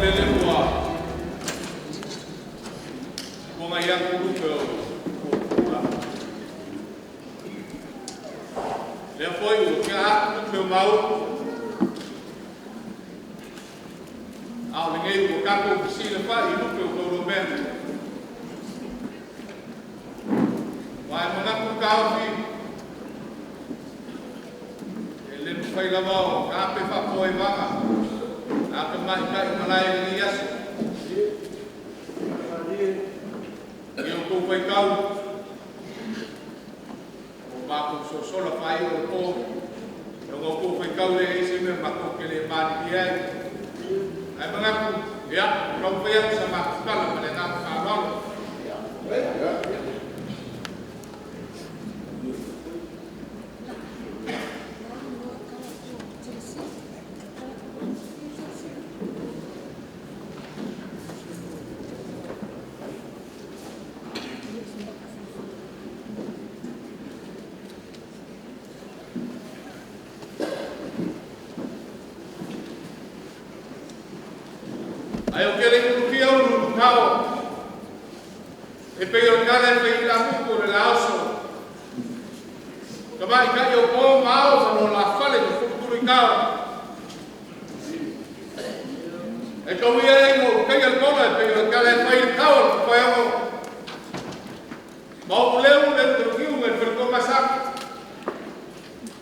lele ua ua ngai atu lupe o pula. Lea foi ua tea atu lupe o mau. A o lenei ua tatou fesilafai i lupe o taulaumea. Aua e manatu le taofi, e le mafai lava ona taape faapoaivaga a tamaitai o malae i lenei aso. I outou faitau, ua matou sosola faai'a o le po, ona outou faitau lea e i ai se mea matou te le malilie ai. Ae manatu, ia, taumafai atu sa matou tala ma le agaga faaaloalo. Ae ou te le i ulukia uluulutao e pei o le tala e fai i ilamutu o le lauso. Tamaitai o po ma ao ma lolafale ma tulutuluitao. E tau ia ina ou taia le pola e pei o le tala e fai i le tao o le tapaeogo. Ma ou leu le uluulugiu nai le faletuamasaka.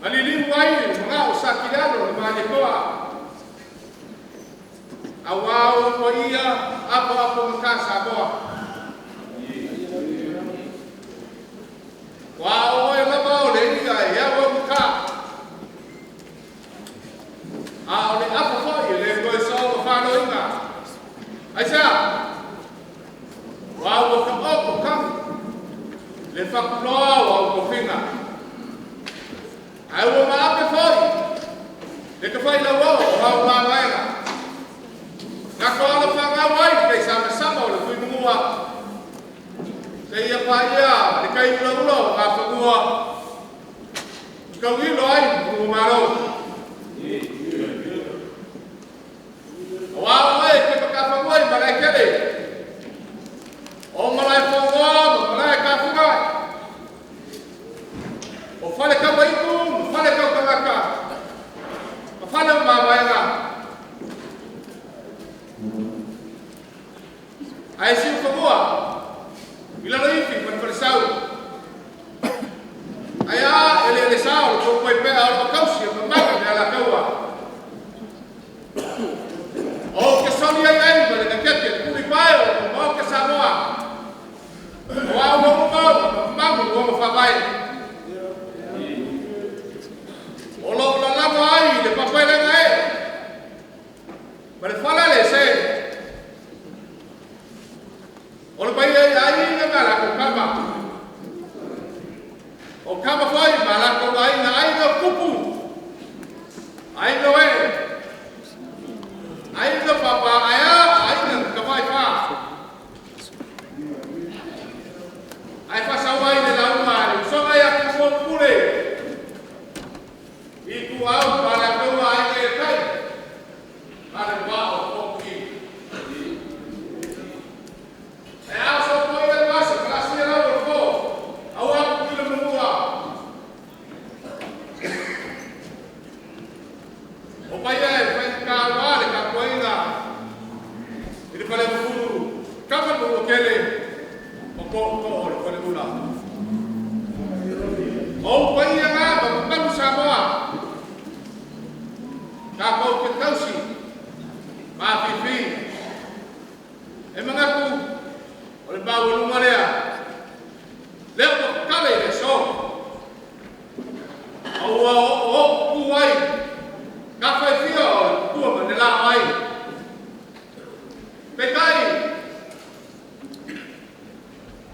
Ma liliu ai le manao o Sakilialo le Malietoa. Aua o paia apoapogata Samoa. Ua o oe lava o le ia e auaugata. A o le afa foi e le toe soona faloina. Aisea? Aua ua taoto tagi le fatuloa o au tofiga. Ae ua maape foi le tafailauao o au mavaega. Na toala ai le taisamasama o le Tuimanua. Seia paia le tai ulaula o Nafanua. Tauilo ai manumalo. Aua oe e te matafanua i malaetele. O Malaefonoa ma Malaetafuga. O Falekauaitu ma Falekautagata. Ma fale o mavaega. Ae siufanua i laloifi ma le falesau. Ae a eleelesa o le toupaipea o loo tausi e mamalu e le Alataua. Ou te soli ai ai ma le gatete le tulipae o le Maota Samoa. O au uma ma mamalu ua faavae. O loo lalago ai le papaelega e. Ma le fala le se. O le paia i aiga ma latou tama. O tama foi ma latou aiga, aiga o tupu. Aiga o ee. Aiga papa aea, aiga tafaifa. Ae faasau ai le lauga a le usoga ia Tumua Pule. Ituau ma latou aiga e tai. Ma le vaa o Fonoti. E a so ko ia le vasa, palasia lau o le po. Aua Pupula manua. O paia e faigata aua le tapuaiga i le Faleagafulu, kama le Manuatele ma tootoo o le Faleula. O ou paia na ma mamalu Samoa, tatou te tausi ma afifi. E manatu o le maualuga lea, lea ua tatala i le aso. A ua ooootutu ai tafa e fia o le tupua ma le laai. Peitai,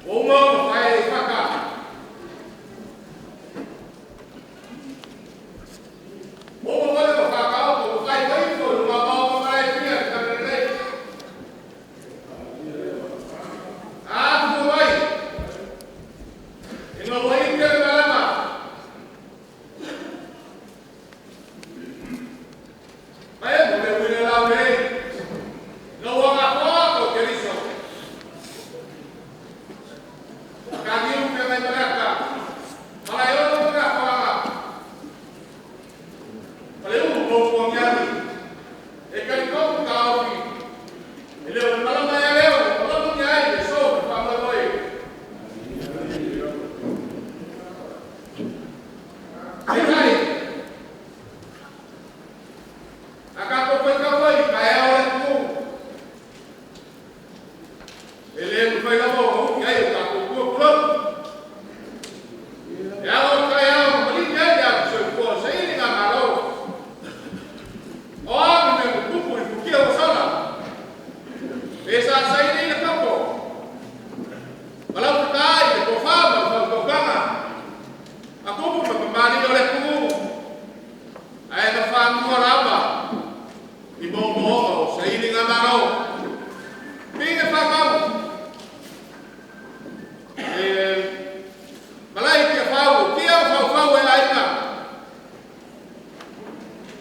ua uma ona faee i fata. Ua uma foi ona faataoto ma faaifoifo i luma o malae e fia i le Talalelei. A fua E sa saili le koko. Malau kai le tofa ma le fautogaga. A kupu ma pamali o le kumu. Ae na whanua lava. I momoonga o saili ngā malo. Pinga whamau. E malai kia whau, kia whau whau e ainga.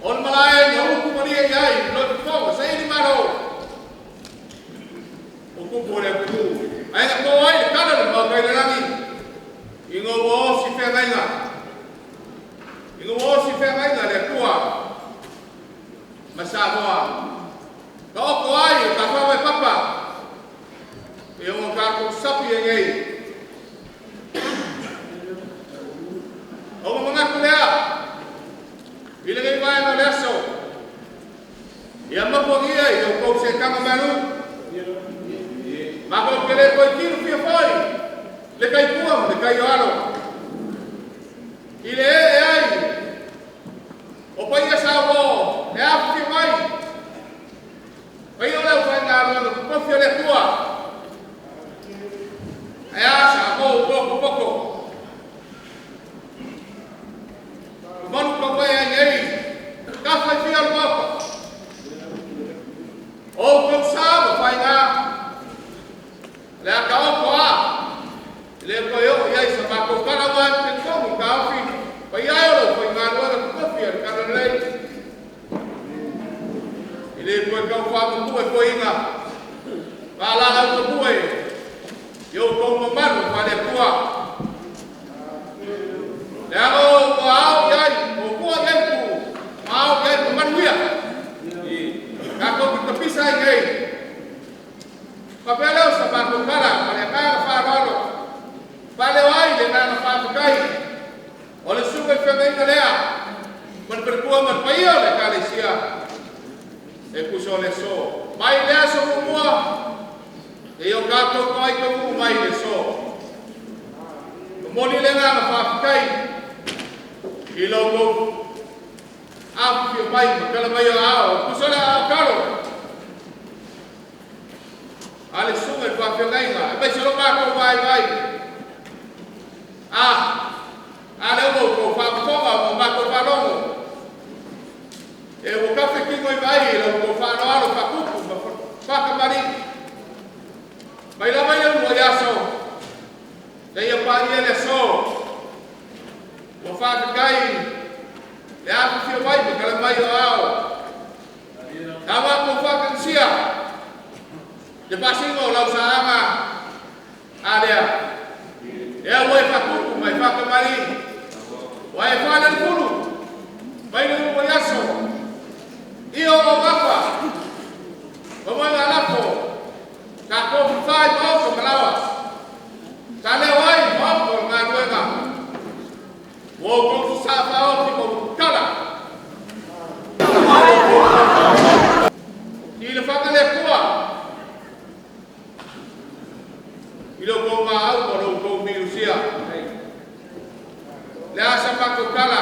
O le malae na uku maria i ai, lo te whau, saili malo. O kupu o le kumu. Ae na kō ai le kala le mau kai le rangi. I ngā o si whengainga. I ngā o si whengainga le kua. Ma Samoa. Ka oko ai o ka whau e papa. E o kākou sapi e ngei. O mangaku lea. I le ngei vaenga o le aso. Ia mapuangia i o kou se kanga malu. Mako ke le koe kiru fia foi. Le kai pua ma le kai o alo. I le e ai. O paia sa o le afu fia mai. Pai o leo whai ngā roa na kukofi o le kua. Ai a sa mō poko poko. Manu ka wai ai nei. Ka whai fia o mapa. O kou sa ma whai ngā. Le a ka oko a. Le koe o iai sa mako kara wai te kongu ka ofi. Pai ai o lo whai ngā roa na kukofi o le kara lei. I le koe kau whaamapu e koe inga. Waalala au kapue. I o kou mamalu whale kua. Le anga o kua ao iai, o kua iai ku, ma ao iai ku manuia. Ka kou ki kapisa ai nei. Papea leo sa mākou kala, ma le agaga whaaloalo. Whaleo ai le nanga whaafekai. O le suka i whangainga lea. Ma le perepua ma le paia o le kalesia. E puso o le so. Mai lea so mumua. E o kātou ko ai ka mai le so. O moni le nganga whaafekai. I lau kou afu fia mai, ma kala mai o ao. Puso le ao karo. A le sunga i whaafeangaiga. E mai se lo mākou vai vai. A le o kou whaapatonga mo mākou whalongo. E o kafe kingo i vai i lau kou whaaloalo whakupu ma whakamari. Mai lava i le ua iaso. Le ia paia le so. Ua whaafekai le afu fia mai ma kala mai o ao. Ka wā kou whakansia. Le pasinga o lau saanga. A lea. Ea ua e whakupu mai whakamari. Ua e whale le pulu. Mai le ua iaso. Ia o mapa. O mai ngā lako. Ka kou whai maoko malawa. Ka leo ai maoko o ngā ruenga. Ua o kou sa whaoki mo kala. I le whanga le kua. I lo kou ngā au o lo kou mirusia. Le asa mako kala.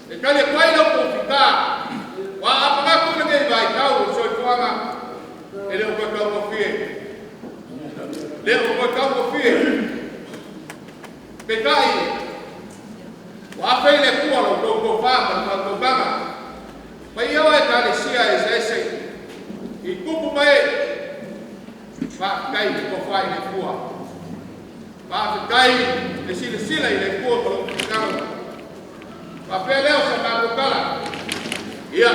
E kale kwai lo kou fika. Wa apangaku le ngei vai kau o soifuaga. E le o koe kau ngofie. Le o koe kau ngofie. Pe kai. Wa awhei le kua lo kou kou wha ma le whakaukaga. Mai ia e kalesia e se ese. I kupu mai. Whaakai le kowhai le kua. Whaakai le sila sila i le kua ma lo kikaro. Whapea leo sa mākou kala. Ia.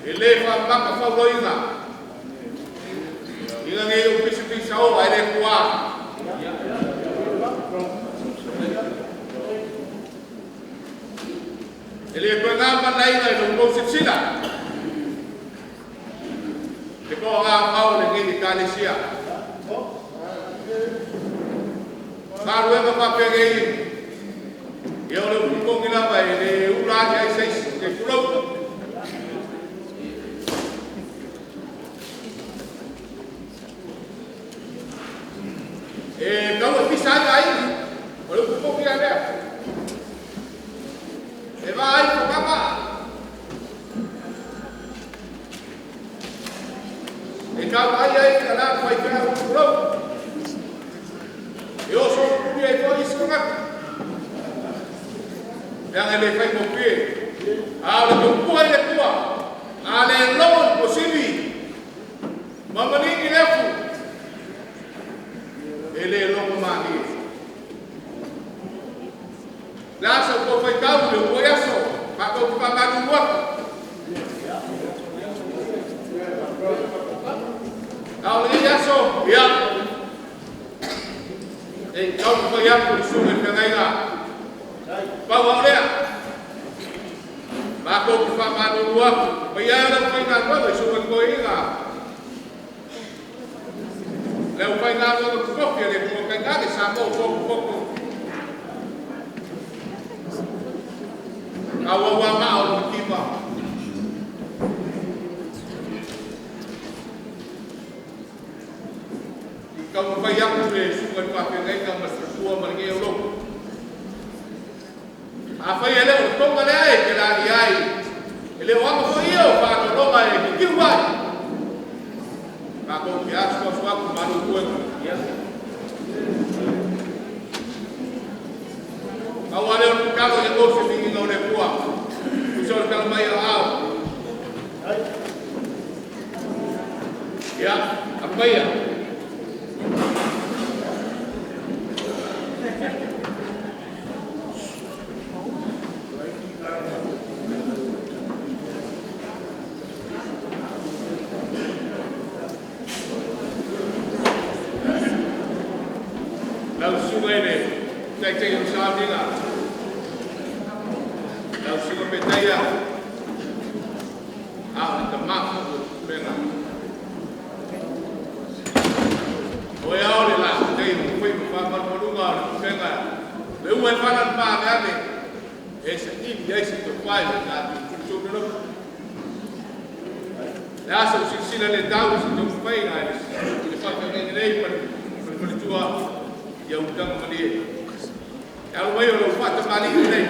E le whaamaka whauloinga. Inga ngei o pisa pisa o ai le kua. E le koe ngā manaina i lo kou sila. Te koa ngā mau le ngei kalesia. Ngā ruenga whapea ngei. Ia o le upukongi lava e le ula ati ai seisi te kulau. E kau e pisa ai ai. O le upukongi la lea. E vā ai whakama. E tau ai ai ka la fai ka u lo. E oso puli ai foi isi tagata. Leaga e le faigofie. A o le tautua i le Atua, a le logo i le posili ma maligi le afu, e le logo malie. Le a sa tou faitau i le uluai aso, matou te faamalulu atu. A o lenei aso, ia, e taumafai atu le susuga i le feagaiga. Pau lava o lea, matou te faamalulu atu, paia e o le aufaigaluega i susuga i toeaiina, le aufaigaluega totofi a le Atua tainane Samoa ua potopoto. Tauauamao o le mativa. I taumafai atu le susuga i le faafeagaiga ma le faletua ma lenei aulotu. Afai e le o le toga lea e te laei ai, e le o ama foi ia o faanonoga e titiu ai. Matou te asuasu atu malu puega. Pau lava lea o le tatalo ia maua se viiga o le Atua. Tusa o le tala mai a ao. Ia, apaia. Lau susuga i le taitai o le sauniga, lau susuga Petaia, a o le tama foi o le pulega. O e ao le la tei o fai ma faamalumaluga o le pulega, le ua e fala le paaleale, e saili ai se tofa i le tatou tulisou. Le aso o silasila le tau i se taumafaiga i le faafeagaiga nei ma le faletua ia utaga malie. E alo mai o lau faatamalii nei.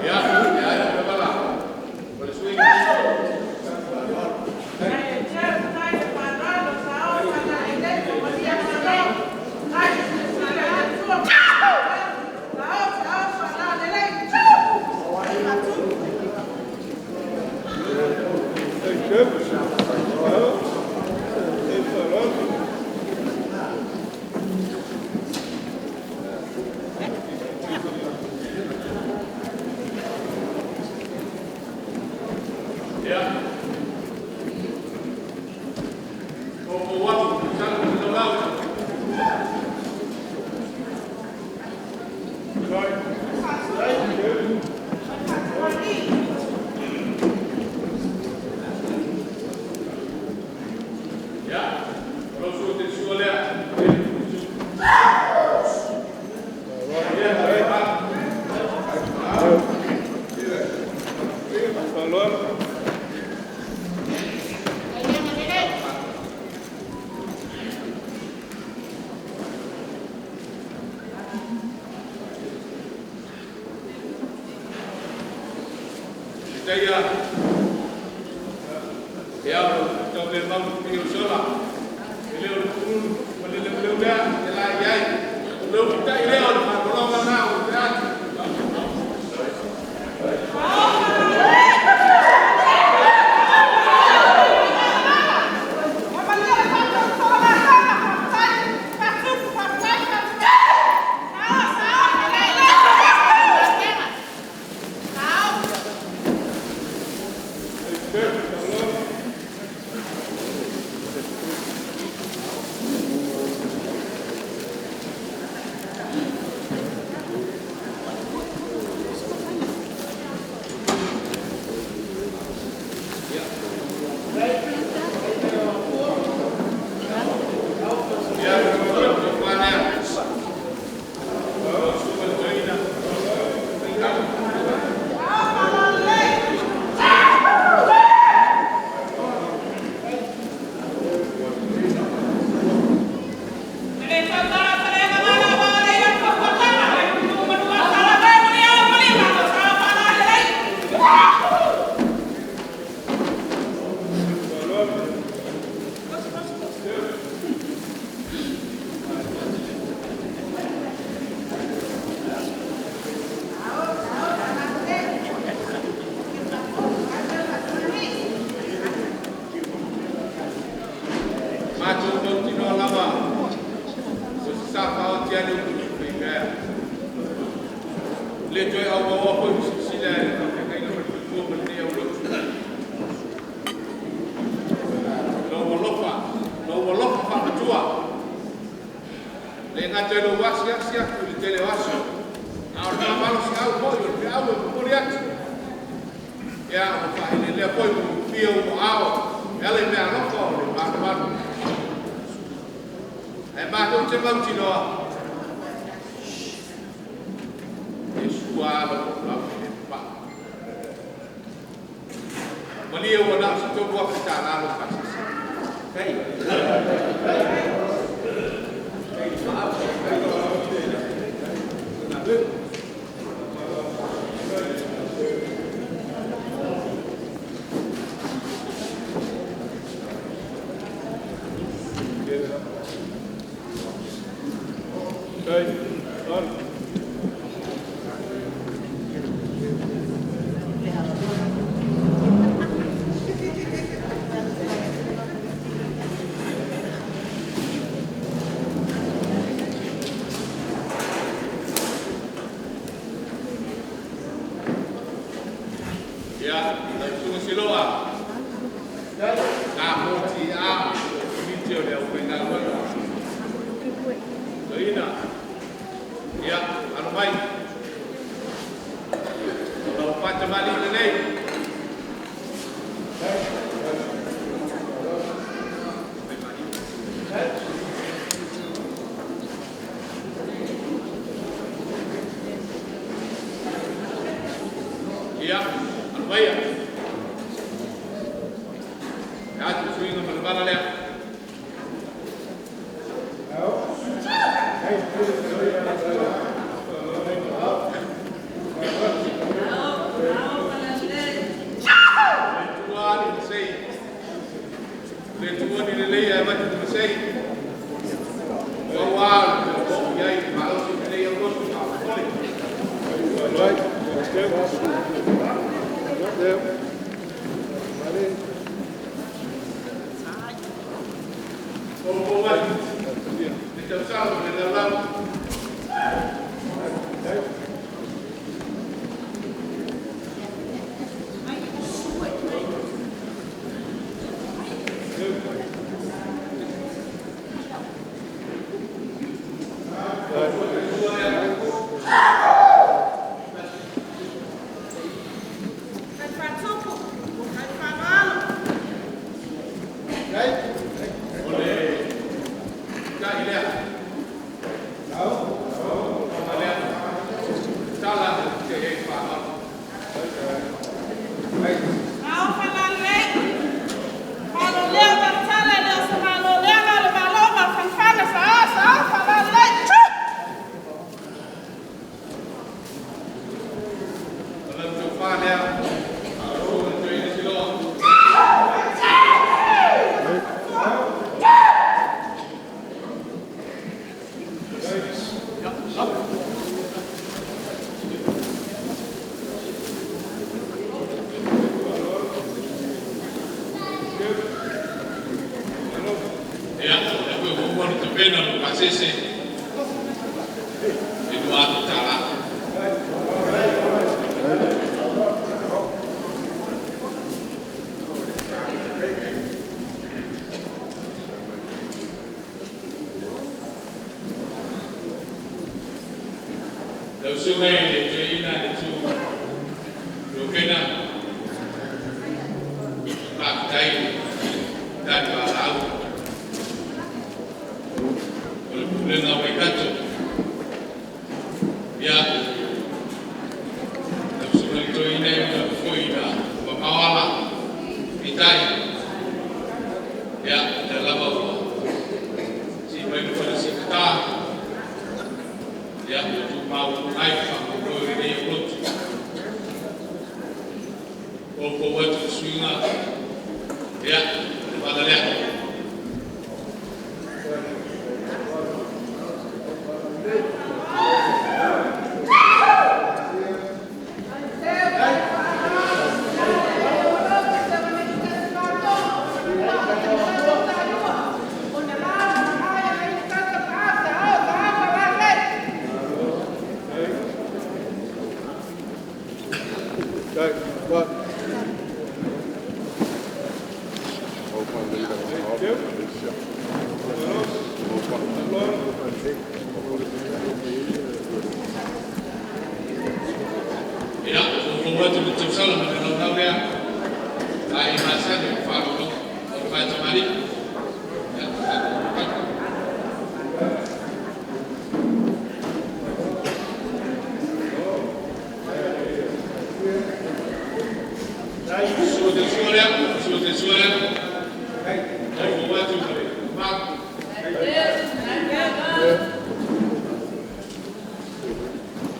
Ia, ia, ia, vala. O le sui. Ia. O o atu, sala mo lau. Ia, o lau sua te sua lea. Ia, ia. Petaia, ia, tau le mau i o sola. E le o le pulu, ma le leu leu lea, e la i ai. O leu putai lea o le whakologa nā o te atu. Ia, o lea. O suka le toina. Gata i lou asiasi atu i le tele o aso, a o le faamalosiau foi o le feau e momoli atu. Ia, ua faaeleelea foi ma ulufia ou aao e ala i meaalofa o le malumalu. Ae matou te mautinoa, e sua ala o lau e le papaa. Malie ua na o se $3,000 lou pasese. Ia, lau Susuga Siloa, KMTA, Komiti o le Aufaigaluega. Toeaina, ia, alo mai. O lau faatamalii lenei. Ia, alo maia. E atu suiga ma le vala lea. Le tua ali masei. Le tua ni lelei ai avatu le masei. Ua ua le o i ai malosi lenei au lotu faamolemole. Poupou atu le tausala ma le laulau. O le tai lea. O lea. Tala te ei whaamau. O lau taufa lea. O le toeaina Siloa. Ia, o lea foi ua uma ona tapena lou pasese e $2,000. Lau susuga i le toeaina le tu Rokena, faafetai tali valaau o le Pulega o Waikato. Ia, lau susuga i le toeaina e ui lava foi ina mamao ala, peitai, ia, lea lava ua sii mai le fale siitata, ia, ua tumau ai le faamoemoe o lenei aulotu. Poupou atu le suiga, ia, le vala lea. Atu le tausala ma le laulau lea a e masani o faalolo o le faatamalii. Ia, sua te sua lea, sua te sua lea, o atu ma le ma.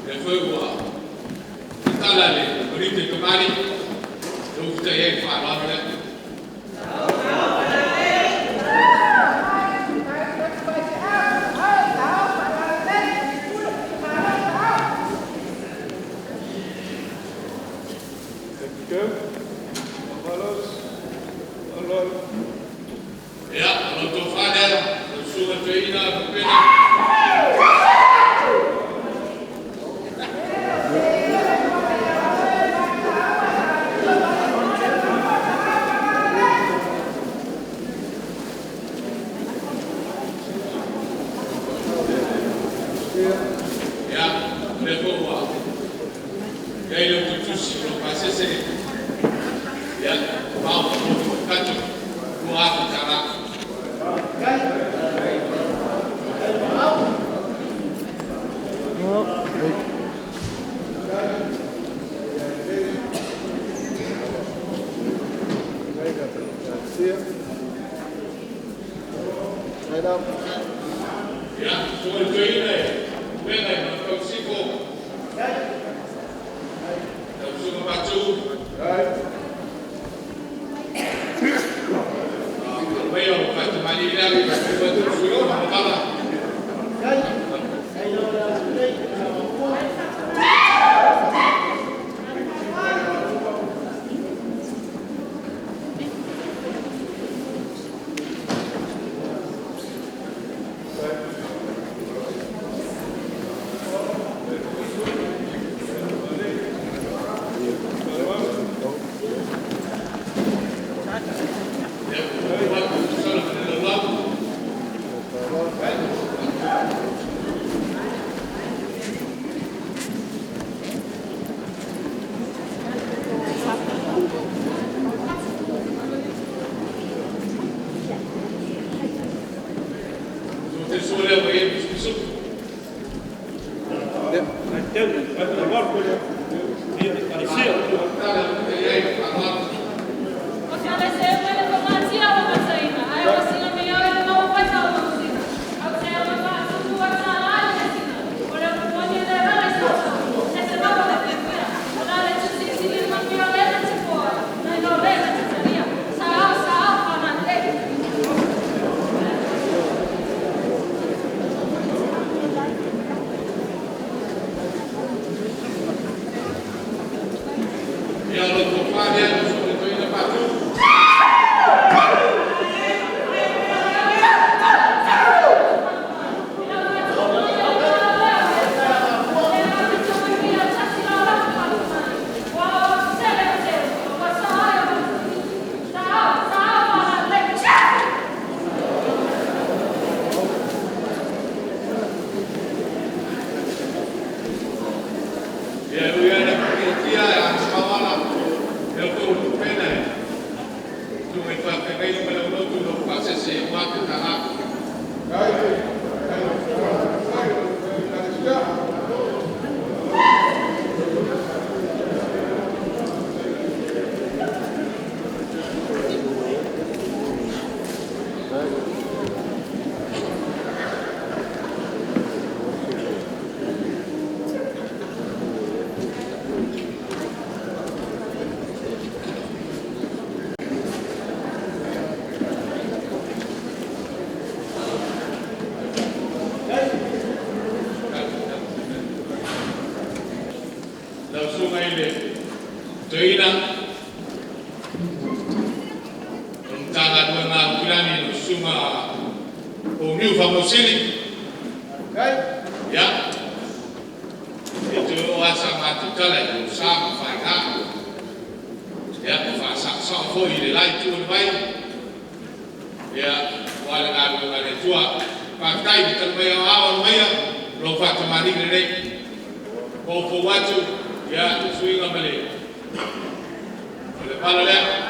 Lea foi ua tatala le Kolite Kamali, e ufita i ai le faaaloalo lea. Ia, o lau tofa lea, lau Susuga Toeaina Lopena. Ia, o lea foi ua i ai le ututusi o lo o pasese, ia, mao mo fatu $2,000. Ia, susuga i le toeaina e Upega i Manuafau Sifo, lau Susuga Patu, aumaia o faatamalii lea, ua atu le sui o Mala. Ia, ua atu le sala ma le laulau. Sua te sua lea ua i ai le pisupisu. Tala ua i ai le faaaloalo. Ia, o lau tofa lea lau Susuga i le Toeaina Patu. Ia, ui lava ina faaitiitia ae a mamao ala, lea foi ua tupena e susuga i faafeagaiga ma le aulotu lo pasese $2,000. Lau Susuga i le Toeaina o le Matagaluega a Aukilani lau Susuga Pouniu Faamausili. Ia, e toe oo lava sa matou tala i lou sa ma faiga. Ia, ua faasaosao foi i le la itu o le vai, ia, aua le galuega a le Atua. Faafetai le tali mai o ao alumaia, o lou faatamalii lenei. Foufou atu, ia, le suiga ma le O le pala lea.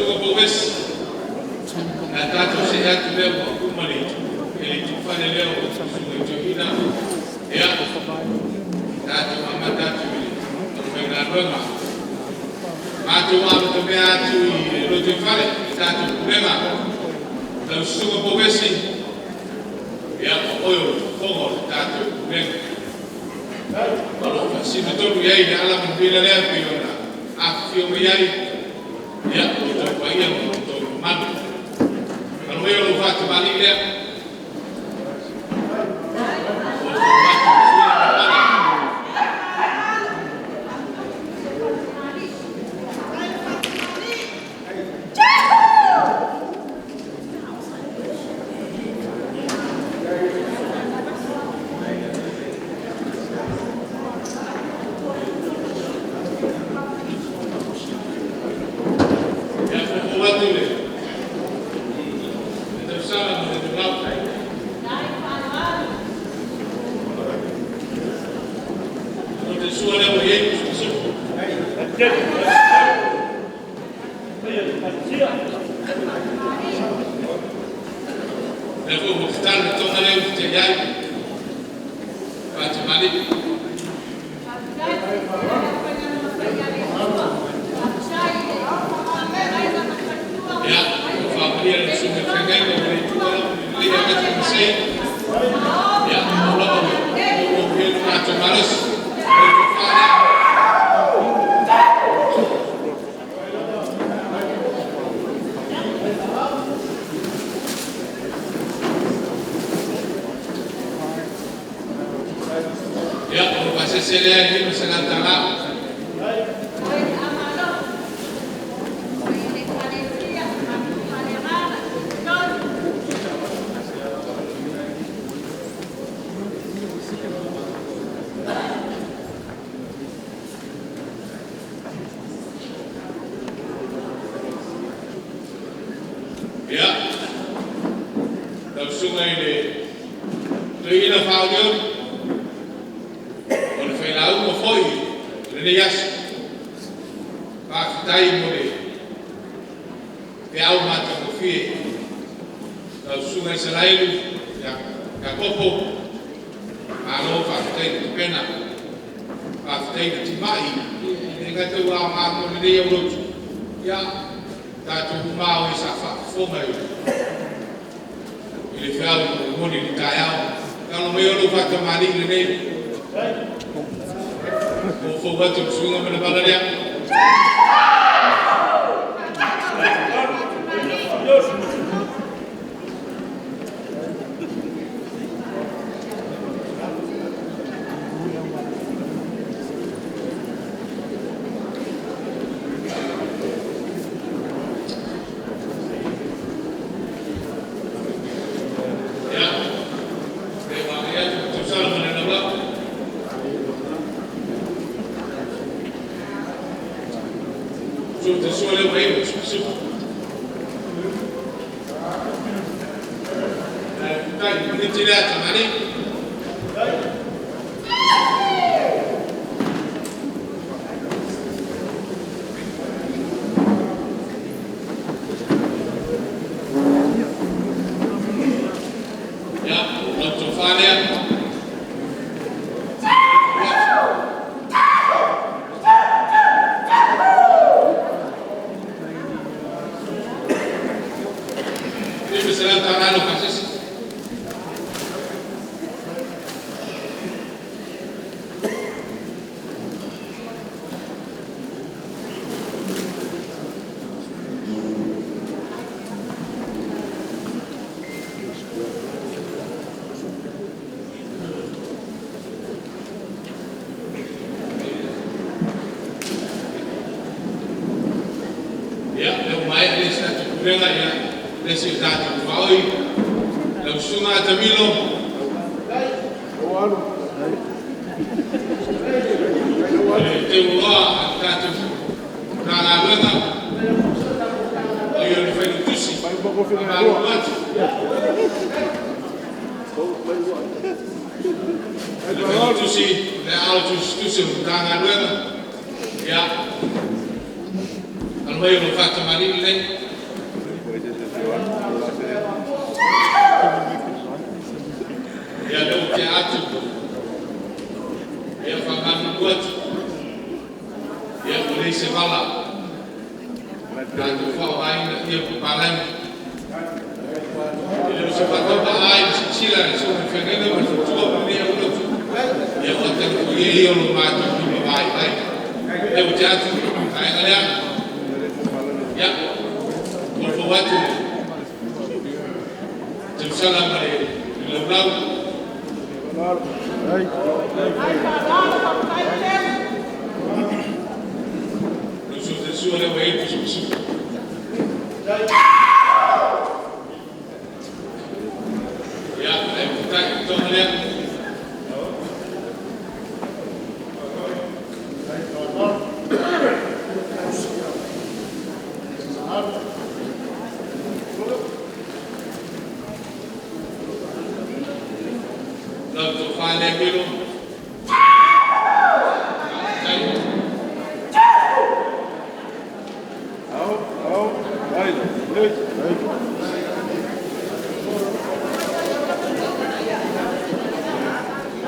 Susuga Pouesi, a tatou see atu lea ua uma le itufale lea o Susuga i Toeaina, ia, tatou amata atu i le aufaigaluega. Matou amatamea atu i le lotoifale, le tatou pulega, lau Susuga Pouesi, ia o oe o le fofoga o le tatou pulega. O lo o faasino tonu i ai le alamanuia lea pei ona afifio mai ai, ia, o outou paia ma outou mamalu. Alo ia lou faatamalii lea. O outou atu i le suiga ma le vala. Ia, foufou atu le tausala ma le taulao. O le sua lea ua i ai musumususu. Lea foi ua tatala le toga lea ua tea i ai. Faatamalii. Ia, ua faamalia le susuga i le feagaiga ua le tuua lau lelei ia te Masei. Ia, o lava ua ou i ai lo matou malosi. Lau tofa lea. Ia, o le pasese lea e $500. Ia, lau susuga i le toeaina faaolioli, o le failauga foi o lenei aso. Faafetai mo le feau matagofie. Lau susuga Isaraelu Iakopo, malo faafetai le tapena, faafetai le timai, e le gata ua aoga mo lenei aulotu, ia tatou uma lava o e sa faafofoga i le feau na momoli i le taeao. Alo maia lou faatamalii lenei, foufou atu i le suiga ma le vala lea. Ia, e vaai atu i le tausala ma le laulao. Sua sua lea ua i ai musumususu. Tai, minute lea tamalii. Ia, lau tofa lea. $500 lau pasese. Ia, lea ua maea le isi tatou pulega, ia, le isi o tatou tuaoi, lau susuga Atamilo. O le teuloa a le tatou Matagaluega, o ia o le failautusi. Faamalulu atu. Le failautusi, le aao tusitusi o le Matagaluega, ia, alo Almai o lo fa'atamalii lelei. Ia lea ua tea atu. Ia faamalulu atu. Ia ua leai se vala tatou faaaogaina ia papalagi. E le o se faatauvaa i le silasila i le susuga i le feagaiga ma le faletua ma lenei aulotu. Ia o ata nofoia ia o lo matou limavaivai. Lea ua tea atu le vaega lea. Ia, foufou atu le tausala ma le laulau. Lau susuga Sua lea ua i ai le pisapisupu. Ia, ae mulitai toga lea. Lau tofa lea Milo. Faafetai.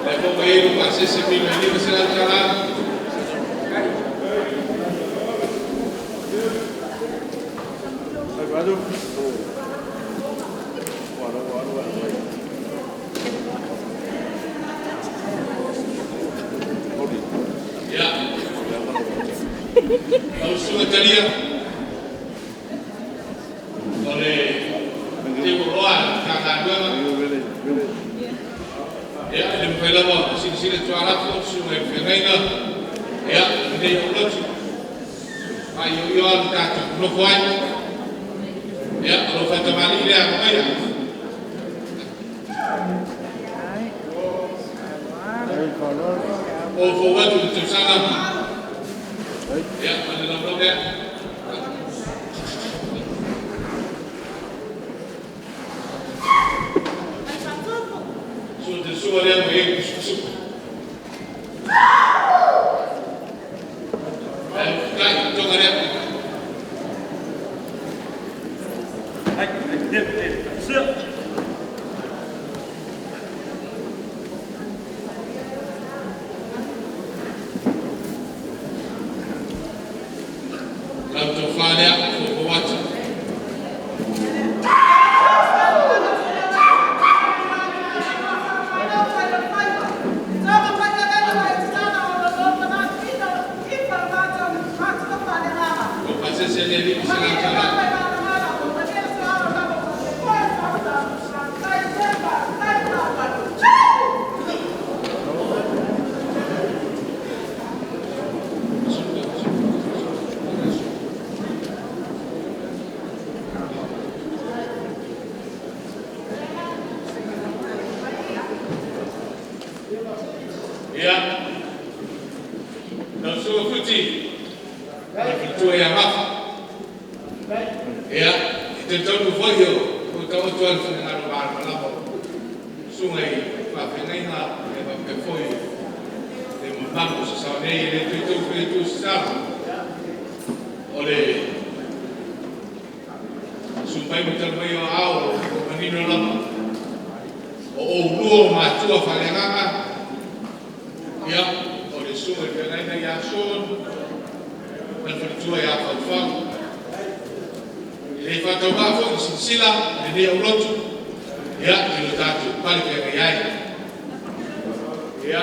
Lea foi ua i ai lou pasese Milo e $500. Ia, lau susuga Talia, o le teuoloa a le Matagaluega. Ia, e le mafai lava ona silasila tualafo le susuga i le feagaiga, ia, lenei aulotu, faaioi lava lo tatou nonofo ai. Ia, o lou faatamalii lea, alo maia. Foufou atu le tausala, ia, ma le laulau lea. Sua te sua lea ua i ai le pisapisupu. Ae mulitai toga lea. Lau tofa lea, foufou atu. Ua pasese le $500. Ia, lau susuga Futi, ma le faletua ia Mafa. Ia, e talitonu foi o taoto lava le finagalo malamalama o susuga i faafeagaiga e faapea foi le mamalu o Sasaua nei e le toe tau fai atu se tala. O le susu mai ma tali mai o aao o manino lava. O oulua o matua faaleagaga, ia, o le susuga i le feagaiga ia Sean ma le faletua ia Faufau. E le faatauvaa foi le silasila i lenei aulotu, ia, i lo tatou pale feagai ai. Ia,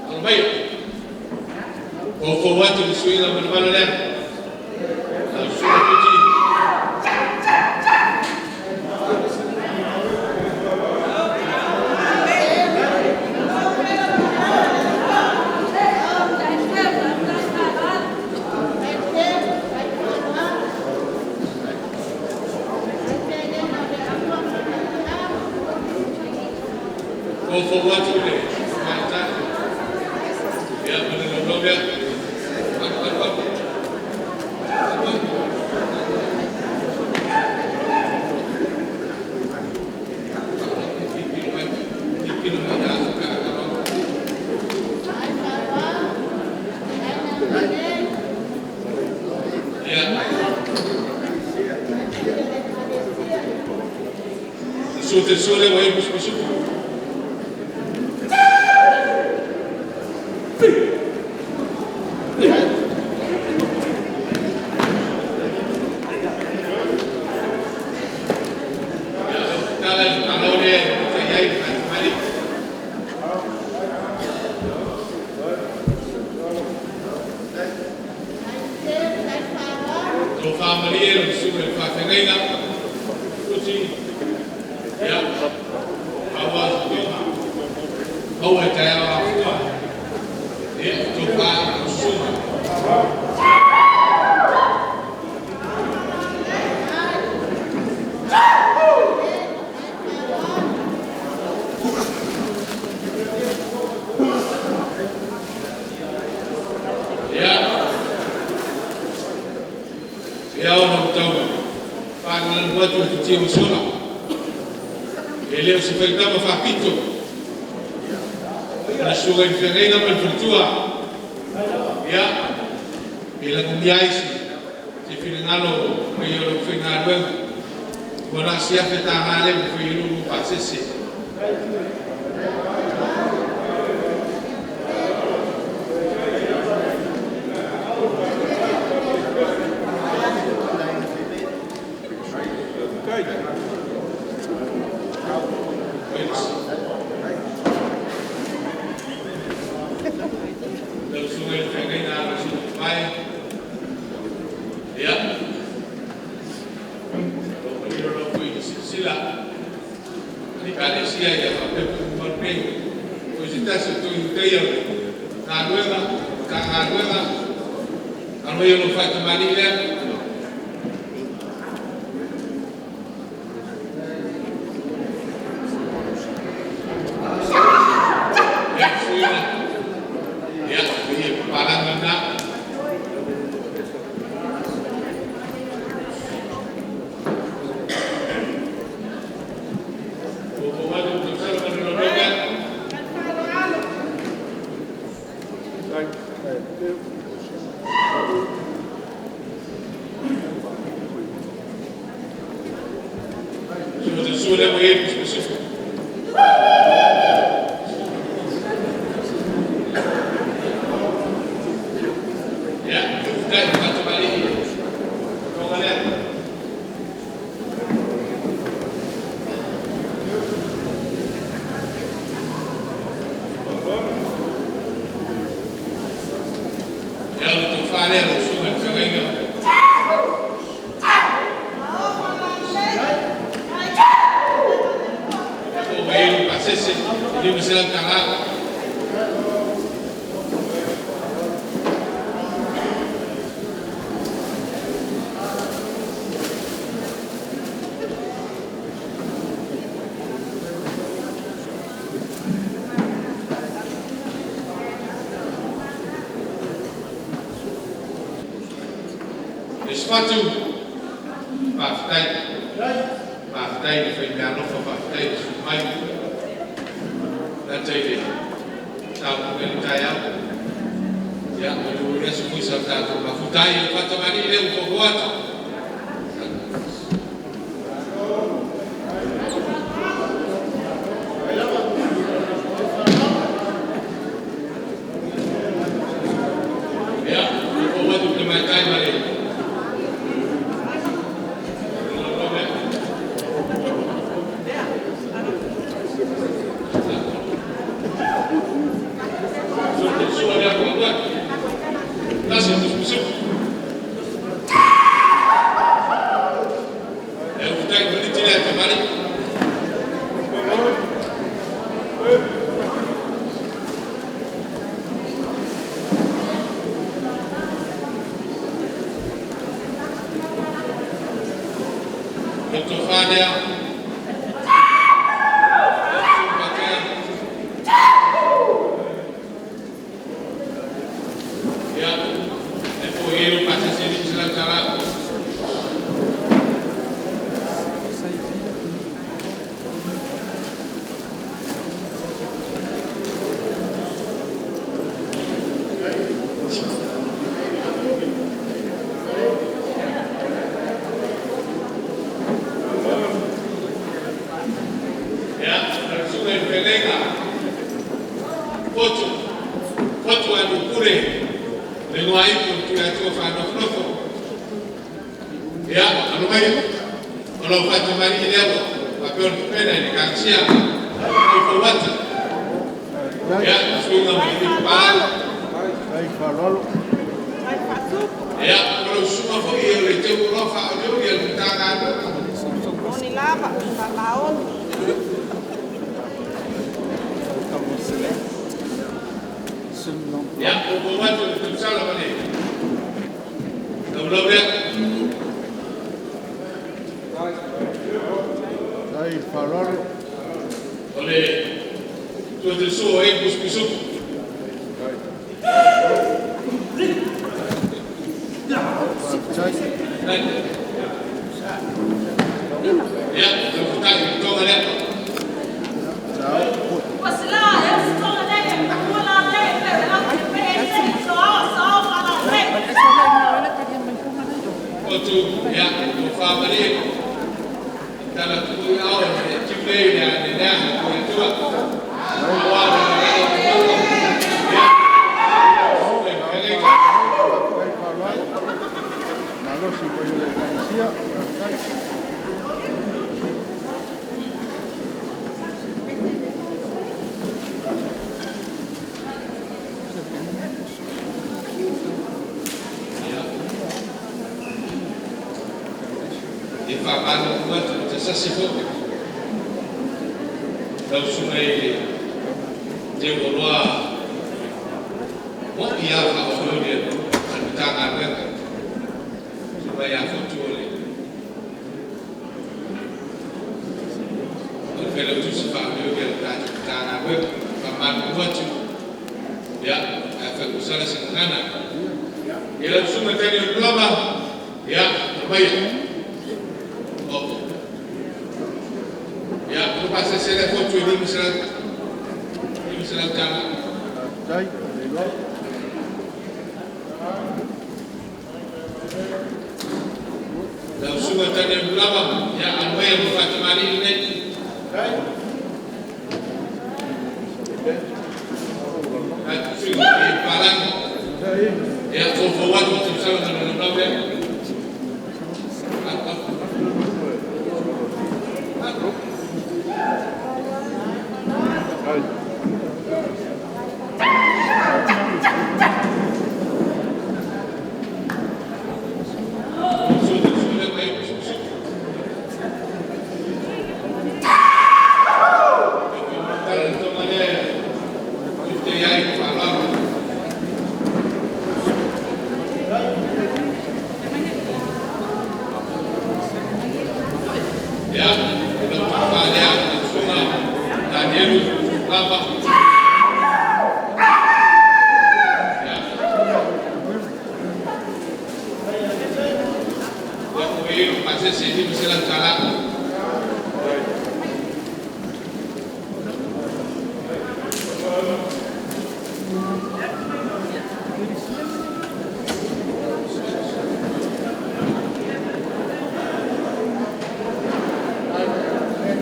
alo maia, foufou atu le suiga ma le vala lea. Lau susuga Futi. Foufou atu le tamaitai. Ia, ma le laulau lea. Alu, alu, alu. Alu, alu. Pilo mai, pilo mai. Ia. Suo te sole wa e musu. Fatu, faafetai, faafetai le fai meaalofa, faafetai le susu mai. Lata i le saunoaga i le taeao. Ia, o le aso foi sa tatou mafuta ai, o le faatamalii lea ua fofo atu. Ia, fofo atu le tamaitai ma le Susuga i le Feagaiga Fotu, Fotu Alu Pule, le Igoaipu o le Tuiatua Faanofonofo. Ia, alo mai, o lau faatamalii lea ua faapea ona tupena i le Ekalesia i Fauata. Ia, suiga ma le Palangi. Ia, o lau susuga foi o le teuoloa faaolioli a le Matagaluega. Ia, o atu le tausala ma le laulau lea. O le tuatusu o e pisupisupu. Ia, lau futai toga lea. Otu, ia, o whaamarie. Tala tuku i ao, e tiule i le ane lea, o le tua. Aua le le ia. E whaamalo atu te sasi fo. Lau susuga i le teuoloa mo ia whaolioli a le Matagaluega. Susuga ia Fotu o le Failautusi faaolioli a le tatou Matagaluega. Faamalo atu. Ia, ae faakusala se gagana. Ia lau susuga Daniel Glover, ia, maia. Opo. Ia, o pasese le fotu i 500 tala. Lau susuga Daniel Glover, ia, anuea mo fatamali lenei. Atu sui i palangi. Ia, fofo atu te usala na lau lea. Atu. Ya, Danielu Lapa. Ya. Ya, o e pasese ni misela tala.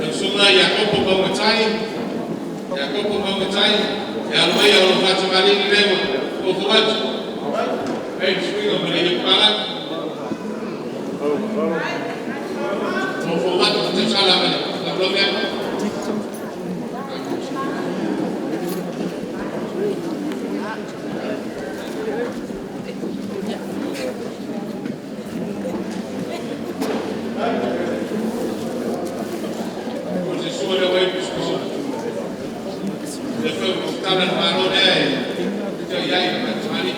Lau susuga Iakopo Paumatai, Iakopo Paumatai, ia alu mai o lo fatamali ni lewa, o fawatu. Hei, suiga ma le pala. O fawatu te sala ma le lau lea. O se sua le wai pisupisu. Le feu tala le malo lea e te iai fatamali.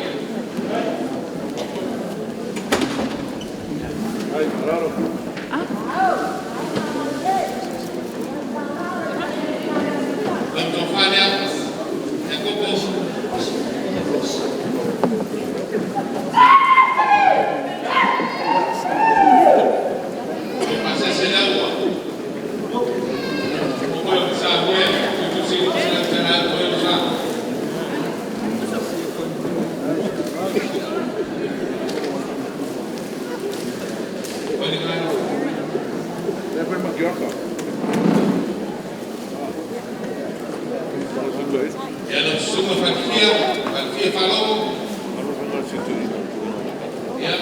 Lau tofa lea, Iakopo. O pasese lea ua. O koe o sa mea, tutusi o se lau tala o e o sa. Koe ni ngā. Ia lau Susuga Falefia, Falefia Faalogo. Ia,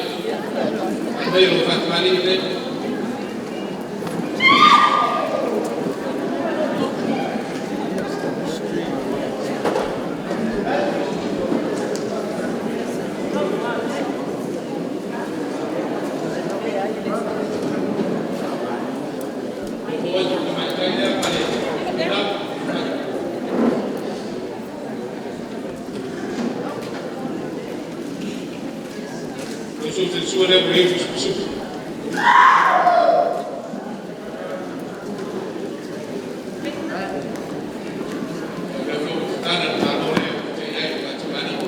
aumai lou fatualii lea. Fofo atu le tamaitai lea ma le lau. Lau susu lea ua i ai tusitusuku. Le foi ua tatala le Malo lea ua te i ai le faatamalii.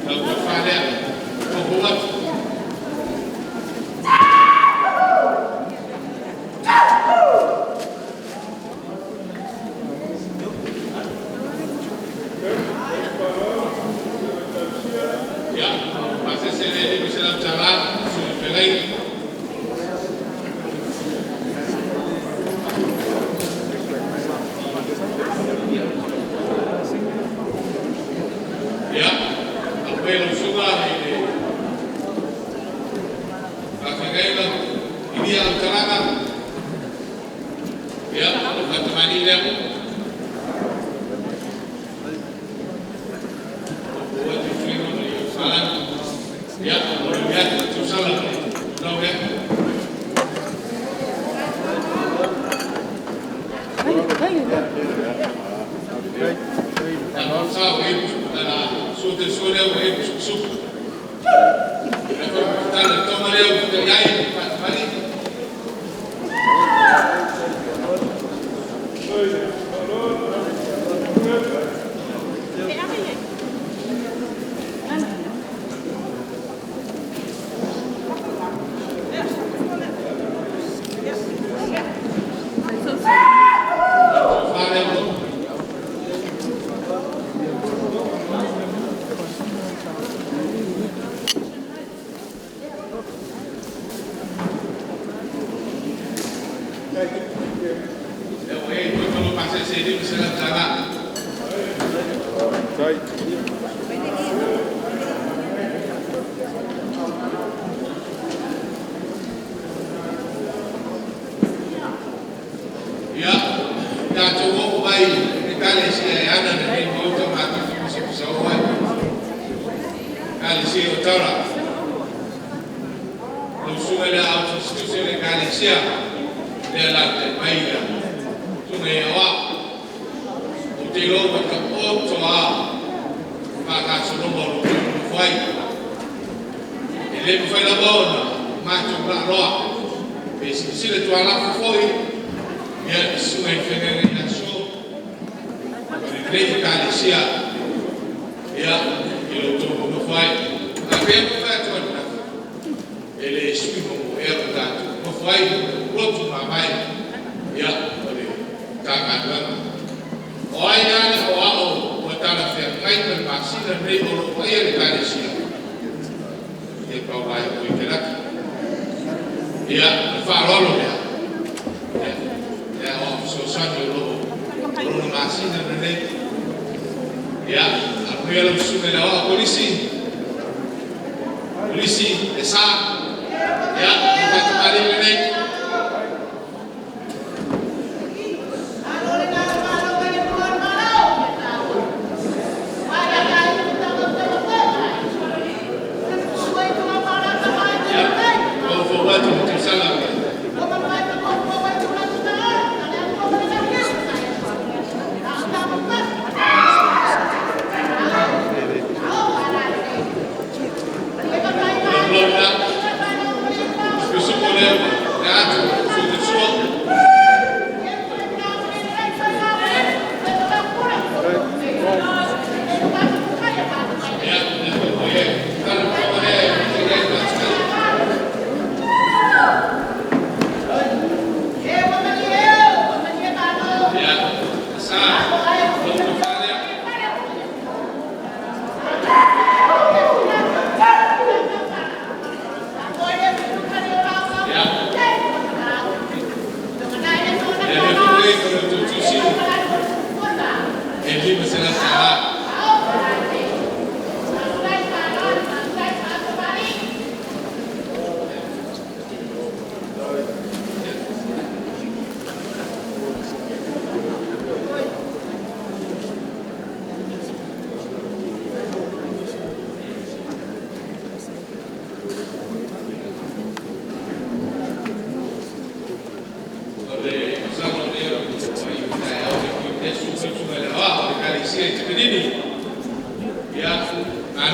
Lau tofa lea, fofo atu. Ia, pasese le $500 sui fetalaiga. Ia, aumai lau susuga i le faafeagaiga Ilia Autalaga. Ia, lou faatamalii lea. Fofo atu le suiga ma le Ierusalema. Ia, manuia atu le tausala ma le lau lea. Sa ua i ai sua te sua lea ua i ai pusupusupu. Le foi tala le toma lea ua i ai faatamalii. Lau tofa lea ua lea ua i ai toe lou pasese e $500. Ia, tatou oo mai i Ekalesia e ana lenei Maota matou te pisapisao ai. Ekalesia o Tara, lau susuga i le Aao Tusitusi o le Ekalesia, lea e alaalatai mai le Susuga ia Aoao. Ou te iloa ua taoto lava faagasologa o lo outou nonofo ai. E le mafai lava ona matou laaloa, pe silasila tualafa foi le susuga i le feagaiga ia Shaw ma lenei Ekalesia i lo outou nonofo ai. Ae pei lava ona ou fai atu ananafi, e le sui momoea lo tatou nonofo ai, o lotu mamae o le Matagaluega. O ai la le aoao ua talafeagai ma le masina lenei o lo o vaaia le Ekalesia? Ia paua e Konekarate. Ia, o le faaaloalo lea, le aoao fesoasoani o lo o lona masina lenei. Ia, amuia lau susuga i le aoao kolisi, kolisi Lesa, ia, lou faatamalii lenei. Ia, foufou atu le tausala ma le lou lena. Tusitusuku lea ua le atu suetuesua. Ia, lea foi ua i ai tala le toga lea e i ai le faatali.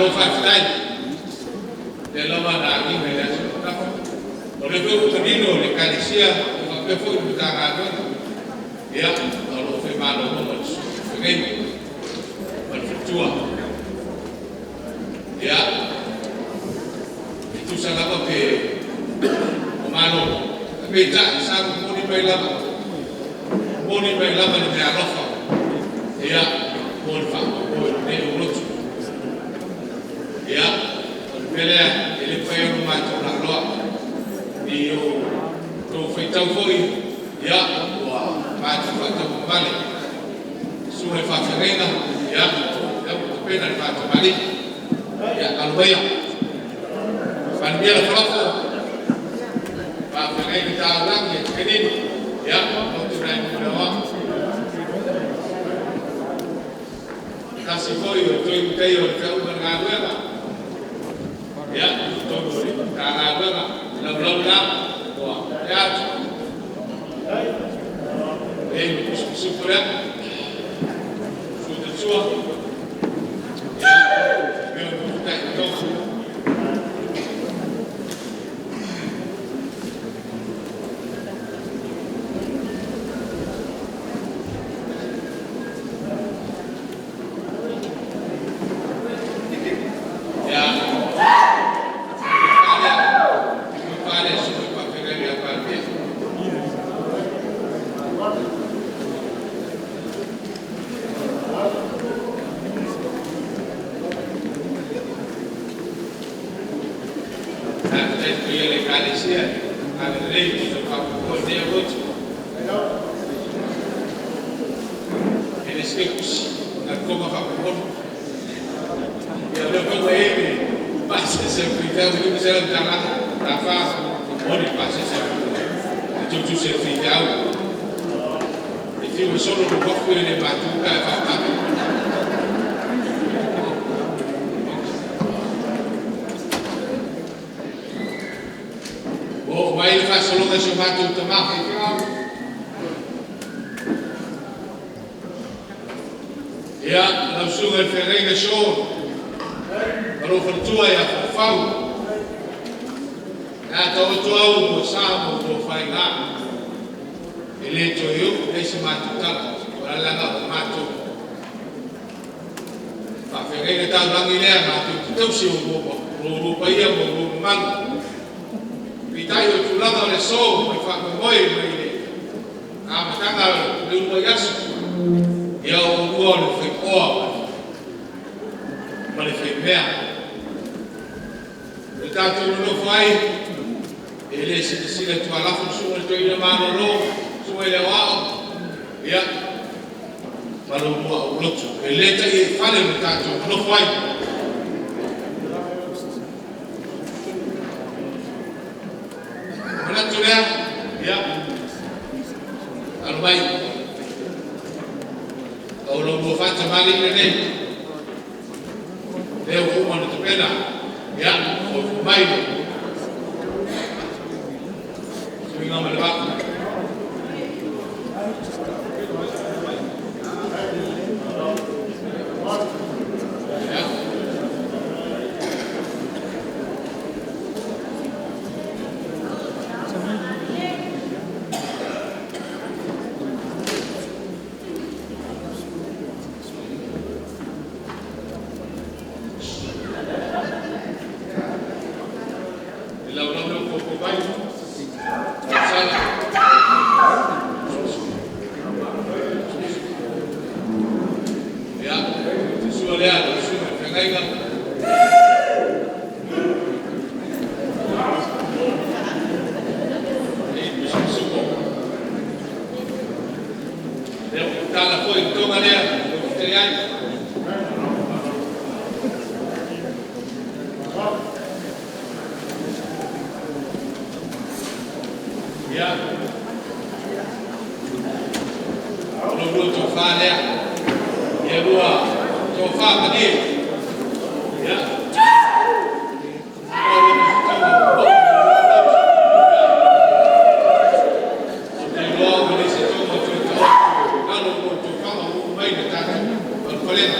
Malo faafetai lea lava na agiga i le aso ananafi. O le foi ua manino le Ekalesia e faapea foi le Matagaluega, ia, o lo o faimalolo ma le susuga i le feagaiga ma le faletua. Ia, e tusa lava pe o malolo, ae peitai sa momoli mai lava le meaalofa, ia, mo le faamoemoe o lenei aulotu. Ia, o le mea lea, e le mafai ona matou laaloa ne i outou faitau foi, ia, ua matou faatauagavale i susuga i faafeagaiga, ia, o lea ua tapena le faatamalii. Ia, alo maia. Palemia Lafolafo, faafeagaiga taulagi a Tenino, ia, lotu lena i Nuuleoa. Tasi foi o toe mataia o le feau ma le galuega, ia, totonu o le Matagaluega, le laulau lena ua tea atu. E i ai ma pisipisipa lea, Sui Sua, ia, mea o tai toga. Ia, tofa lea, susu i le faafeagaiga ia Palemia. Faafetai i le paia o le Ekalesia i le agalelei e tusa o le faamoemoe o lenei aulotu. E le seke tusi, na o le toga faapopolu. Ia o lea foi ua i ai le pasese a le faifeau e $500 $4, e moni le pasese e tuutusi e le faifeau. E fiu e solo le uafu e le matu pe a e faaaoga. Ua oo mai le faasologa i si o matou tama faifeau. Ia, lau susuga i le feagaiga Sean ma lou faletua ia Fuafau. A taoto au ua sa ma ua faiga, e le toe oo i ai se matou tala, o le ala o matou faafeagaiga taulagi lea matou te tausi o oulua paia ma oulua mamalu. Peitai o le tulaga o le aso ma le faamoemoe mai le amataga o le uluai aso, ia o oulua o le faitotoa ma le faimea. O le tatou nonofo ai, e le silasila i tualafo le susuga i le toeaina malolo, susuga i le Aoao, ia, ma lo oulua aulotu. E le taiaifale lo tatou nonofo ai. Ona manatu lea, ia, alo mai, o lo oulua faatamalii lenei, lea ua uma ona tapena, ia, foifo mai le suiga ma le vaa. Ia. Le laulau lea ua fofo mai, tausaga. Ia, sua lea lau susuga i le feagaiga. E pisipisupo. Lea ua tatala foi le toga lea, ua fetaui ai. Ia, o lo oulua tofa lea. Ia lua tofa malie. Ia. Ou te iloa ua leai se toga o toe taoto i lalo o lo outou tofaga ua oo mai i le tatou falepalega.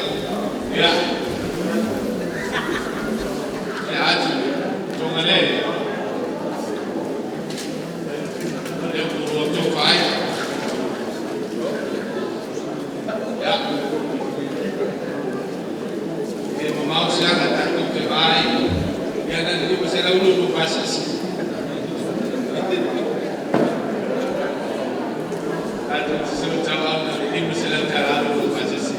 Ia. lea. Le ua tofa ai. Ia. E mamao se aga tatou te vaai. Ia na le 500 pasese. Tatou te seu tau na le $500 lua pasese.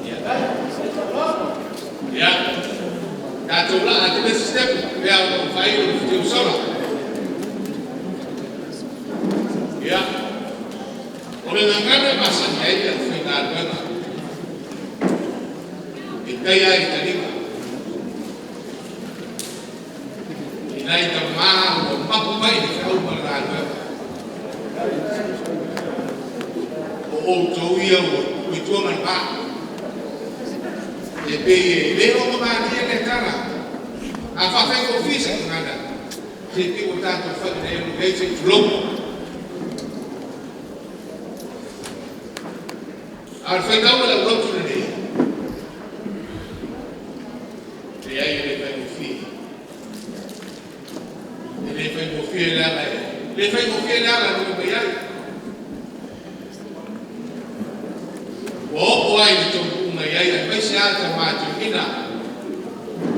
Ia. Ia. Tatou la atu le step pe au fai o le fitiu sola. Ia. O le gagana e masani ai le aufaigaluega e taia ai taliga. I nai tamā ua mapu mai le feau ma le galuega. O outou ia ua tuu i tua ma le vā. E pei e le o malie le tala. A faafaigofie se gagana, se pei ua tatou fai nei o lei se tulou. A o le faitau a le aulotu lenei, leai e le faigofie. E le faigofie leaga e le faigofie le ala na mai ai. Ua oo ai le taunuu mai ai aemaise lava tamā toeaiina.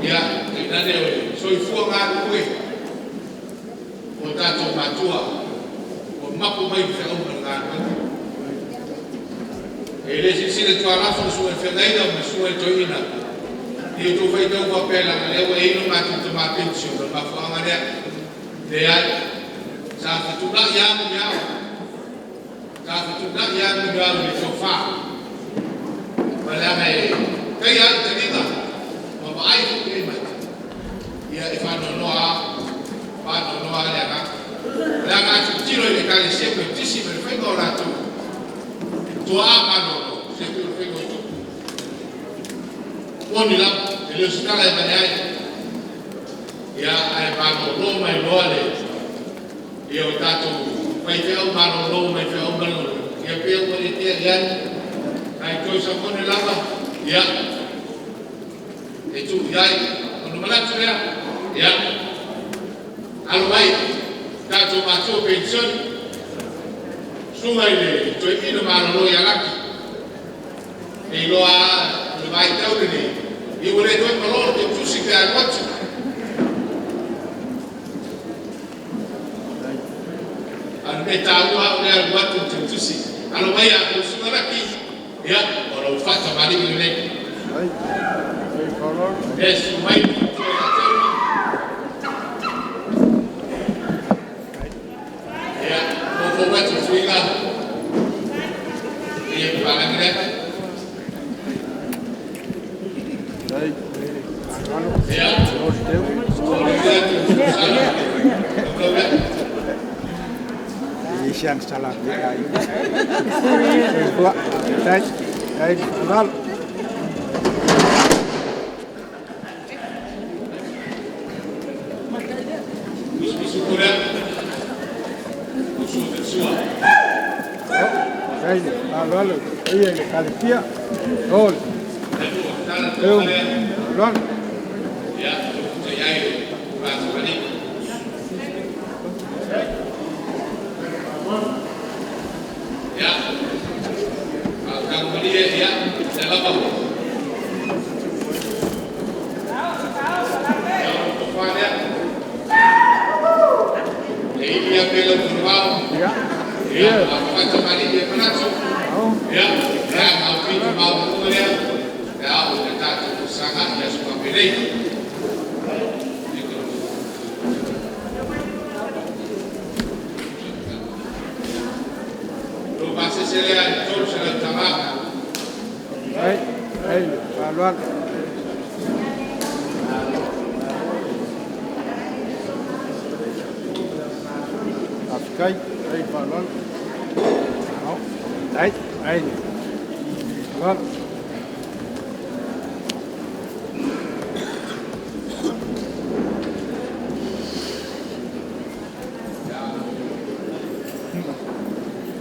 Ia, tainane o le soifua galulue o tatou matua ua mapu mai le feau ma le galuega. E le silasila tualafo le susuga i le feagaiga ma le susuga i le toeaina. I outou faitau faapea leaga lea ua i ai lo matou tamā penisione, o le mafuaaga lea. Leai, sa fetuunai lava muniao. Sa fetuunai lava muniao i le tofa. Ma leaga e taia lava le taliga ma vaai foi i ai mata. Ia e faanoanoa lava, faanoanoa lava le agaga. Leaga a tilotilo i le Ekalesia Metotisi ma le faiga o latou tuaa malolo, se pei o le faiga o tupu. Moni lava, e le o se tala e avane ai. Ia, ae malolo mai loa le ia o tatou faifeau malolo mai feau malolo. Ia pei ua le tea i ai. Ae toe saumone lava, ia, e tuu i ai. Ona manatu lea, ia, alo mai, tatou matua penisione, susuga i le toeaina malolo ia Laki. E iloa lava le vaitau lenei, ia ua le toe malo le teutusi pe alu atu. A o le mea taua o le alu atu o le teutusi. Alo mai a lau susuga Laki, ia, o lau faatamalii lenei. E susu mai le matua ia te oe. Ia, fofo atu le suiga. Ia, papalagi lea. Ia, o le sala. Lau lea. Siang salah dia. Dai, dai, halal. Misumisu kura. Usu te sua. Dai, halal. Ia le kalifia. Ol. Tala te lea. Halal. Ia, te iai fatamali. Ia. Au malie, ia, le lava. Ia, o fa lea. E ili ia pela o Ia. Ia, au fatamali ia manatu. Ia, ia, au pito mau munga lea. Ia, o te tātou sanga ia sua pelei. Lo pasese lea i tolu se lau tama. Dai, dai, halal. Afkai, dai, halal. Dai, dai. Halal.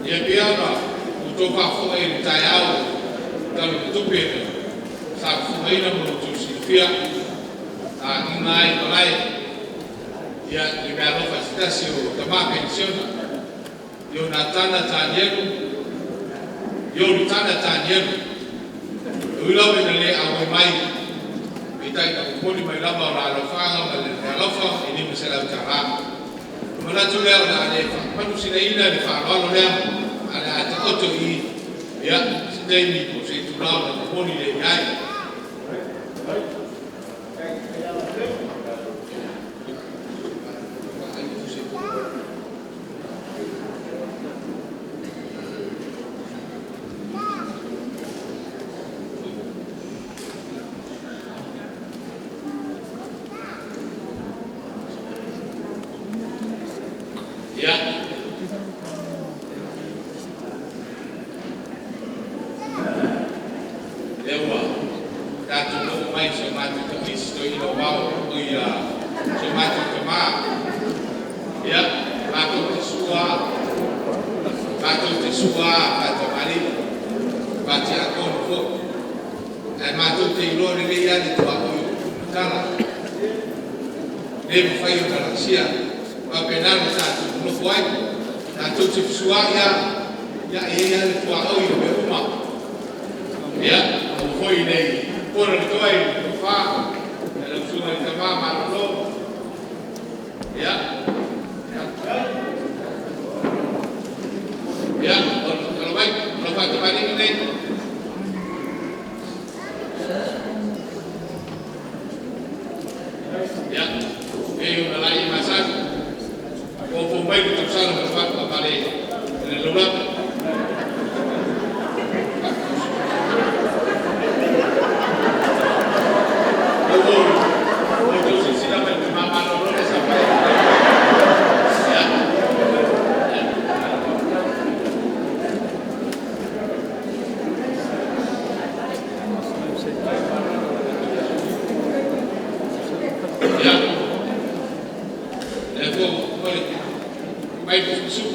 Ia pia ona, o tō whāwhoa i le tai au, Tala o le Tupe sa fuaina mo le silafia a ina ai malae ia le meaalofa se tasi o tamā penisiona Ionatana Tanielu, Ionatana Tanielu. E ui lava ina le auai mai, peitai na momoli mai lava o la alofaga ma le alofa e $500. Manatu lea o le a le faamanusilaina le faaaloalo lea, a le a taoto i ia se taimi po o se itula ona momoli lea i ai. Ia. Lea ua tatou oo mai i si o matou tamalii, si toeaina o Mao o ia si o matou tamā. Ia, matou te sua faatamalii, faatiakono foi. Ae matou te iloa lelei lava le tuaoi o upu ma tala. Le mafai ona laasia. Faapena ona tatou nonofo ai. Tatou te fesuaai lava, ia e i ai lava le tuaoi o mea uma. Ia, aua foi ne i pona le toa i le tofa, lau susuga i le tama malolo. Ia, ia, alo mai, alo faatamalii lenei. Ia, e ona lai masani. O mai le tausaga ma le ma le le laulapa. O tau silasila mai le tama malolo lea sa fai. Ia. Ia. Lea foi ua mai le susu.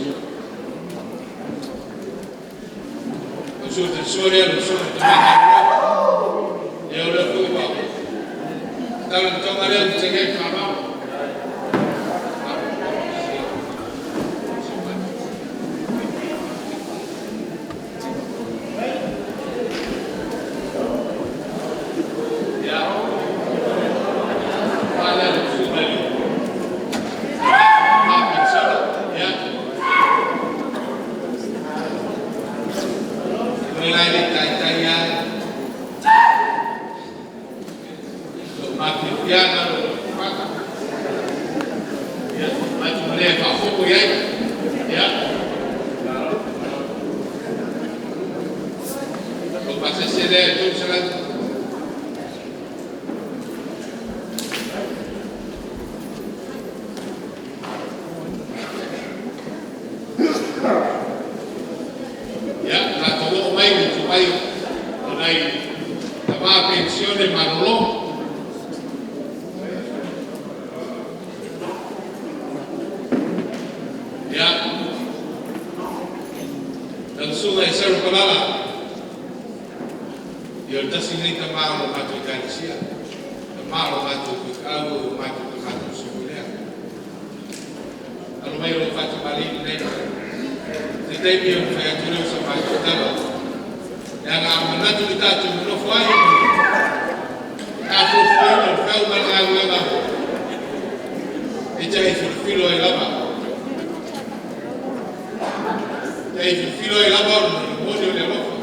O sua te sua lea le sua te malolo. Ia o lea foi ua tala le toga lea ua tege whanau. Ia. Wala le susuga i le tama penisiona. Ia. O le lai le taitai ai. Lo mafiafiaga lo faka. Ia, matu ma le faafopo i ai. Ia. Lo pasese lea e 300. Ia, tatou oo mai le tu mai o nai tamā penisione malolo. Ia, lau susuga i Sarah Palala. Ia o le tasi lenei tamā o lo matou ekalesia. Tamā o lo matou toeau o matou te matou sui lea. Alo mai o lo faatamalii lenei. Se taimi o fai atu lea o sa matou tala. Leaga a manatu le tatou nonofo ai, tafuafuaina o le fau ma le galuega, e tai filofilo ai lava. Tai filofilo ai lava o le momoli o le alofa.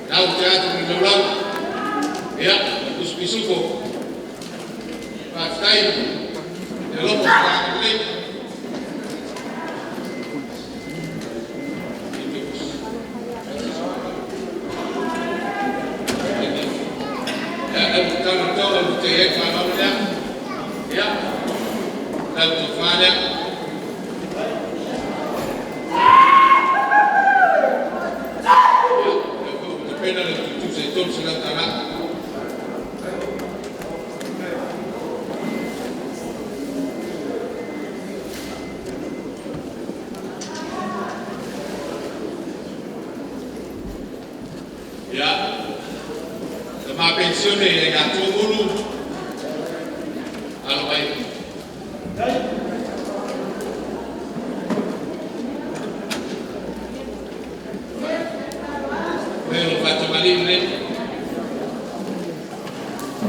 Lau te atu i laulau. Ia, usupisupo. Faafetai. Le alofa o le agalelei. Ia, lau tala toga o te e whanau lea. Ia, lau tofa lea. Ia, lau te pena le tutu se $300. Mapensione ia Tuulu alo mai. Leo fatamali le.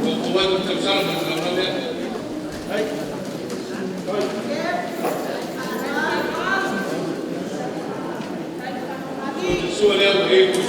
Ko ko wa tu sala mo la le. Sua leo e ku.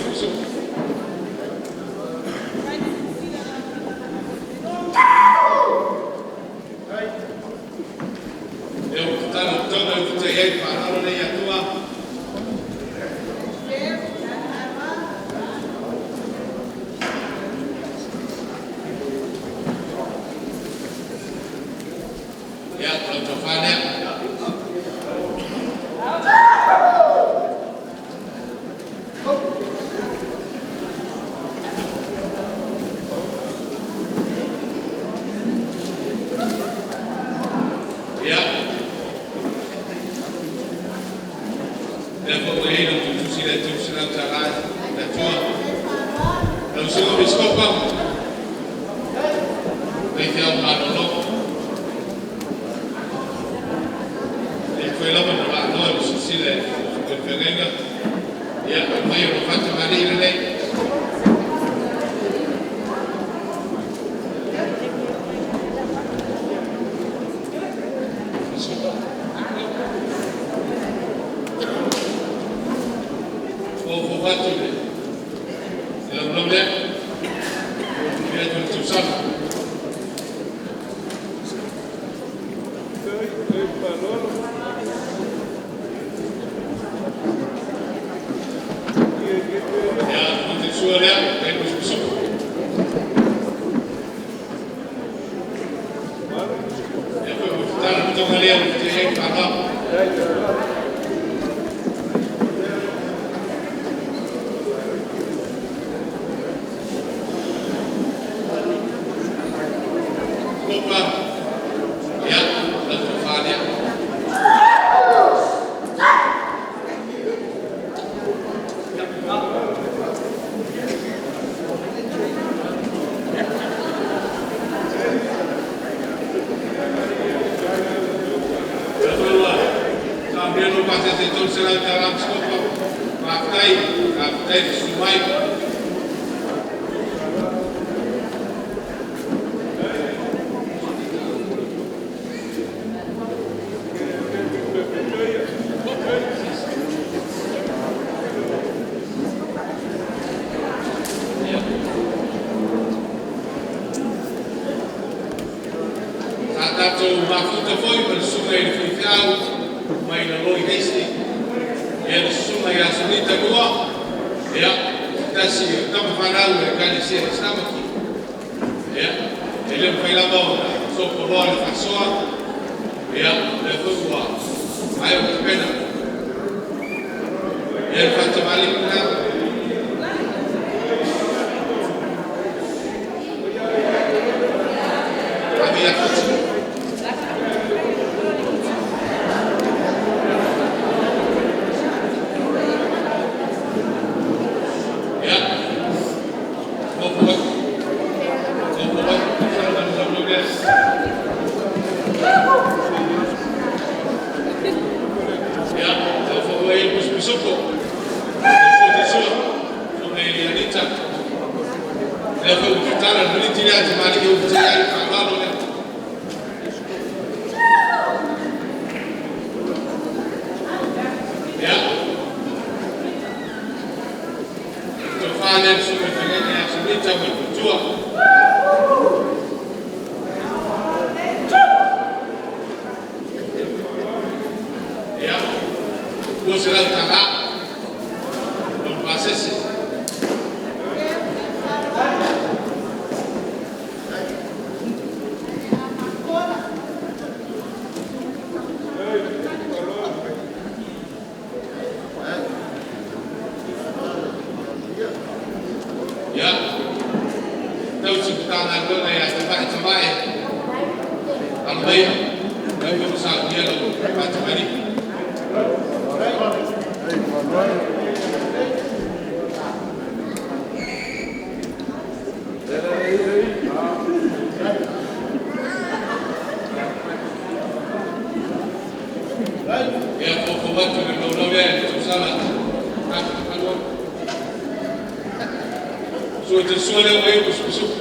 Sua te sua lea o e usukusuku.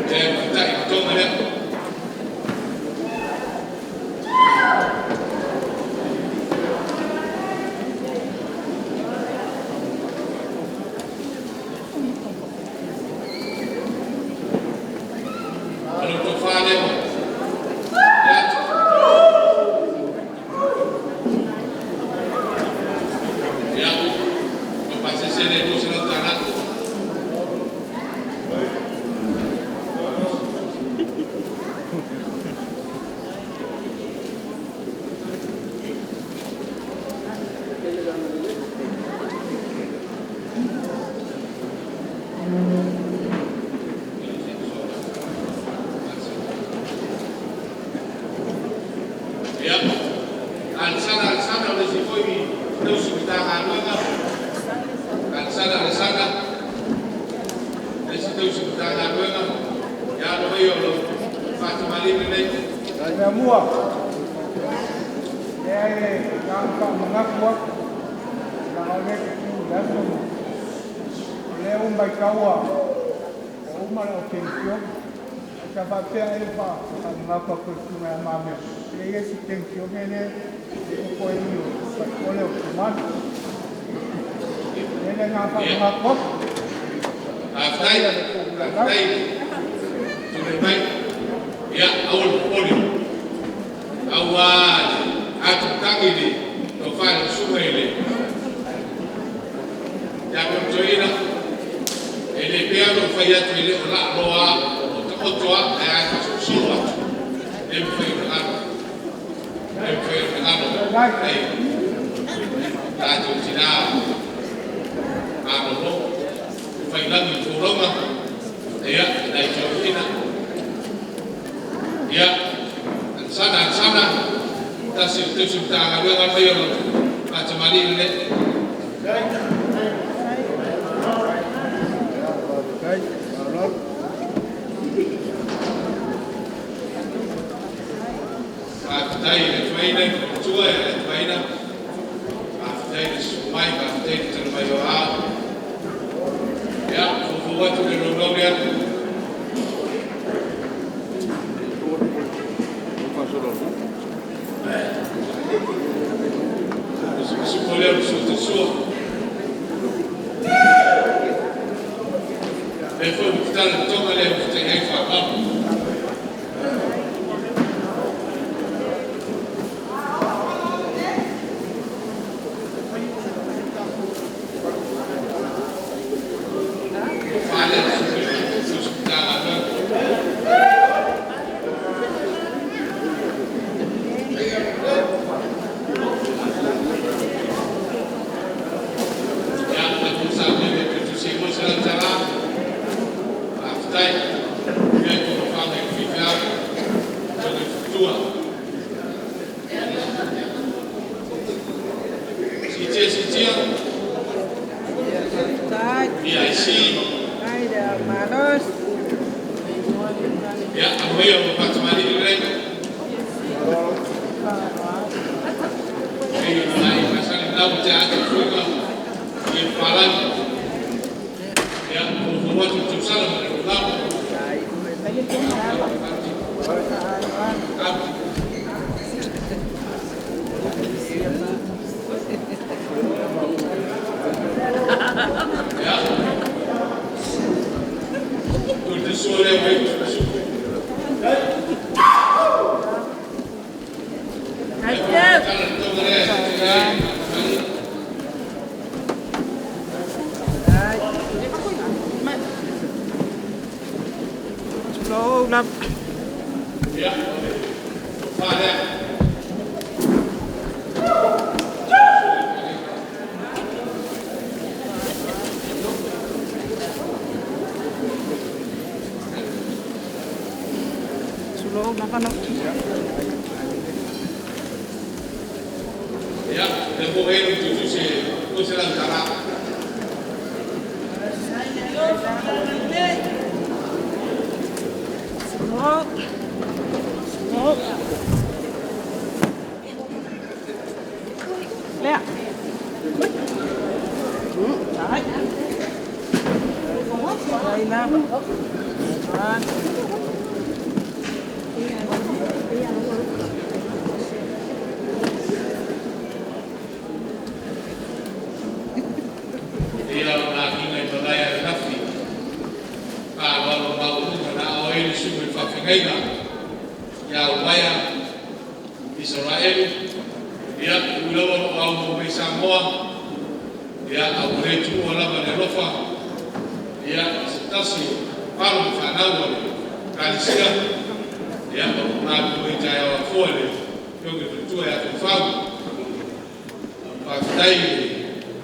E matai tonga lea. Ano to fa lea. Ya. Ya. O pasese le ko se tala. Ya. Alsana, alsana, o le si foi tausi matagaluega. Alsana, alsana. Le si tausi matagaluega. Ya lo mai o lo fatamali lenei. Mea mua, lea e tanga manatu atu, leaga o lea te tu i le aso ma o lea ua maitaua ua uma le penisione. Ae sa faapea ea le faamanatu atu e le susuga ia Mamea, e i ai se penisione lea e totoe i o Faletole o Tumana. O lea le agaga faamanatu atu. Faafetai. Faafetai. Tulai mai. Ia, aua le popole. Aua atu tangi le tofa i le susuga i le ia Totoina. E le pea no fai atu e le o la loa o taoto a ae a faasolosolo atu. Le mafai ona galo. Le mafai ona galo. Ai tatou tina malolo failagi i tulaga ia nai toeaiina. Ia, ansana, ansana, tasi o tausi matagaluega mai o lo faatamalii lenei. Faafetai, faaaloalo. Faafetai i le tuaina i le matua e le tuaina. Faafetai i le susu mai, faafetai i le tala mai o ao. Ia, fuafua atu le laulau lea. Usukusuku lea o le sua te sua. Le foi ua tatala le toga lea ua fetai ai faavalo. Fale le susu matagaluega. Ia, le pusa le tusi mo se tala. Faafetai. Ia ko fanga i fifea. To le futua. Sitia, sitia. PIC. Ia, amoia o fatamali lelei. Ei, nai masani lau te atu fuiga i palagi. Ia, o watu tu sala ma le lau. Ia. Tu te sua lea wei. Ia. Fa lea. Ia, le mo e tu tu se ko se lan tala. Isaraelu, ia, ui lava o lo o aumau mai Samoa, ia, a ua le tuua lava le alofa, ia, i se tasi o alo ma fanau a le Ekalesia, ia, o lo o galulue i taeao afoa i le afioga i le faletua ia Feufau. Faafetai i le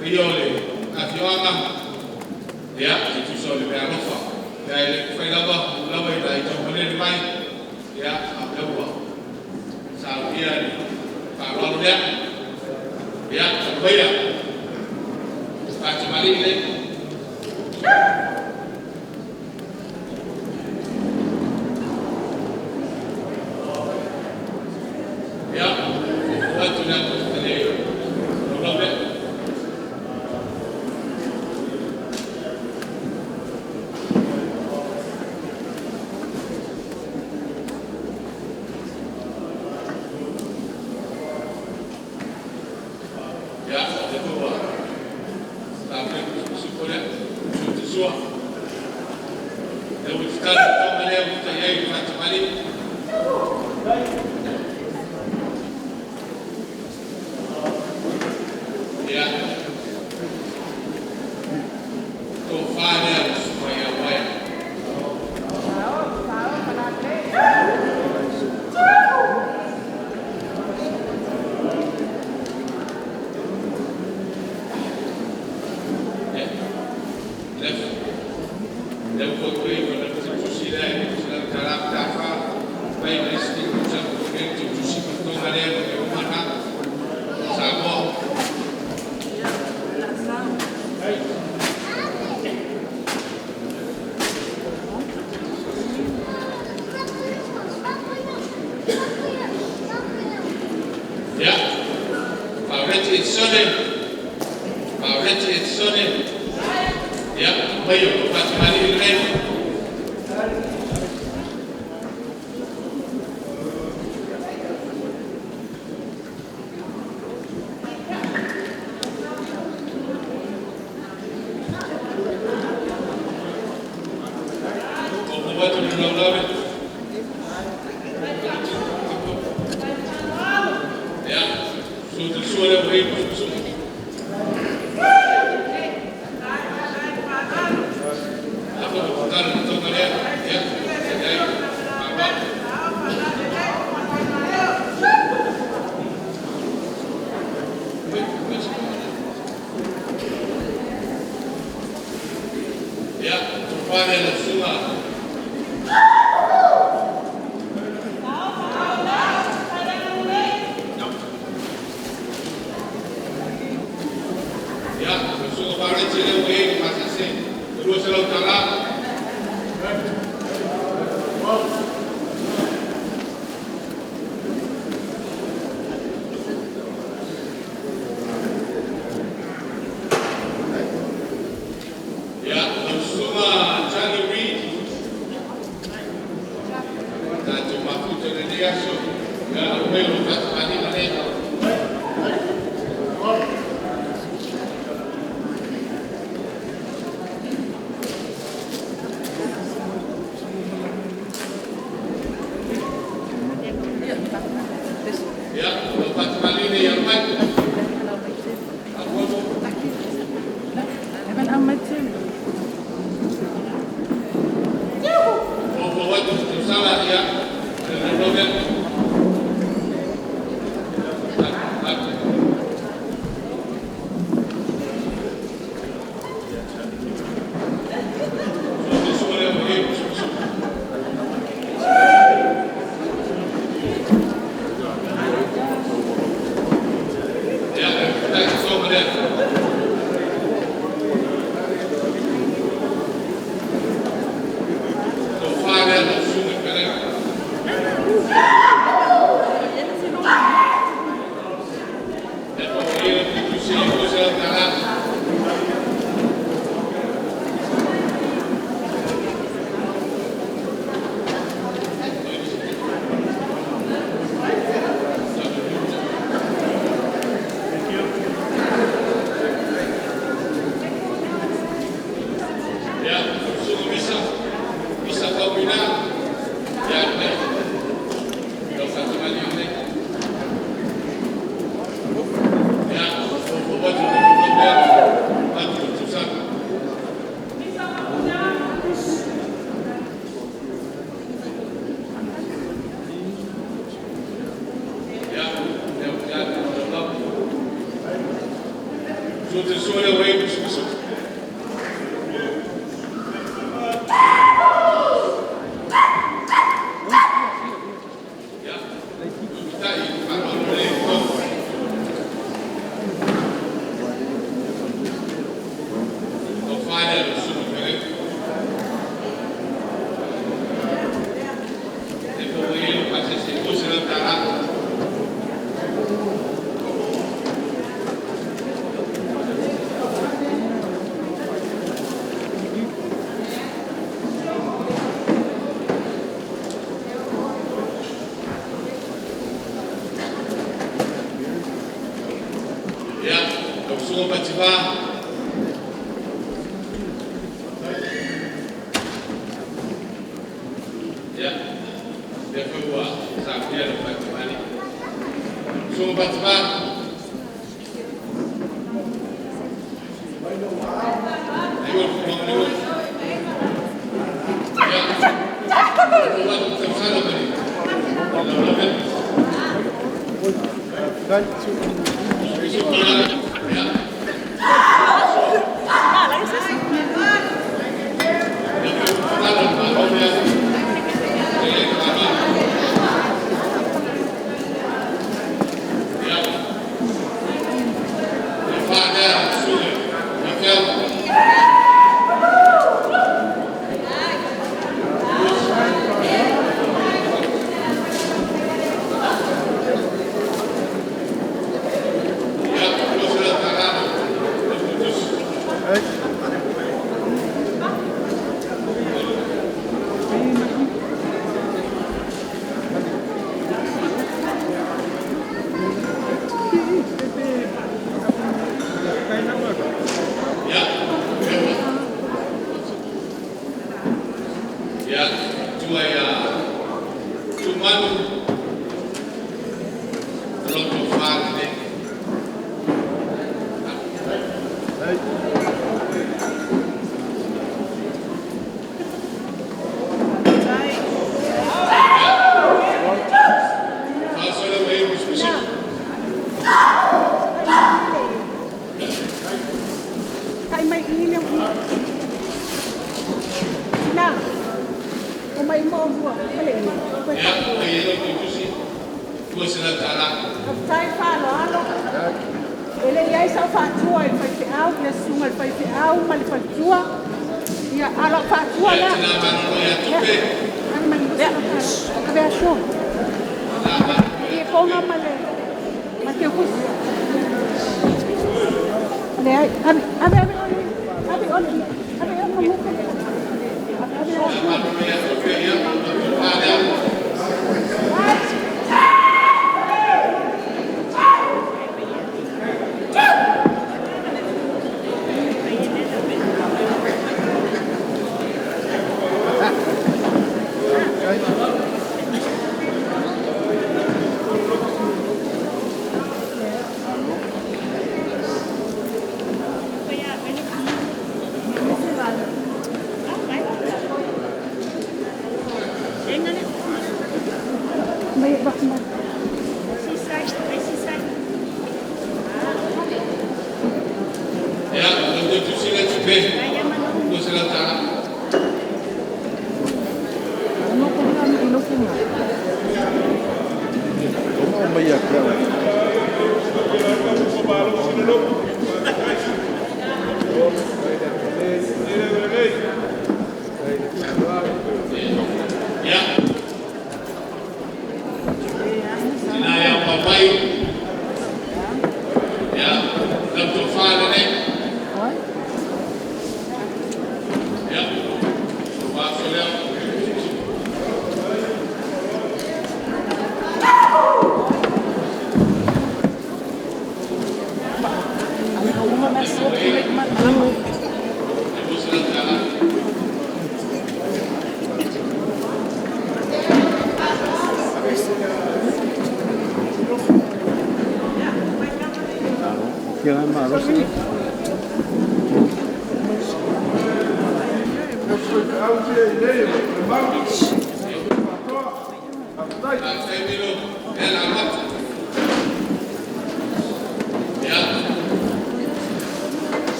paia o le afioaga, ia, e tusa o le meaalofa. Ia e le mafai lava, e ui lava ina e taumalele mai, ia, a o lea ua saunia le faaaloalo lea. Ia, talu maia le faatamalii lea. Ia, fofo atu le le laulau lea. Ia, o lea foi ua saunia le musumusuko lea, le sua. Lea ua tatala le toga lea ua ita i ai le faatamalii. Ia, tofa lea a le Susuga ia Uaea. Ia, lea foi ua tusi lea e $500 ma $4 mai le isi tausaga foi lea tusi ma le toga lea ma uma lena. Samoa. Ia, Faaureti Etisone, Faaureti Etisone. Ia, mai o faatamalii lenei. Fofo atu le laulave. Ia, susu sua lea ua i musumusuko. Afa ua tatala le toga lea. Ia, se i ai. Faaaloalo. Ia, tofa lea lau susuga. Ia, lau susuga Faaureti lea ua i ai le pasese, $200. Ia, lau susuga Charlie Reid, tatou mafuta i lenei aso. Ia, aumai o faatamalii lea. Ia, lau faatamalii lea ia mai. Afuafu. Fofo atu tausala, ia, le laulau lea. Susu sua lea ua i ai musumusuko. Ia, tai toga lea. Tofa lea lau susuga i fetalaiga. Lea foi ua i ai le tusi e $200.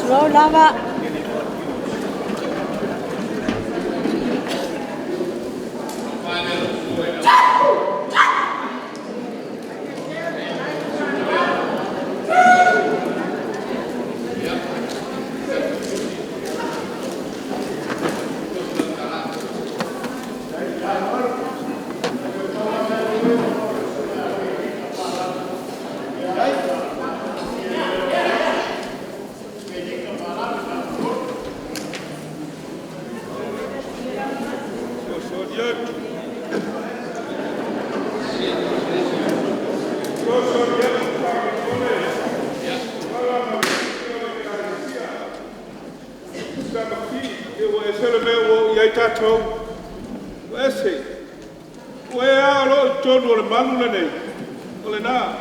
Tulou lava. Tatou, ua ese. Ua e a loa i totonu o le malu lenei, o lena.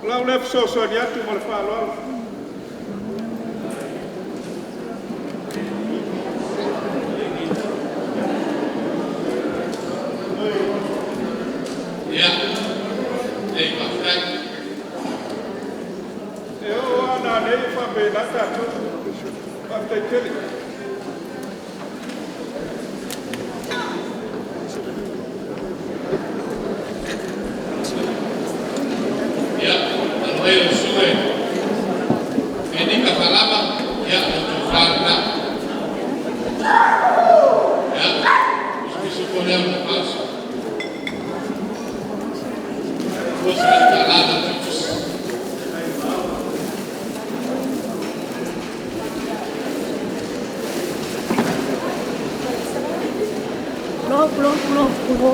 O lau lea fesoasoani atu ma le faaaloalo. tele. Ia, aloe o sue, e nika falava, ia, o tō whārena. Ia, usipisu kone au na pausa. Kosa le talada tutus. Pulo, pulo, pulo, pulo.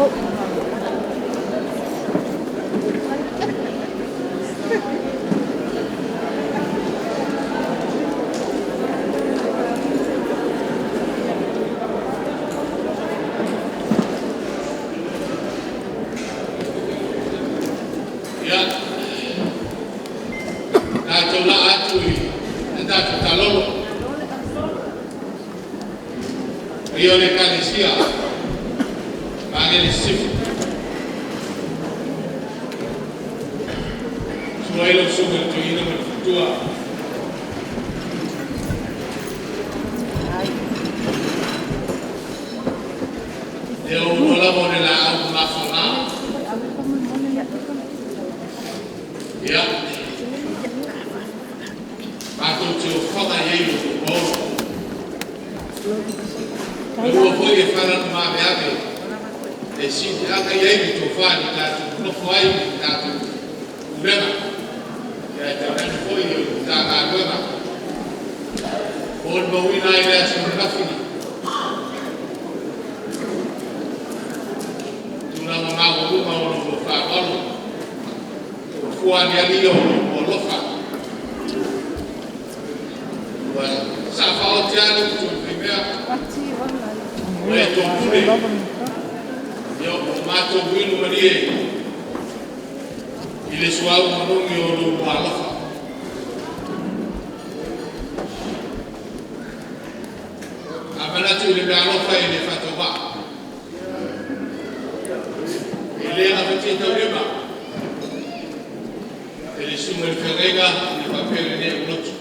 Ia, tātou la atu i le tātou talolo. Ia o le kalesia, Magele Sifu. Sua ilo suga le tuina ma le futua. E o ua lava o le la au mafo. Ia, mātou te o whanga iei o tō. E ua foi e whana no ave ave. E si te aka iei ni tō whani tātou nofo ai ni tātou urenga. Ia e te rani foi o tā ngā ruenga. O le mauina ai le aso rafini. Tūlanga ngā luma o lo whāwalo. O fua ni ali o lo alofa. Ua sa whaote anu tu primea. O e tō pule. Ia o mātou winu marie. I le suau manungi o lo alofa. A manatu i le mea alofa i le whatawa. I le ngawhati tau lima. E le sunga le wharenga i le whapere ne o lotu.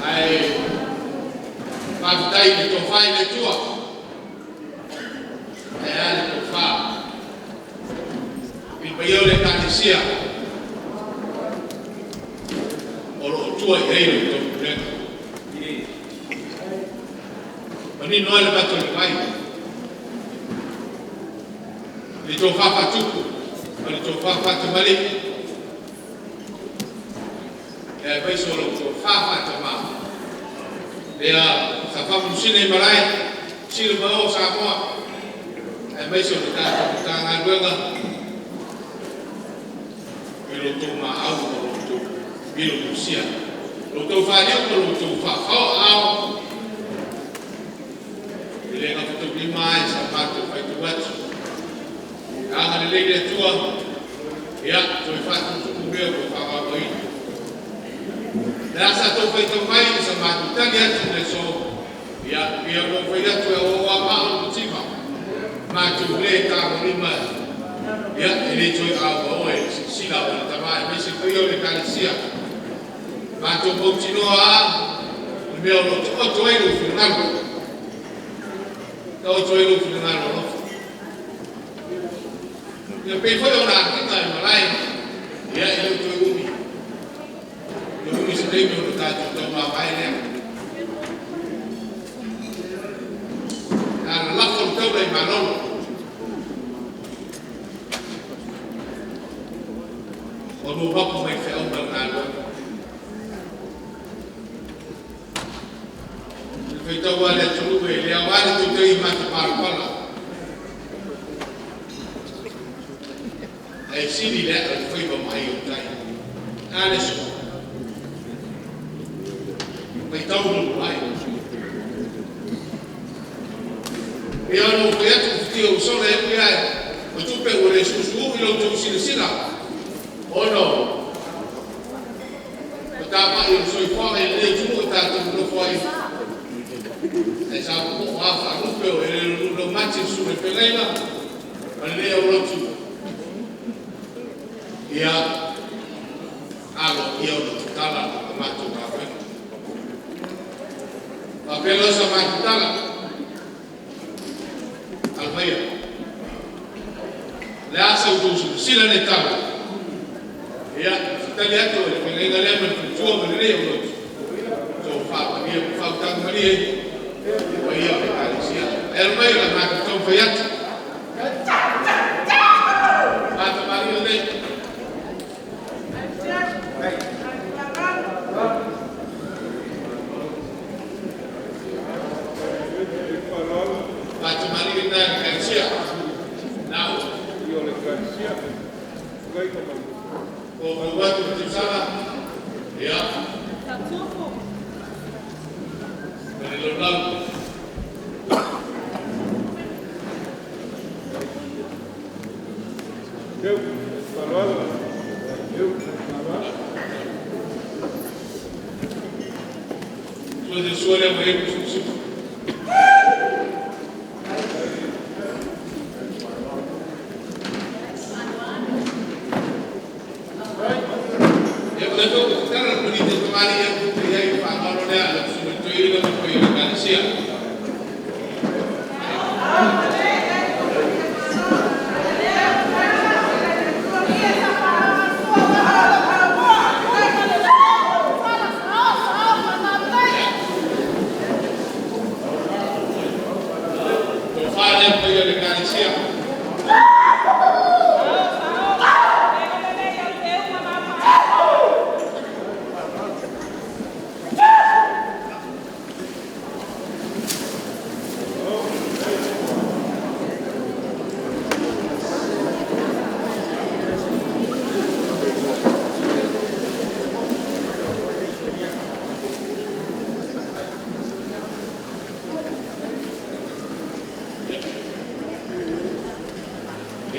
Ai whawhitai le tō whai le tua. Ai a le tō whā. I le pai o le kānesia. O lo o tua i eiro i tō purenga. Mani noa le mato le mai. Le tō whawhatuku. Ma le tō whawhatamari. E ai paiso lo tō whawhatamā. Lea sa whamusine marae, sila mao sa moa. Ai maiso le tātou tā ngā ruenga. I lo tō maau o lo tō milo tō sia. Lo tō whaneu o lo tō whawhao ao. I le ngā whataulima ai sa mātou whaitu atu. Anga le leile tua, ia, toi whatutuku mea ko whakawaini. Le asa tō whaitau mai i sa mātou tali atu le so, ia, ia mo whai atu e o a maa o tima. Mātou le tāgo lima, ia, e le toi au oe, sila o le tamai, me se toi o le kalesia. Mātou mautinoa a, le mea o lo o toi lo whiringalu. Ka o toi lo whiringalu alofa. Ia pei foi o nā kinga e marae, ia e leo toi umi. Le umi se teimi o le tātou tau mā mai lea. Nā la lafo le taula i malolo. O nō mapu mai wheau ma ngā lua. Le whaitau a le atunu e lea wale tau tei mā te parapala. Ai sili lea o le whaipa mai o tai. Nā le so. Mai tau no mai. Ia no whai atu whiti o sola e pia e. O tupe o le susu i lo tau sila sila. O no. O tā mai o soi whanga i le tunu o tātou no whai. Ai sa po o a wharupe o e le lo mati su le peleina. Ma le lea o lotu. Ia alo ia o le tutala o mātou Faapea lea o sa matou tala. Alo maia. O le a sa outou silasila i lenei tala? Ia, tali atu e le feagaiga lea ma le faletua ma lenei aulotu, tofa malie ma faautaga malie i le paia o le Ekalesia. Ae alo maia o le a matou taumafai atu. Fatamalii lelei. Fatamalii lena e le Ekalesia. Nau. O atu le tausaga. Ia. Ma le laulau. Sua te sua lea mai e kusukusuku. Ia, o le foi tala le polite tamali ia te iai whaangalo lea le suma toeina ma koe i le Ekalesia. Tofa lea mai le Ekalesia.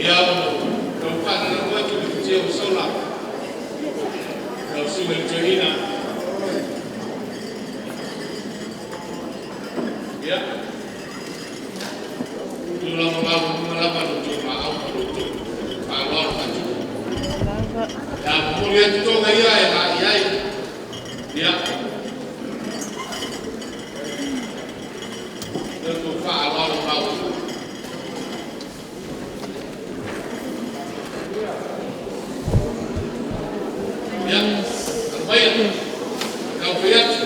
Ia ono, tau whaanana atu le tia o sola. Lau suga le toeina. Ia. Tulaga lau lunga lava lo tou maau ma lo tou faaaloalo faatupu. Ia momoli atu toga ia e la'i ai. Ia. Lo tou faaaloalo mau. Ia, alo maia. Tau fai atu.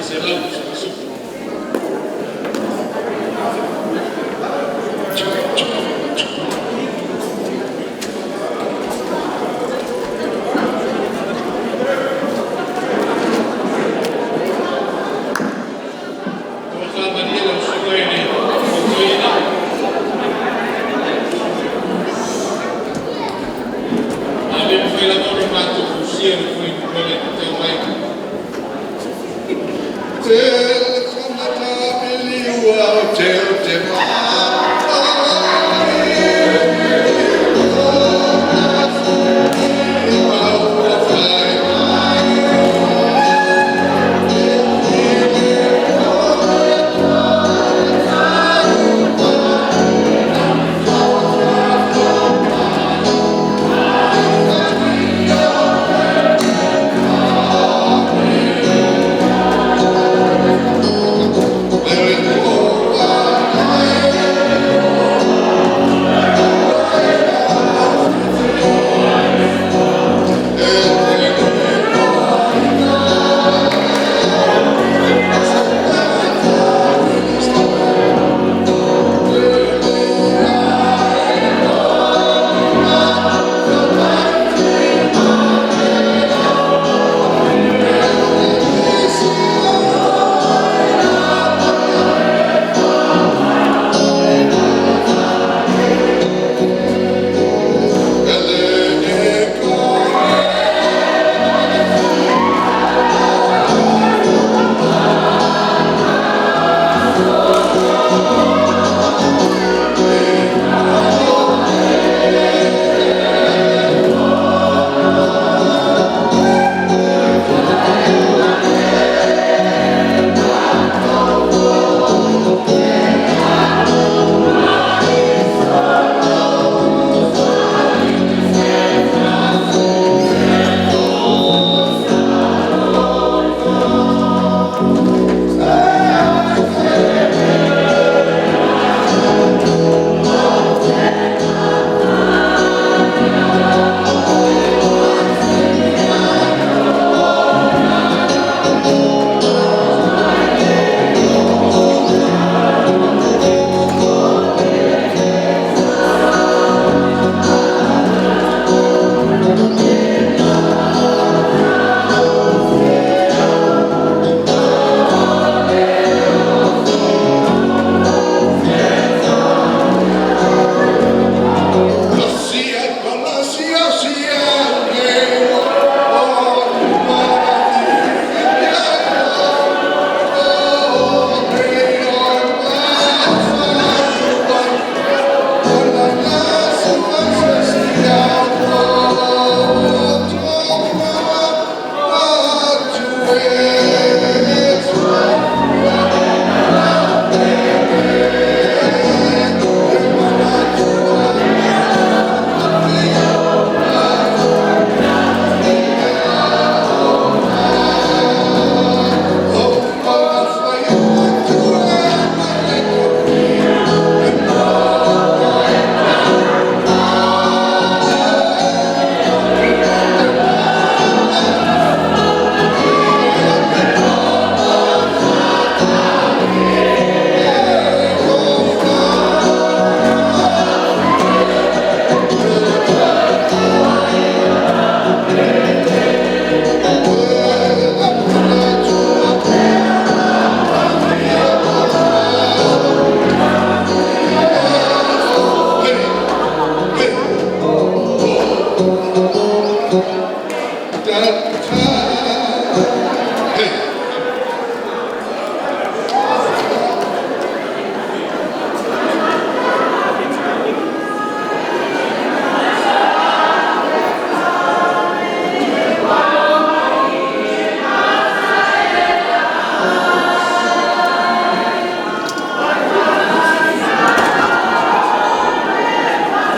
190. Tofa malie lau Susuga i le Fautuaina. A le mafai lava ona matou fusia le fuainumera e tatau ai.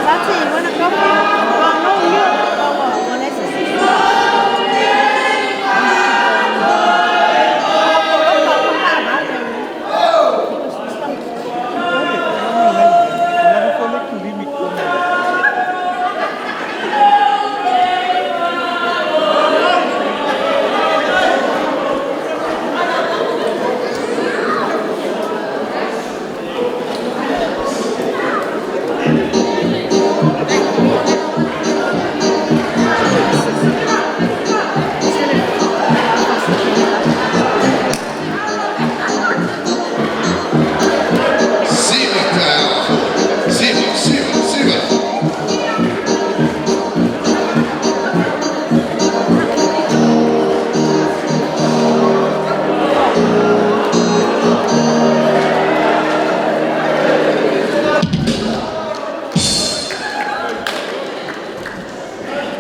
Tati, you want a coffee? Well, no milk. Oh, well,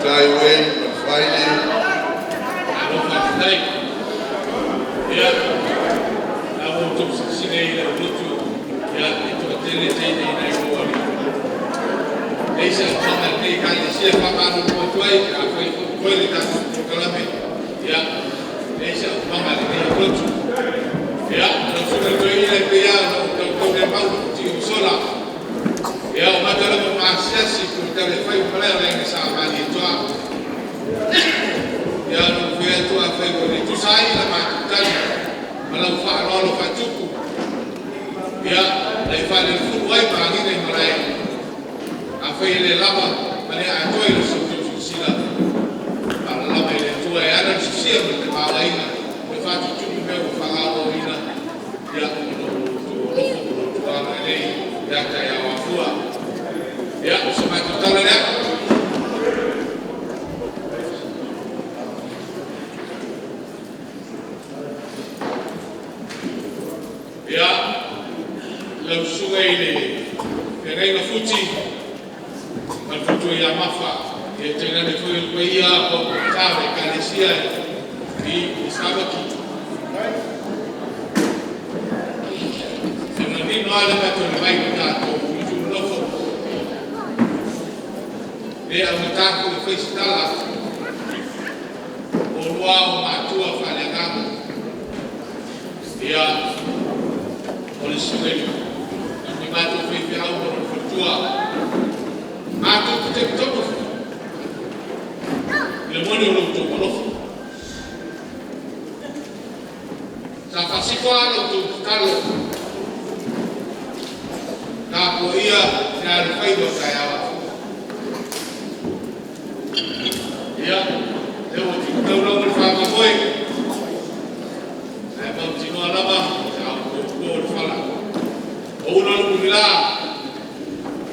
Tai Wayne Faile. Malo faafetai. Ia, a ua outou silasila i lau lotu, ia, e toatele teine ina i lou alii. Leai se aumaga a lenei Ekalesia e faamalulu atu ai, afai foi o totoe le tatou polokalame, ia, leai se aumaga a lenei aulotu. Ia, lau Susuga i le Toeaina, e pei lava ona ou tautaulemau i le futia ua sola, ia o mata lava ma asiasi i tolotala e fai i le malae o le Aiga Sa Malietoa. Ia ona ou fai atu, afai ua le tusa ai la matou tali ma lau faaaloalo faatupu, ia, na e faalelefulu ai ma agiga i malae, afai e le lava ma le atoa i so outou silasila, alaala mai le Atua e ana le sosia ma le tamaoaiga e faatutumu mea ua faaauauina, ia, ona o lo outou alofa ma lo outou agalelei ia taeao afua. Ia, o se matou tala lea. Ia, lau susuga i le Feagaiga Futi ma le faletua ia Mafa, ia tainane foi le paia paopapata o le Ekalesia i Savaki. E manino lava le avatu o le vai i le tatou tulutulu nofo. E le augata foi e fai se tala, o oulua lava o matua faaleagaga. Ia, o le susuga i le matou faifeau ma lona faletua, matou te talitonu foi i le moni o lo outou alofa. Sa faasino lava la outou tatalo, tapuaia le alofaiva o taeao afoa. Ia, lea ua tupu taulaga le faamoemoe, ae mautinoa lava a o po le fala. O ula le mulila,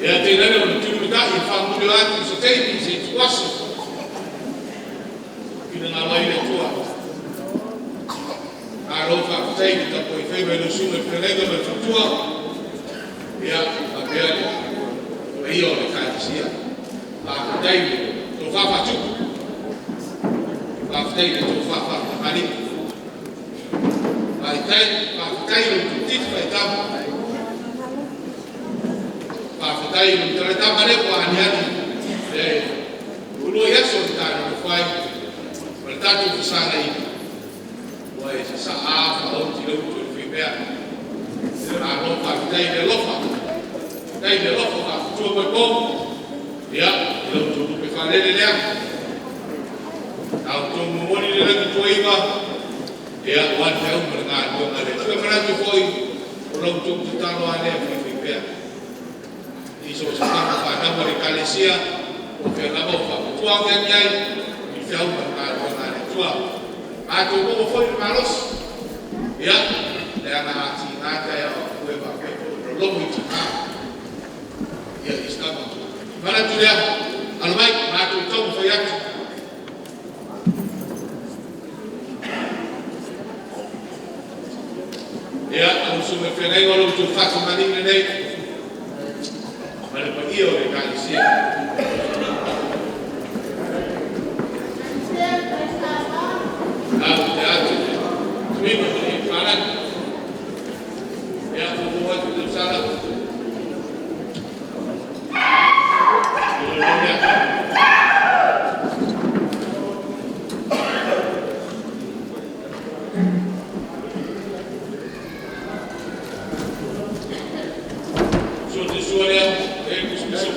ia tainane o le tulimatai e faamuli atu i se taimi i se ituaso e finagalo ai le Atua. Malo faafetai le tapuai faiva i lau susuga i le feagaiga ma le faletua, ia faapea le paia o le Ekalesia. Faafetai le tofa faatupu, faafetai i le tofa faatamalii. Faafetai, faafetai i lo outou titi faitama, faafetai i le talatama lea ua aniani le uluai aso na ta nonofo ai ma le tatou fesagai, ua e sasaa faaoti le utu a le faimea. Malo faafetai i le alofa, faafetai i le alofa faafutua mai po, ia, i la outou lupe faalele lea. A outou momoli le lagi tuaiva, ia, aua le feau ma le galuega a le Atua. E manatu foi, o la outou tatalo lava lea faifaipea i so o se tama fanau a le Ekalesia, po o fea lava o faaputua agiagi ai i le feau ma le galuega a le Atua. Matou maua foi le malosi, ia, leaga a tiga taeao e faapea foi ona lologo i tiga ia i si tama. Manatu lea, alo mai, matou taumafai atu. Ia, lau susuga i le feagaiga, o lo outou faatamalii lenei ma le paia o le Ekalesia. Au te atu tuima ma le falani. Ia, fuafua atu i tausala. Sua te sua lea, e kusikusi.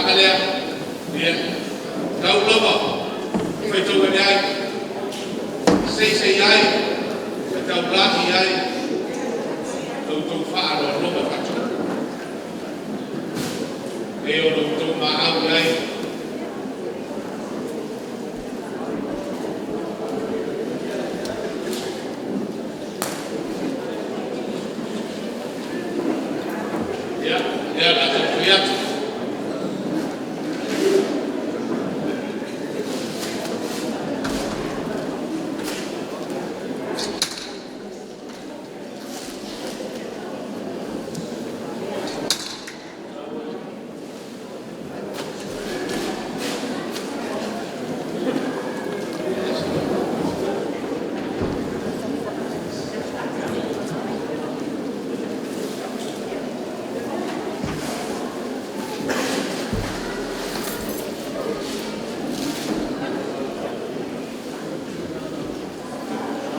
tulaga lea, ia, tau lava, faitau ane ai, seisei ai, faitaulagi ai, tou faaloaloa ma faatino. E o lo outou maau i ai. Ia, lea o le a taumafai atu.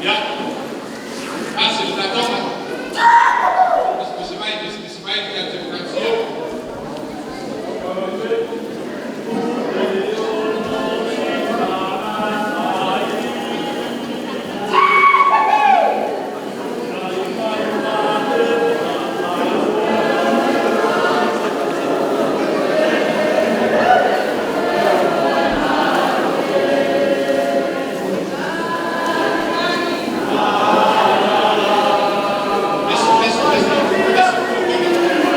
Ia, asi le tatoga. Pisipisi mai, pisipisi mai, tatou Ekalesia. Pisi, pisi, pisi, pisi.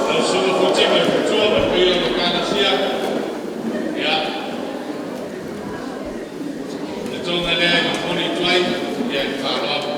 Lau Susuga Fuatima le Faletua ma le paia o le Ekalesia, ia, o le toga lea e momoli atu ai, ia, i le faaaloalo.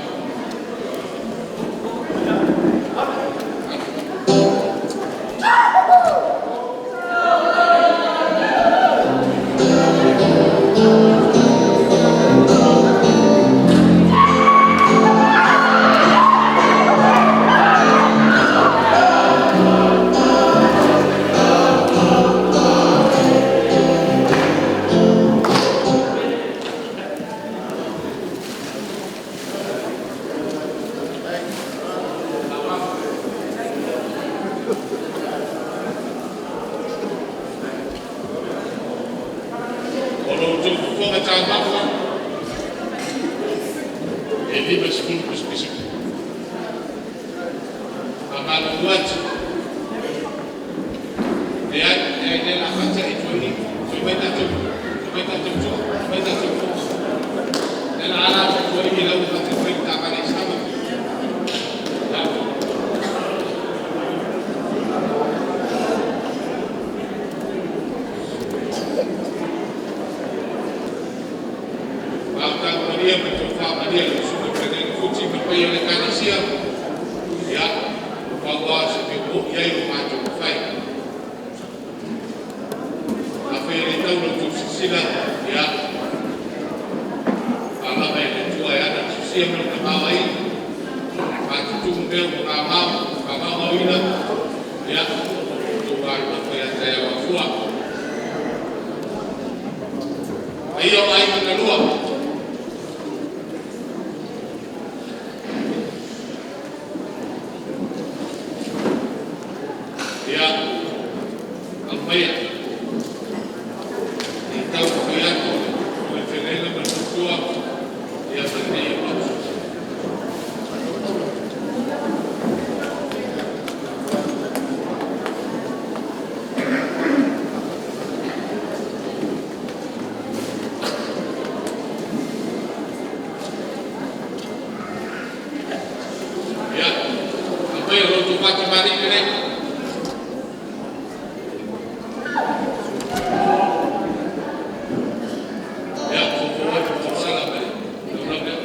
O lo outou fofoga taumafa, e 50 pisipisi. Faamalulu atu. Leai, leai, lea la faatea i tua i, fai mai tatou, fai mai tatou tua, fai mai tatou tua. Lea la ala atu tua i lau faatea fai le taavale i sama. Ia. Malia ma le Tofa Malia lau Susuga i le Feagaiga Futi ma le paia o le Ekalesia, ia, pau lava o se mea ua oo i ai lo matou mafai. Afai e le tau la outou silasila, ia, faalava e le Atua e ana le sosia ma le tamaoaiga, faatutumu mea ua faagaogaoina, ia, outou alolofa ia taeao e afua. Paia o aiga na lua, ia, aumaia, se i taumafai atu le feagaiga ma le faletua ma lenei uluai. Ia, aumaia lo outou fatamalii lenei. Ia, foufou atu le tausala ma le laulau lea.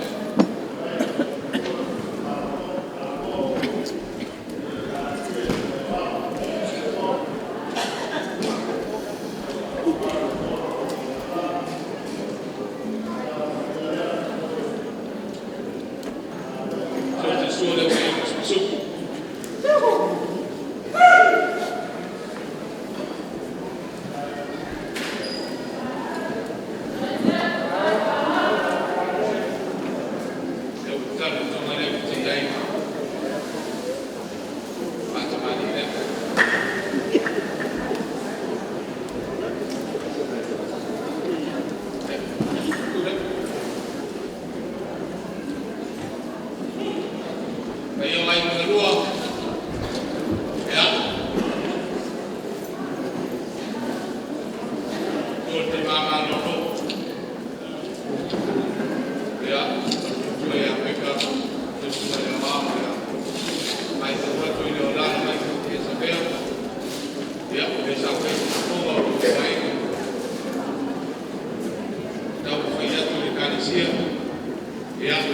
Susu le susu o le aufaiga masumasupy. Ia, ua tatalo i le toga lea ua te'i ai le faatamalii lea. Ia, tu lea. Paia o aiga na lua, ia, susu le tama malolo, ia, ma le faletua ia Meka le susuga i le Aoao. Ia, matau atu e le o alaala mai Iesamea, ia o lea sa fai si fofoga o lo outou aiga, taumafai atu le Ekalesia, ia, o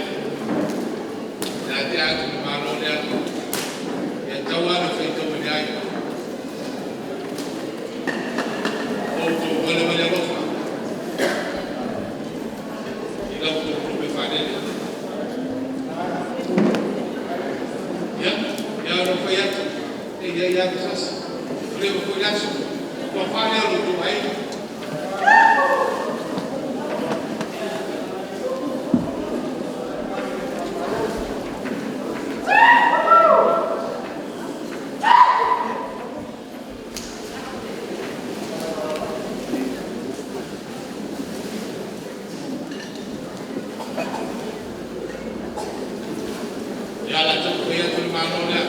le a tea atu le Malo lea, ia tau lava ina faitau ane ai. O outou valevale alofa i la outou lupe faalele. Ia, e ao ona ou fai atu, e i ai lava ma sasi, ua leva foi le aso. Le toafa lea o lo outou aiga. Ia, o le a taumafai atu le Malo lea,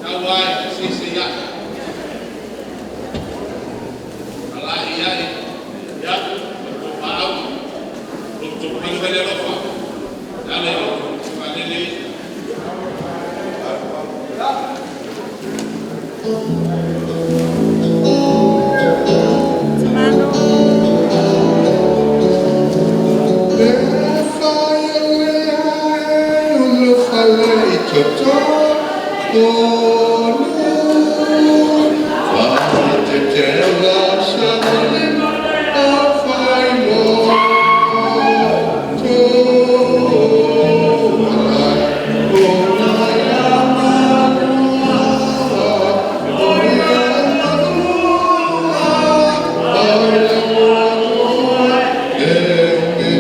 tau lava ina seisei ae, talai ae, ia, la outou paau, lo outou valevale alofa e ala i la outou lupe faalele. Le fai o le fale i totonu, faatetela savalima fai loto. O nai amalua, o ia malua, ai le moa e o me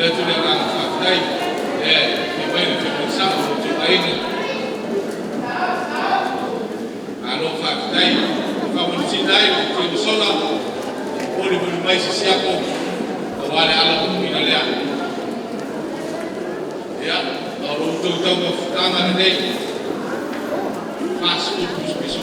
Le atu le agaga faafetai e mai le femalsao o tou aiga. Malo faafetai. Faamanusina ai le tuimasola, moli moli mai se siapo, aua le ala manuia lea. Ia, o lo outou taumafataga lenei, 40 pisopiso.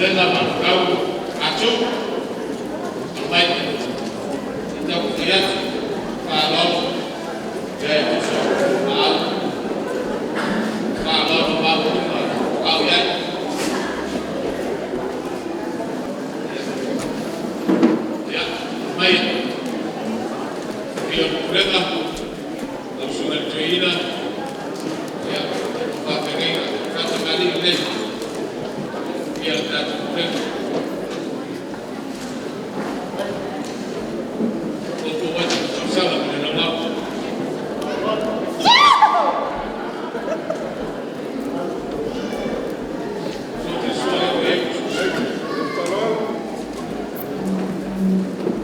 Lena matatau atu mai taumafai atu faaaloalo ia e tusa o maau faaaloalo maualuga au i ai. Ia, mai ia o le pulega, lau susuga i le toeaina, ia, faafeagaiga, faatamalii lelei ia le tatou pulega. Outou atu tausala ma le laulau. Sote sua e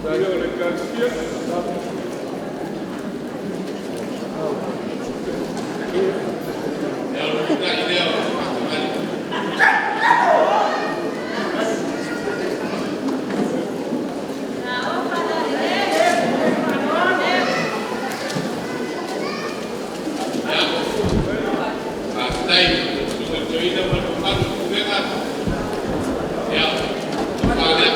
Ia o le Ekalesia. E o le tai lea o le faatamali. Ia, faafetai susuga i le toeaina ma le mamalu o le pulega. Ia, tofa lea.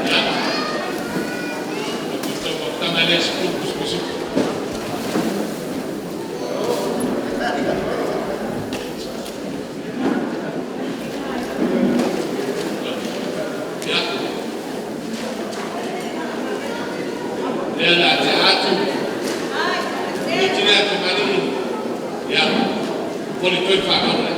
Ia, o le taumafataga lea 10 pisopiso. Ia, lea la te atu, iti lea tamalii. Ia, mo le toe faaaloalo lea.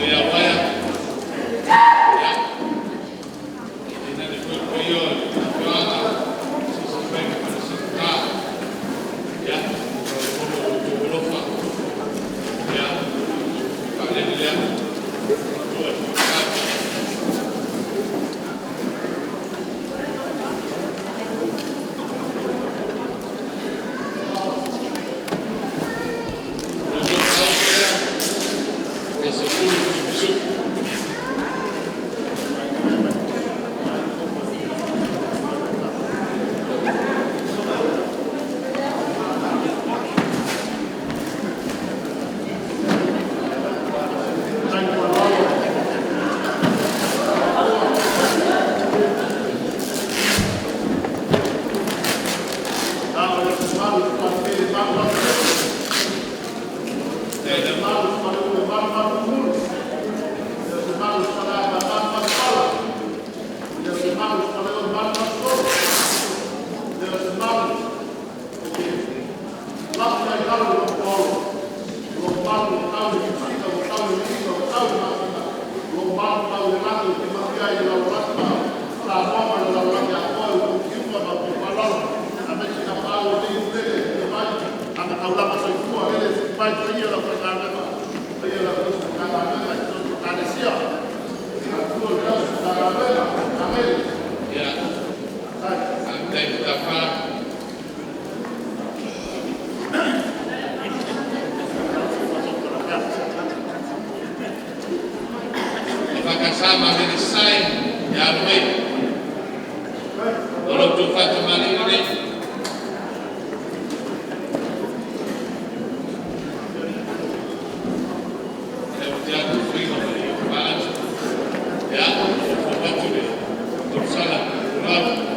Ia Fakasa ma le sai ya mai. O lo tu fata mali nei. E o te atu fringa mai balance. Ya, o fatu le. O sala, bravo.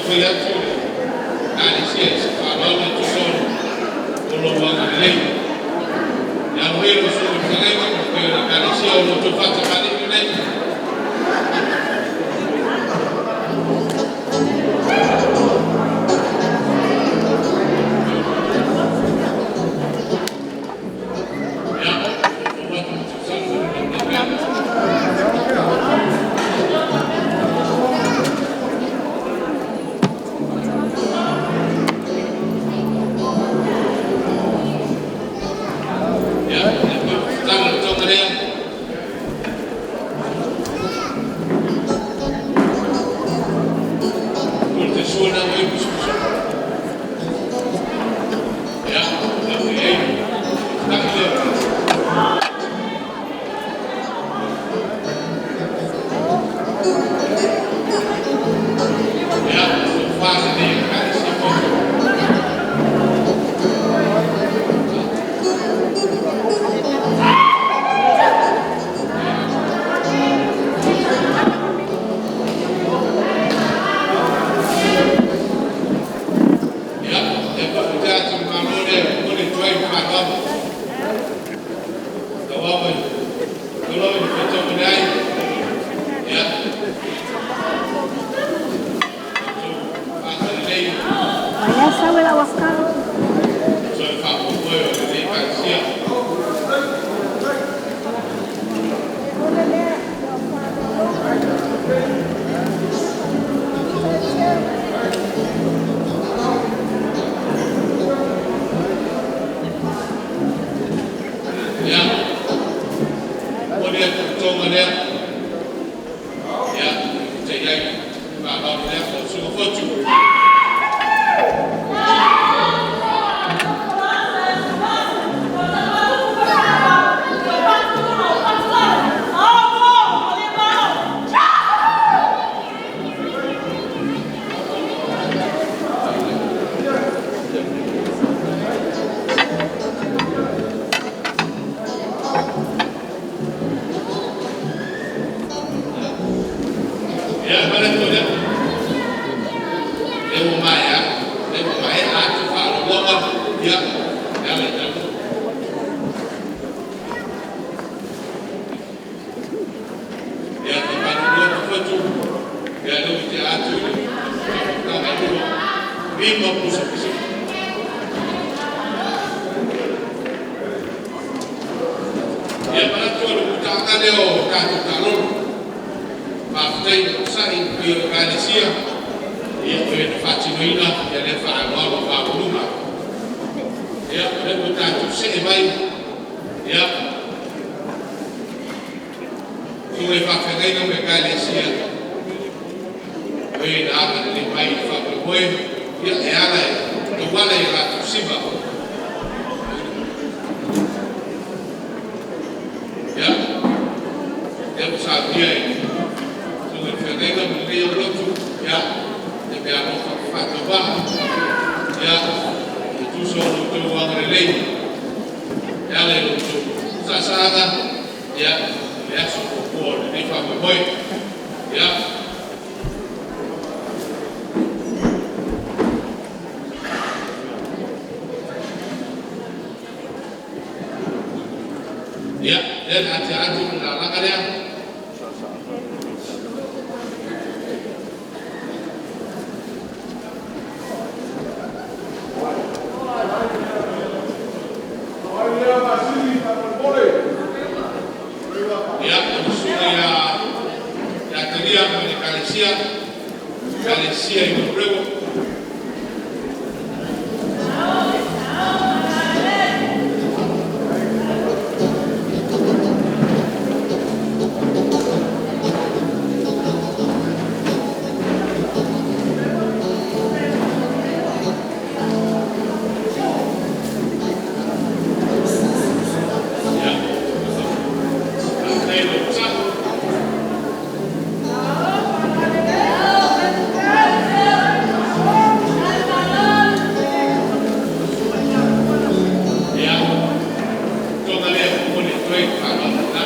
Taumafai atu le Ekalesia i se faaaloalo e tusa o lou agalelei. Le aloaia o lau Susuga i le Feagaiga ma le paia o le Ekalesia o lo o outou faatamalii lelei. Ia, foufou atu ma tatalo i le laulelei. Ia, o lea foi ua tatala le toga lea. Pule te sua lena ua i ai le musumusuga. Ia, lea ua i ai le tafita'i lea. Ia, le tofa lelei a le Ekalesia Fotu. Ia, lea foi ua tea atu i le Malo lea e momoli atu ai le faaaloalo. Tau lava ina faitau ane ai, ia, outou agalelei Vaiaso sau e lau afu kalo. tusa o le faamoemoe o lenei Ekalesia. Ia, momoli atu le toga lea, ia, e fetaui ai le faaaloalo lea lau Susuga Fotu. Ia, manatu o lea, lea ua maea, lea ua maea atu faalogologo, ia, e ala i tatou. Ia, e faamalulu atu Fotu, ia, lea ua tea atu i le taumafataga e lua, lima pusa pisiko. Ia, manatu o le mutaaga lea o tatou taalolo. Faafetai le onosai i le paia o Ekalesia, ia, o e na faatinoina ia lea faaaloalo maualuga. Ia, o lea ua tatou see mai, ia, susuga i faafeagaiga ma Ekalesia, o e na agalelei mai i le faamoemoe, ia, e ala e tauala i a latou siva. Ia, lea ua saunia e le susuga i le feagaiga ma lenei aulotu, ia, le meaalofa faatauvaa, ia, e tusa o lo outou agalelei, e ala i lo outou saasaaga, ia, i le aso muamua o lenei faamoemoe. Ia, ia, lea le atia atu le lalaga lea. Ia, o le susuga ia Talia ma le Ekalesia, Ekalesia i Manurewa. Ia, faafetai le onosai. Ia, toga lea momoli atu ai le faaaloalo lena.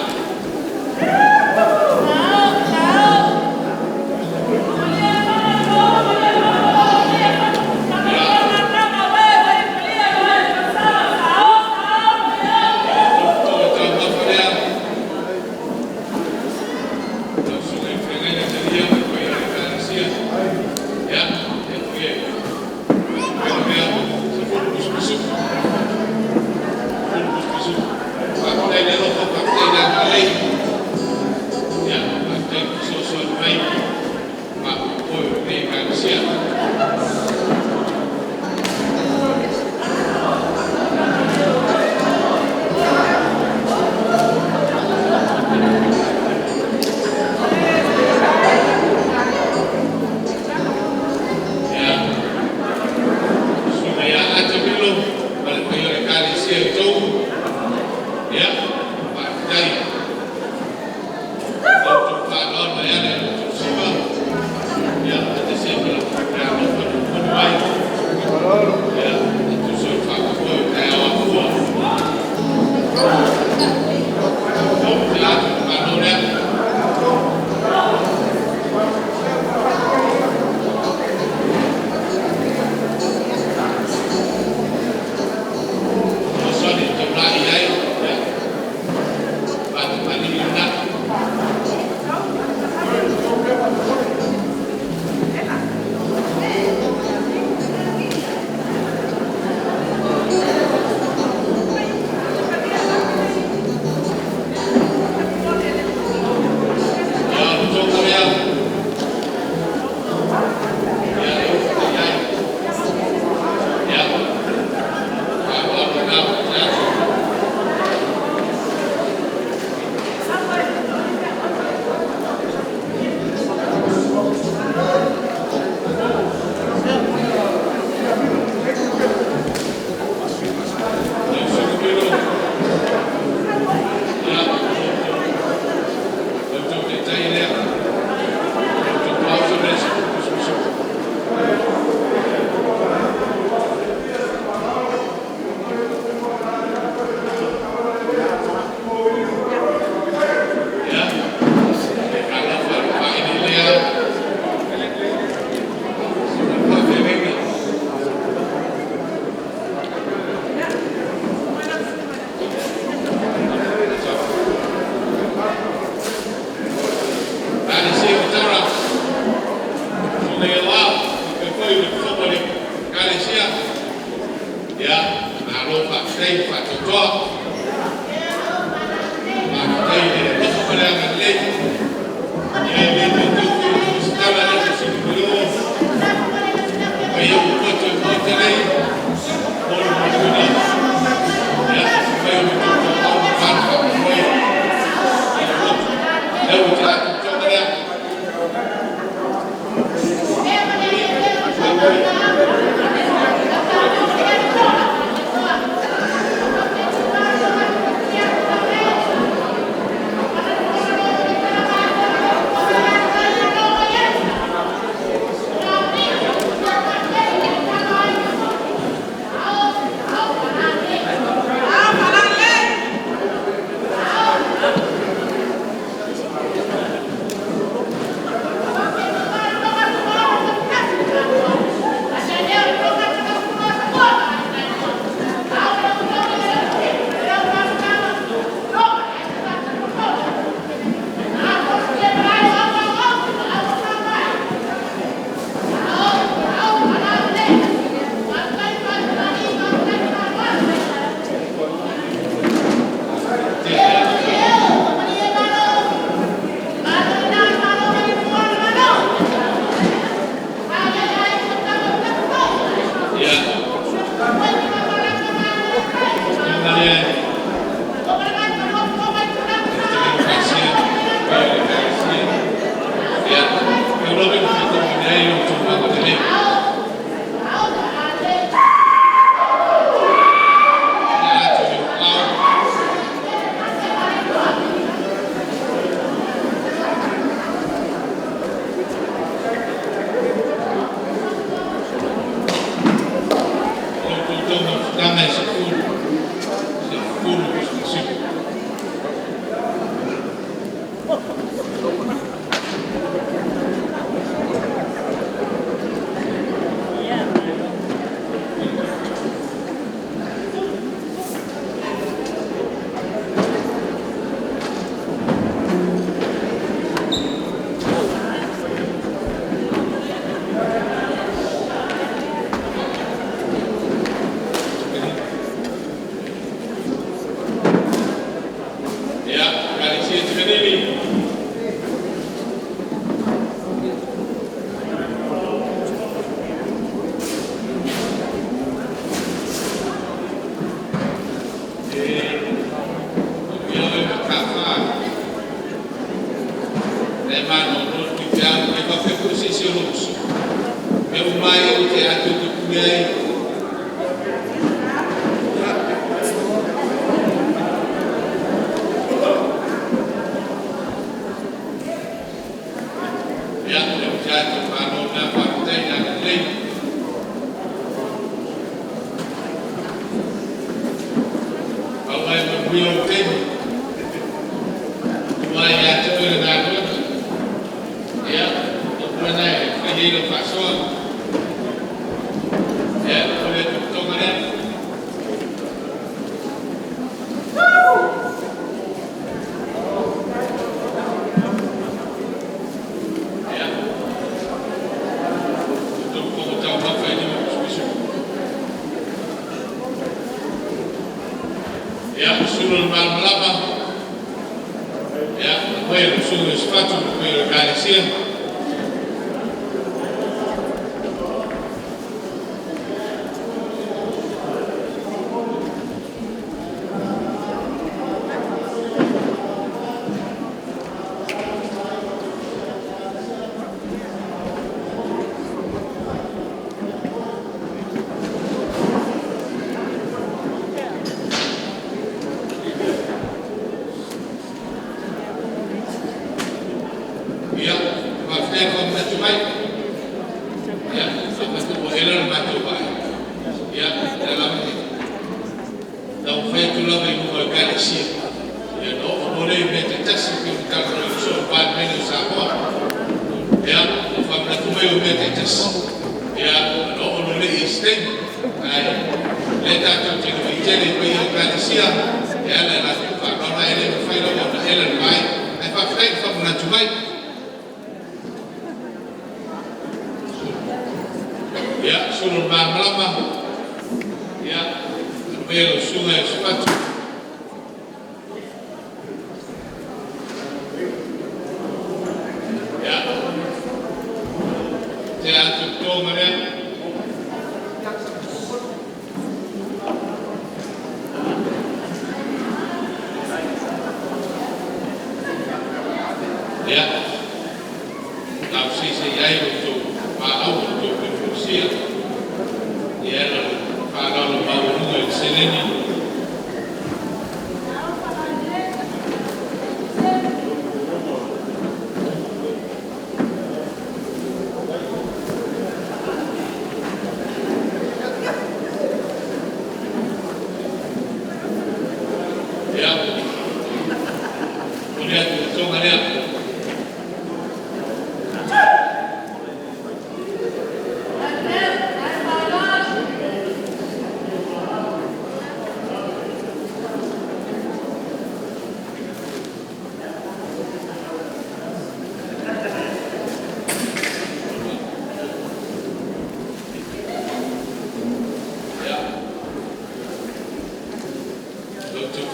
Ia,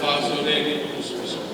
Faaoso lea i lima pisopisupu.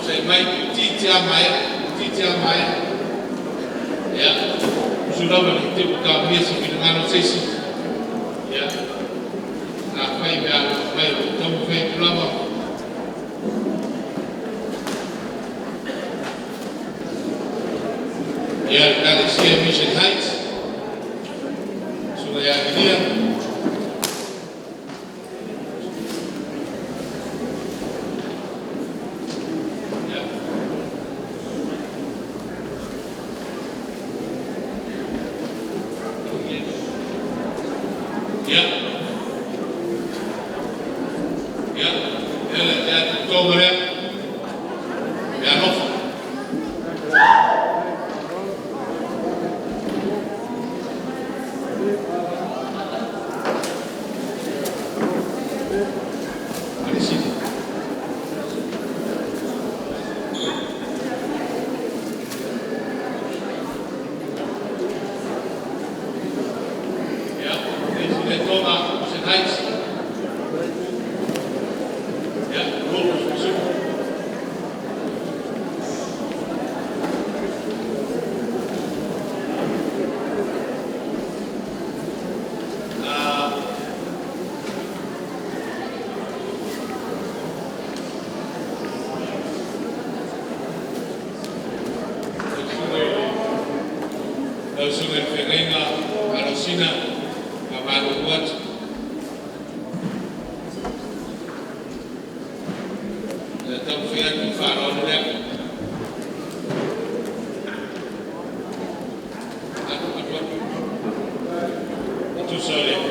Sei mai titi a mai, titi a mai. Ia, usu lava le te o ka mia se finagalo se isi. Ia, afai pe a mai o taumafai atu lava. Ia, le Ekalesia Mission Heights, Susuga ia Vilia. Ia. Ia. Ia, ia le te atu tonga lea. Ia alofa. Alesina. Ia, le isi le tonga, Mission Heights. Ia, lua pisopisupu. Ah, lau susuga i le feagaiga Alosina, faamalulu atu. Le taumafai atu i faaaloalo lea. Atu, atu, atu. E tusa o le o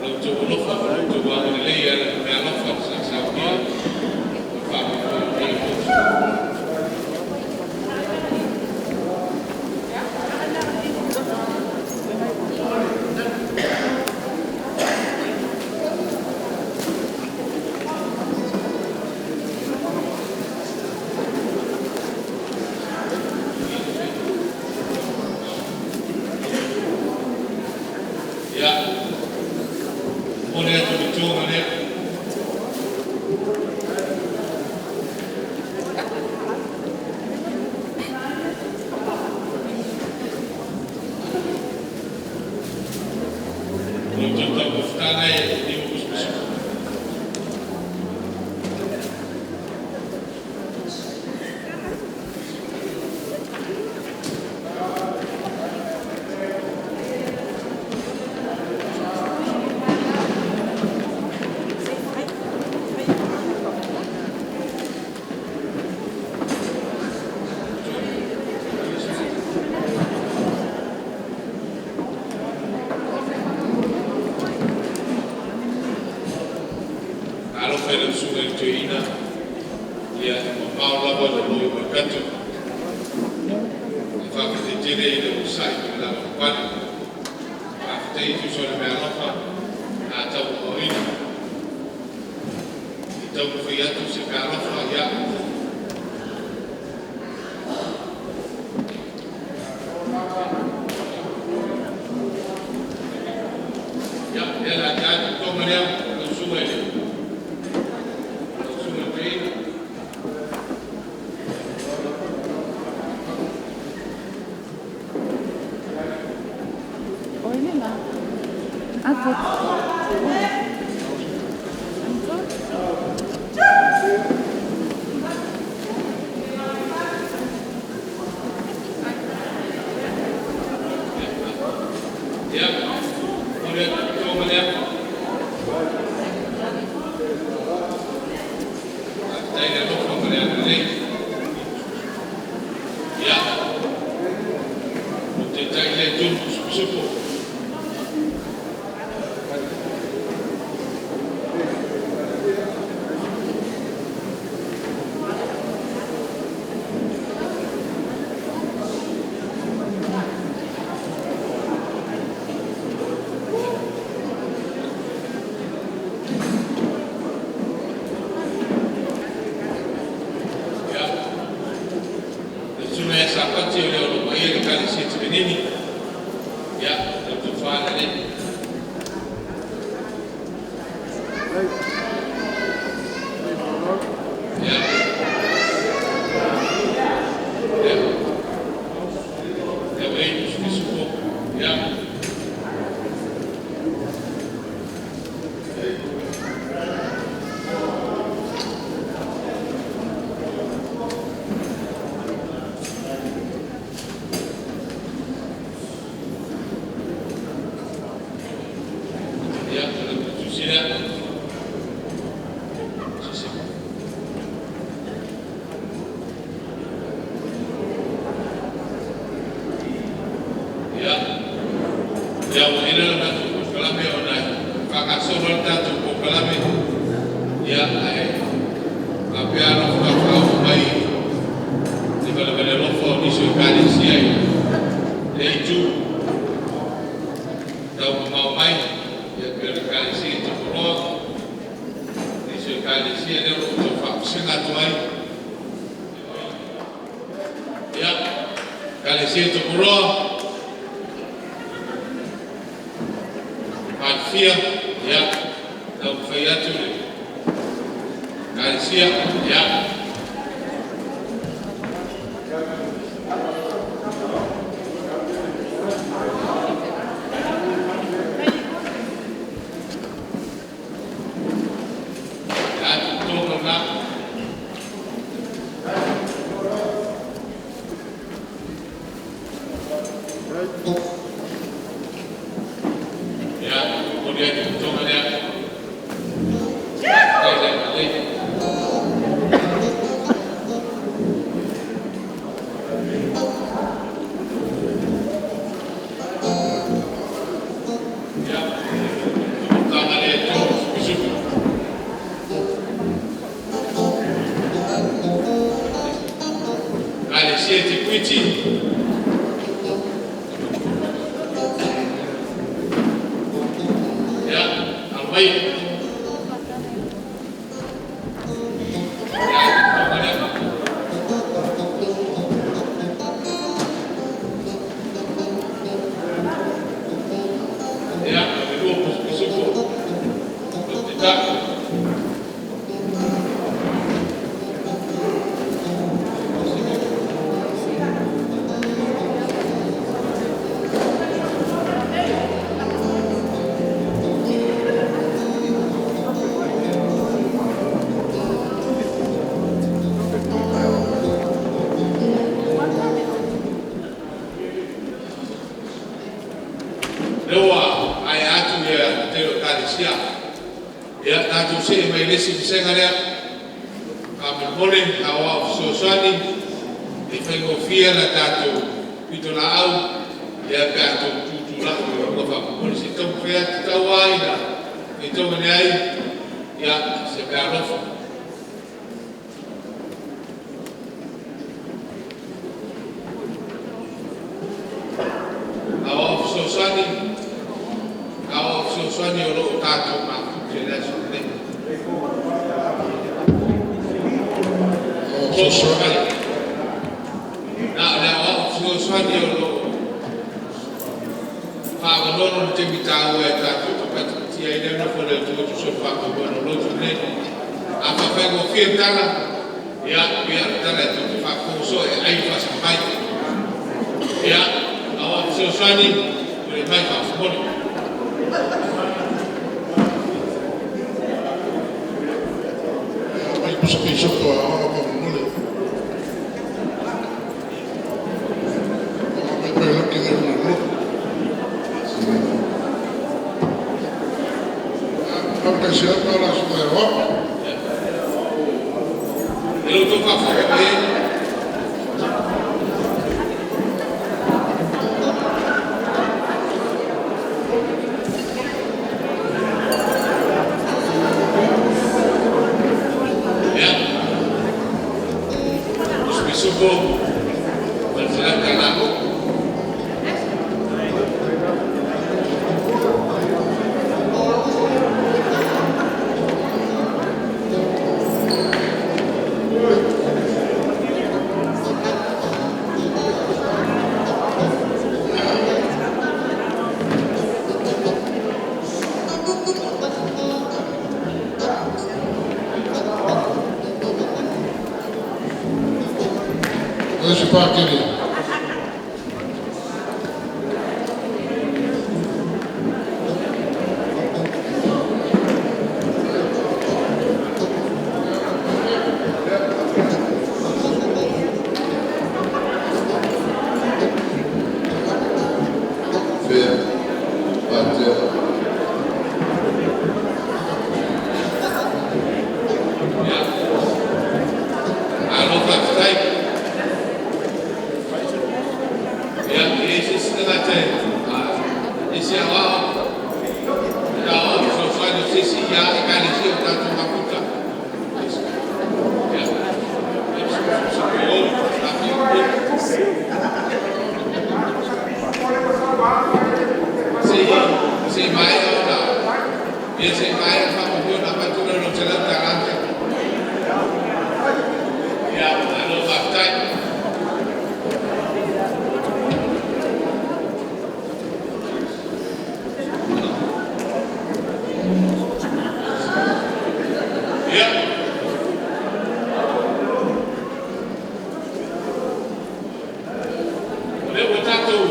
la outou alofa ma lo outou agalelei e ala i meaalofa sa saunia o le faamoemoe o lenei aso. Ia, momoli atu le toga lea. O le tou taumafataga e lima pisopisupu. Alofa i lau susuga i le toeaina, ia e mamao lava le loi Waikato. E faafetai tele i le onosai ma le lavapapale. Faafetai e tusa o le meaalofa a tauaoina. I taumafai atu se meaalofa, ia. Ia, ia la te atu tonga lea, lau susuga i le lau susuga i le toeaina. Oh, il est là. Un peu. Un peu. Ia, momoli atu tonga lea. Faafetai le alofa ma le agalelei. Ia, o taitai lea e tolu pisopisupu. O se Pakele. Fea, Patea. Malo faafetai. Ia, e i ai se isi tagata e se aoao, aoao fesoasoani o se isi ia Ekalesia o tatou mafuta. Ia, se i maea ona ia se i maea ona faamuamua ona avatu lea o lau $100. Ia, malo faafetai. Ia. O lea ua tatou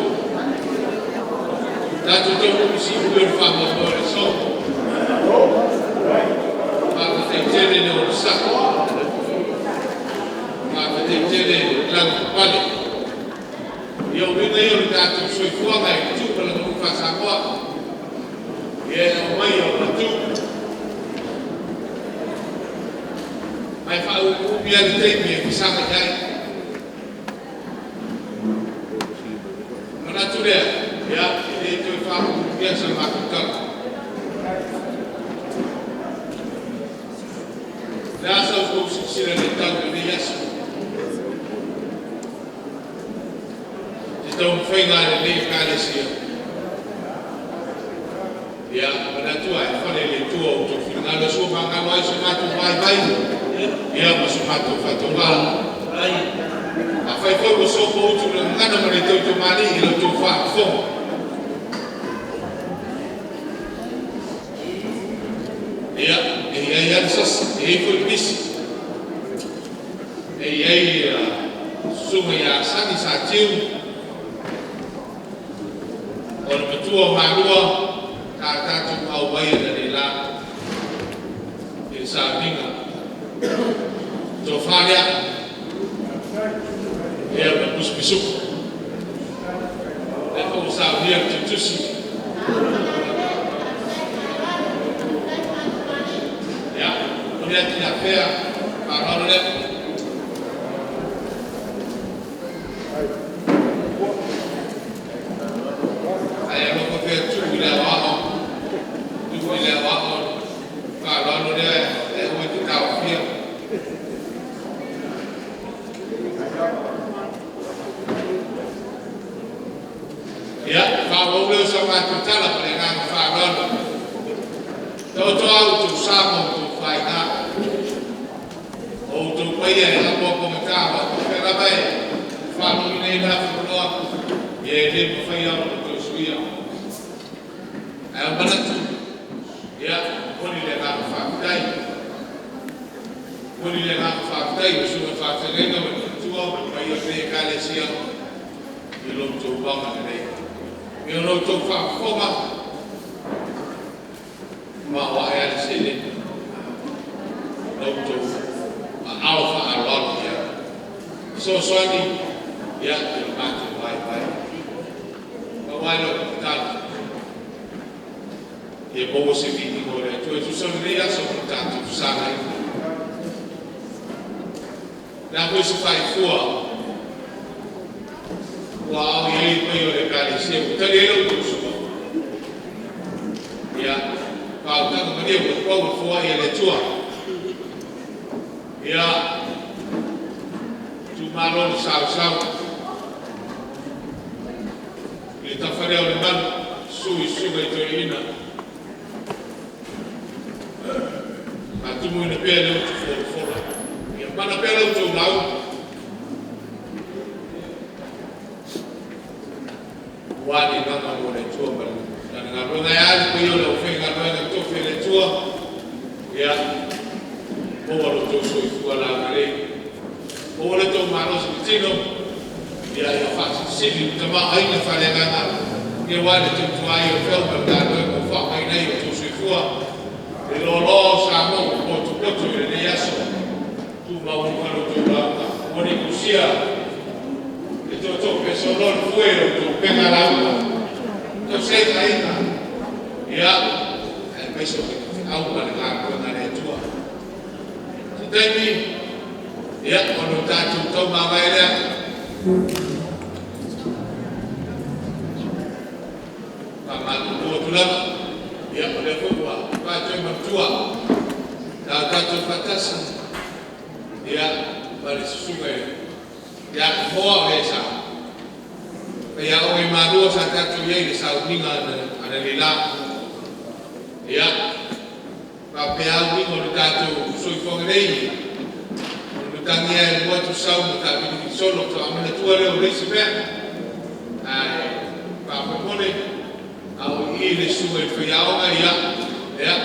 taunuu i siui o le faamoemoe o le aso. Faafetai tele le onosai. Faafetai tele le lavapapale. Ia, o uiga ia o le tatou soifuaga e tu ma le aganuu faa-Samoa. Ia e aumai e avatu. Ma e faaumiumi lava le taimi e fesagai ai. Manatu lea, ia, e le toe faaumiumia sa matou tala. Le a sa outou silasila i le tau i lenei aso? Se taumafaiga a lenei Ekalesia. Ia, manatu e fale i le Atua outou finagalo e suamagalo ai so matou vaivai, ia ma so matou faatauvaa. Afai foi ua sopoutu le gagana ma le tautomalii i la outou faafofoga, ia, e i ai lava le sasi, e i ai foi le misi. E i ai susuga ia Sani Satiu, o le matua o Malua, sa tatou auai analeila i le sauniga. Tofa lea, ia ma le musumusuku. Lea foi ua saunia le tusitusi. Ia, momoli atu le afea faaaloalo lea. Ae alofa pea tuu i le aoao, tuu i le aoao faaaloalo lea e aua e te taofia. Ia, faaauau lea o sa matou tala ma le agaga faaaloalo. Taoto a outou sa ma outou faiga. O outou paia e apoapogata ma o pea lava e faalogoina ai le afuloa, ia e le mafai lava ona toe suia. Ae o manatu, ia, momoli le agaga faafetai. Momoli le agaga faafetai i le susuga i le faafeagaiga ma le faletua ma le paia o lenei Ekalesia i lo outou agalelei. I lo outou faafofoga, ma o ae ale seleni. La outou aao faaaloalo i ai. Fesoasoani, ia, i le matou vaivai. Pau lava lea o le tatalo, ia maua se viiga o le Atua e tusa o lenei aso ma le tatou fesagai. Le a foi se faifua ua ao i ai le paia o le Ekalesia ua tali ai la outou sua. Ia, faautaga malie ua pau le foai a le Atua. Ia, tumalo le sausau i le tafalea o le malu, susu i susuga i toeaiina. Faatumuina pea le utu folafola. Ia mana pea la outou lauga. Ua le agaga mo le Atua ma le galuega e a le paia o le aufaigaluega totofi a le Atua. Ia, maua lo outou soifua laulelei. Maua le tou malosi i le tino. Ia ia faasilisili le tamaoaiga faaleagaga ia aua le tautua ai o feau ma le galuega ua faaaogaina ai o outou soifua. Le loaloa o Samoa ua potopoto i lenei aso, tumau ma lo outou lauga. Ua le tusia le tootoo pesolo le fue o outou upega lauga. Tausi ai aiga, ia, aemaise o le feau ma le galuega a le Atua. Se taimi, ia, ona o tatou taumavae lea. Faamalulu atu lava, ia, o lea foi ua faatoe manatua, sa o tatou faatasi, ia, ma le susuga ia Imoa o le sa faiaoga i Malua sa tatou i ai i le sauniga analeila. Ia, faapea lava uiga o le tatou soifuaga nei, o le matagi lava e alu atu sau ma taavilivili solo, faatoa manatua lea o le isi mea. Ae faamolemole, a o i i le susuga i le faiaoga, ia, ia,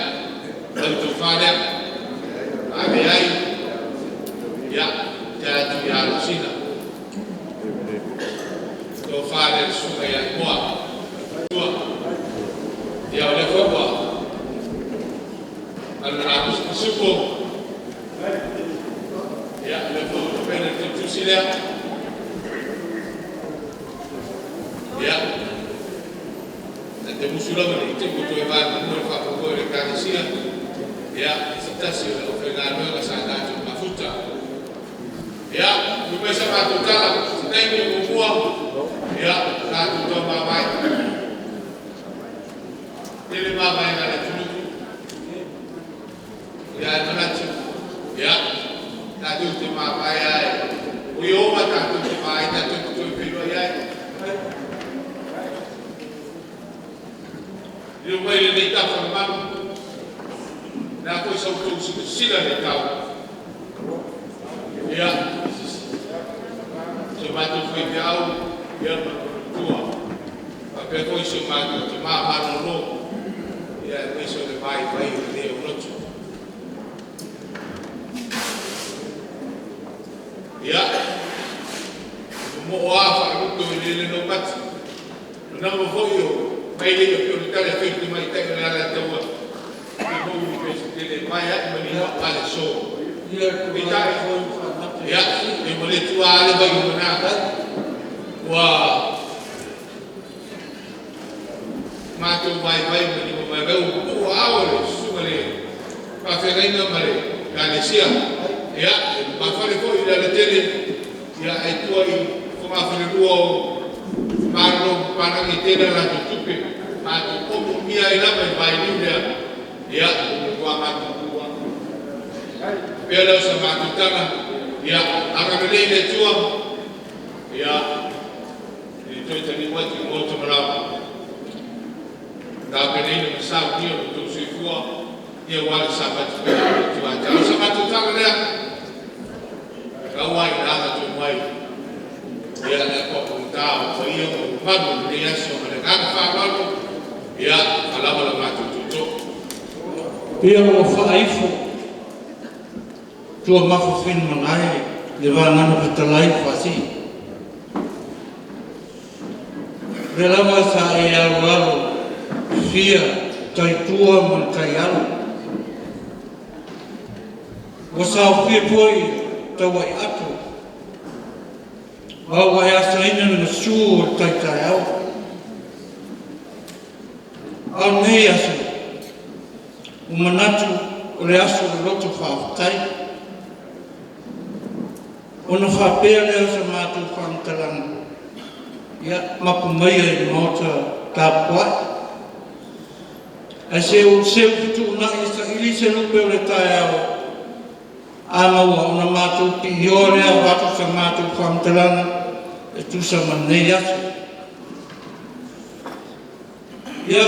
lau tofa lea. A leai, ia, tea atu ia Alosina. Tofa lea le susuga ia Imoa. Tua. Ia, o lea foi ua alala pisupo. Ia, o lea foi ua tapena le tautusi lea. Ia, e te musu lava ne i te i ua toe vaemanua le faamoemoe o le Ekalesia, ia, se tasi o le aufaigaluega sa tatou mafuta. Ia, fai mai sa matou tala, se taimi o muamua, ia, tatou taumavae. Tele mavaega a le atunuu. Ia, ae manatu, ia, tatou te mavae ai. O Ieova tatou te vaai, tatou te toe feiloai ai. Lilo mai lenei tafa o le malu, le a foi sa outou silasila i le tau. Ia, si o matou faifeau, ia ma le faletua, faapea foi si o matou tama malolo, ia aemaise o le vaivai o lenei aulotu. Ia, momoo lava faalupe o eleele naumati. O nama foi o mailei a pei o le tala e fai i le tamaitai o le Alataua, e fia maua ni pese tele e vae ai ma lima aua le aso. Peitai, ia, e ua le tuua lava le vai o lena. Ua matou vaivai ma lima vaivai, ua pupuu aao o le susuga i le faafeagaiga ma le Ekalesia. Ia, e lumafale foi i le alatele, ia, ae tua i fogafalelua o Malolo ma papalagi e tele a latou tupe. Matou omoomia ai lava i le vailiu lea, ia, ua matua matutu lava. Pea lea o sa matou tala, ia, agalelei le Atua, ia, i le toe taliu atu i Maota ma Laoa. Tapenaina ma saunia lo outou soifua, ia aua le savali pea o le Atua. O sa matou tala lea, tau ai ina agatonu ai, ia le atoa o paia ma mamalu o lenei aso ma le agaga faaaloalo, ia, faalava la matou tootoo. Ia ua faaifo tua mafafiina le vagana fetalai faasii. Le lava sa e aloalo fia taitua ma le taialo. Ua saofia foi tauai ato, ma ua e asaina le gasu o le tai taeao. A o lenei aso, ua manatu o le aso o le loto faafetai. Ona faapea lea o sa matou faamatalaga, ia mapu maia i le maota tapuai. Ae se i ou seu fetuunai e saili se lupe o le taeao, a maua ona matou piioa lea avatu sa matou faamatalaga e tusa ma lenei aso. Ia,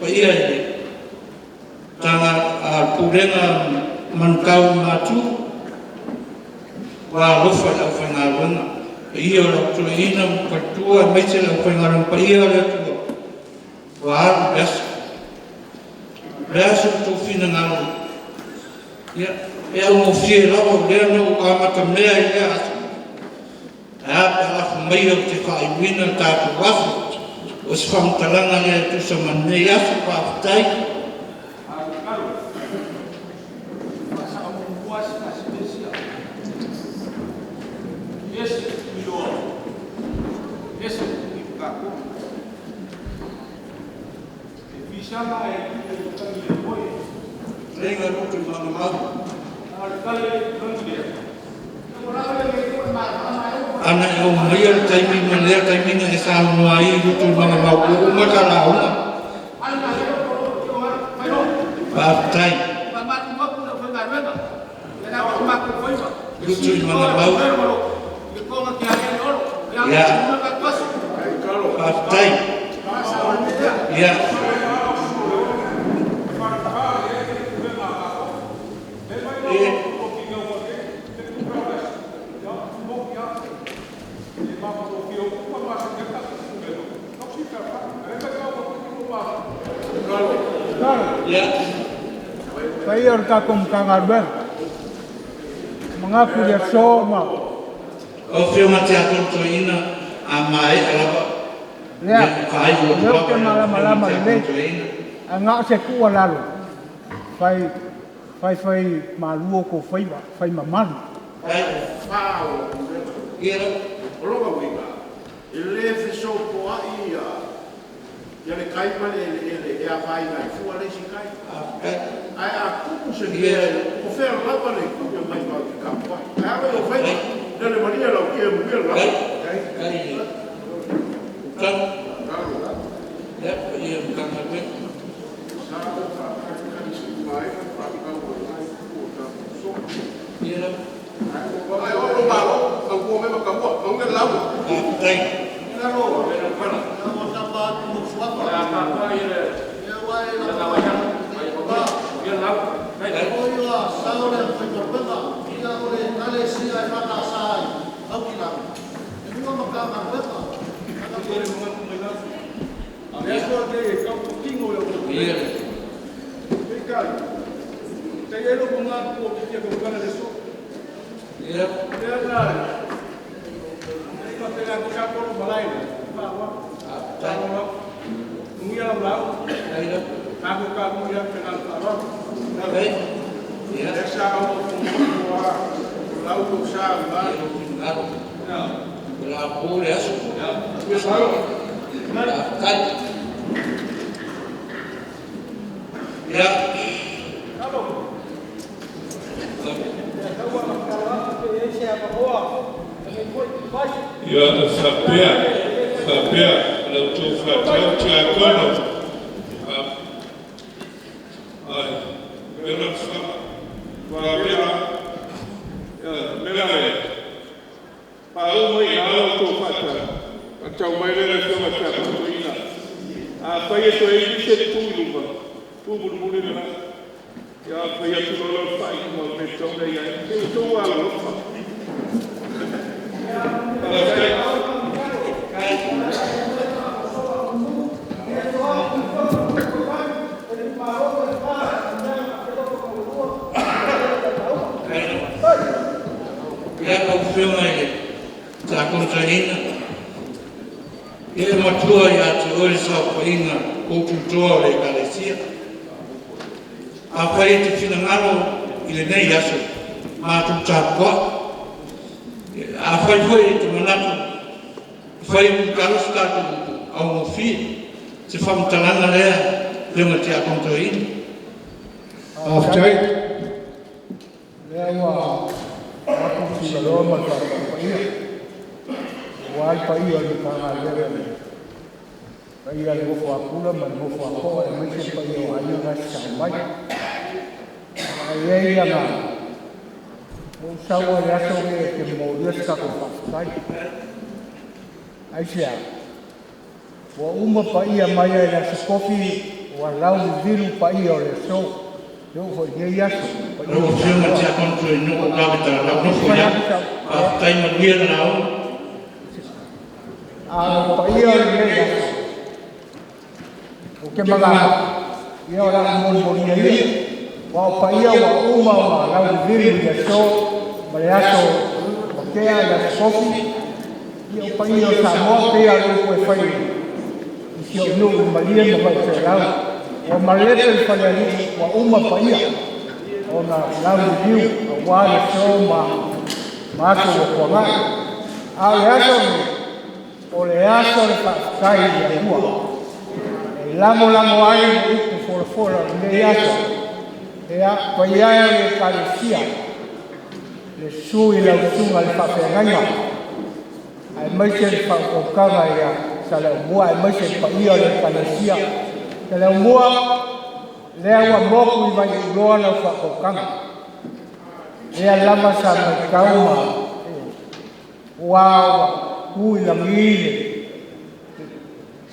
paia i le Pulega a Manutau ma Matu, ua alofa i le aufaigaluega, paia o le Au Toeaina ma Faletua aemaise le aufaigaluega paia a le Atua ua alu le aso. O le a so outou finagalo, ia e augofie lava o lea na ou amatamea i lea aso. Ae a pe a lafo maia ou te faaiuina le tatou aso. O se faamatalaga lea e tusa ma lenei aso. Faafetai. Fetalaiga Lutuimagamau. Ana e aumaia le taimi ma lea taimi na e saunoa ai Lutuimagamau ua uma ta lauga. Faafetai. Lutuimagamau. Ia, faafetai. Ia. Ia. Paia o le tatou Matagaluega, manatu i le aso ma Lau Afioga i le Tiakono Toeaina, a maea lava, lea, ia faaiu o atu lea ou lava te e lau Afioga i malamalama le lelei, Tiakono Toeaina. Ae na o se tuualalo, fai fai fai malu outou faiva, fai mamalu. Ia. O lona uiga, e le fesopoai ia le tai ma le eleele e afaina ai fua le isi tai. Ae a tupu se mea, po o fea lava le itu e omai matou te tapuai. Ae ala i ou faiva, lele malie lau tie, manuia le vaaia. Faafetai. Utano. Ia, paia o Matagaluega. Ia lava. Faafetai. Ia. Ia. Faafetai. Faafetai. Ia. Ia lou finagalo. O le a po le aso. Faafetai. Ia. Ia, e faapea la outou faatau tiakono, ai, mela faapea, mela e faauma i ina la outou faatau, faatau mai lea le Afioga i le Tiakono Toeaina. Afai e toe i ai nisi e tutu i luma, tu mulimuli le la. Ia, ona fai atu loa lea o le faaiuga o le mea e tatau ona i ai. Se i outou alolofa. Faafetai. Ia, lau Afioga i le Tiakono Toeaina, ia e matua ia te oe le saofaiga o tutoa o le Ekalesia. Afai e te finagalo i lenei aso, matou tapuai. Afai foi e te manatu e fai e Mulitalo se tatou upu augofie, se faamatalaga lea, Afioga i le Tiakono Toeaina. Faafetai. Lea ua matou tulaloa ma le faaaloalo paia, aua le paia o le Matagaluega, le paia o le nofo a Pula ma le nofo a Toa aemaise le paia o Aiga na Sasae mai. Ae i ai aga ua ou sau lava i le aso lenei ou te molia se tatou faafetai. Aisea? Ua uma paia mai lava i le aso Tofi ua lauvivilu paia o le aso. E oo foi i lenei aso, paia Lau o Afioga i le Samoa. Tiakono Toeaina, ua ou vave talau nofo Fai i atu alo. sau, Faafetai, manuia le lauga. A o paia o lenei aso, ou te manatu, ia o le a molimolia ia. Aua o paia ua uma ona lauvivilu i le aso ma le aso ua tea i le aso Tofi. Ia o paia o Samoa pei a upu e fai i si ou nuu Malie ma Vaifelau. Ua malepe le falealii ua uma paia ona lauliliu aua le aso ma aso ua tuanai. A o le aso lenei, o le aso o le faafetai i le Atua. E lagolago ai le upu folafola o lenei aso. Ia, paia e o le Ekalesia, le susu i lau susuga i le faafeagaiga, aemaise le faautautaga ia Saleaaumua aemaise le paia o le Ekalesia. Saleaaumua, lea ua motu i Vaiuuloa lau faautautaga. Lea lava sa matau ma ua tu i lagi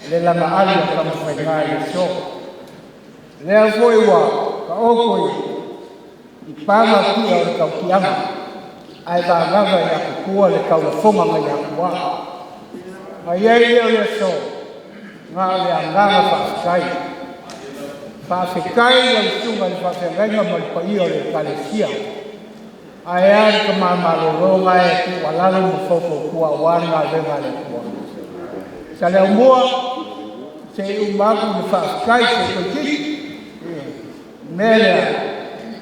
le lagaali a Tamafaiga i le aso. Lea foi ua taoto i paga tia o le tautiaga, ae vavava i atutua le taulafoga nai Atua. Na i ai lea o le aso, na o le agaga faafetai. Faafetai i lau susuga i le faafeagaiga ma le paia o le Ekalesia. Ae a le tama malolo na e tuualalo ma faufautua aua le galuega a le Atua. Saleaaumua, se i uma atu le faafetai se i toeitiiti. Le mea lea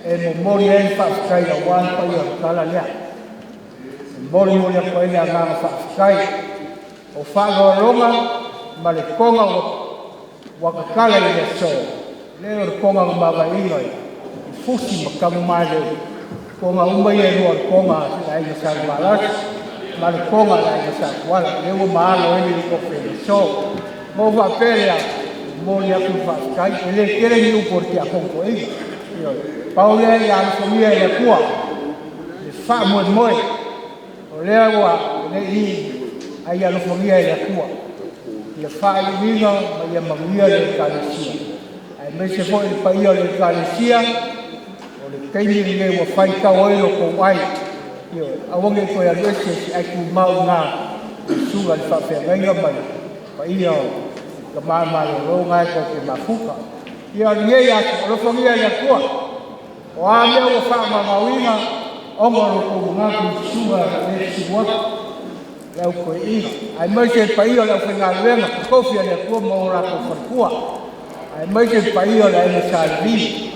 e momoli ai le faafetai aua le paia o le tala lea. E molimoli atu ai le agaga faafetai. O faaaloaloga ma le toga ua tatala i le aso, lea o le toga na mavaeaina i Fusi ma Tanumaleu, toga uma ia e lua o le toga a le Aiga Sa Luvalasi ma le toga a le Aiga Sa Tuala, lea ua maalo ai le iutofe i le aso. Ma ou faapea lea, momoli atu le faafetai, e le tele ni upu a le Tiakono Toeaina. Ioe. Pau lea ia alofagia e le Atua le faamoemoe, o lea ua le i, a ia alofagia e le Atua ia faaiuina ma ia manuia le Ekalesia, aemaise foi le paia o le Ekalesia, o le taimi lenei ua faitau ai lo outou ai. Ioe. Aua ne i toe alu ese ae tumau i ina i le susuga i le faafeagaiga ma le paia o tama malolo na e tou te mafuta. Ia o lenei aso, alofagia e le Atua, o a mea ua faamaumauina ona o lo outou manatu i susuga e susu atu le au toeaina, aemaise le paia o le aufaigaluega totofi a le Atua ma o latou faletua, aemaise le paia o le Aiga Sa Levi,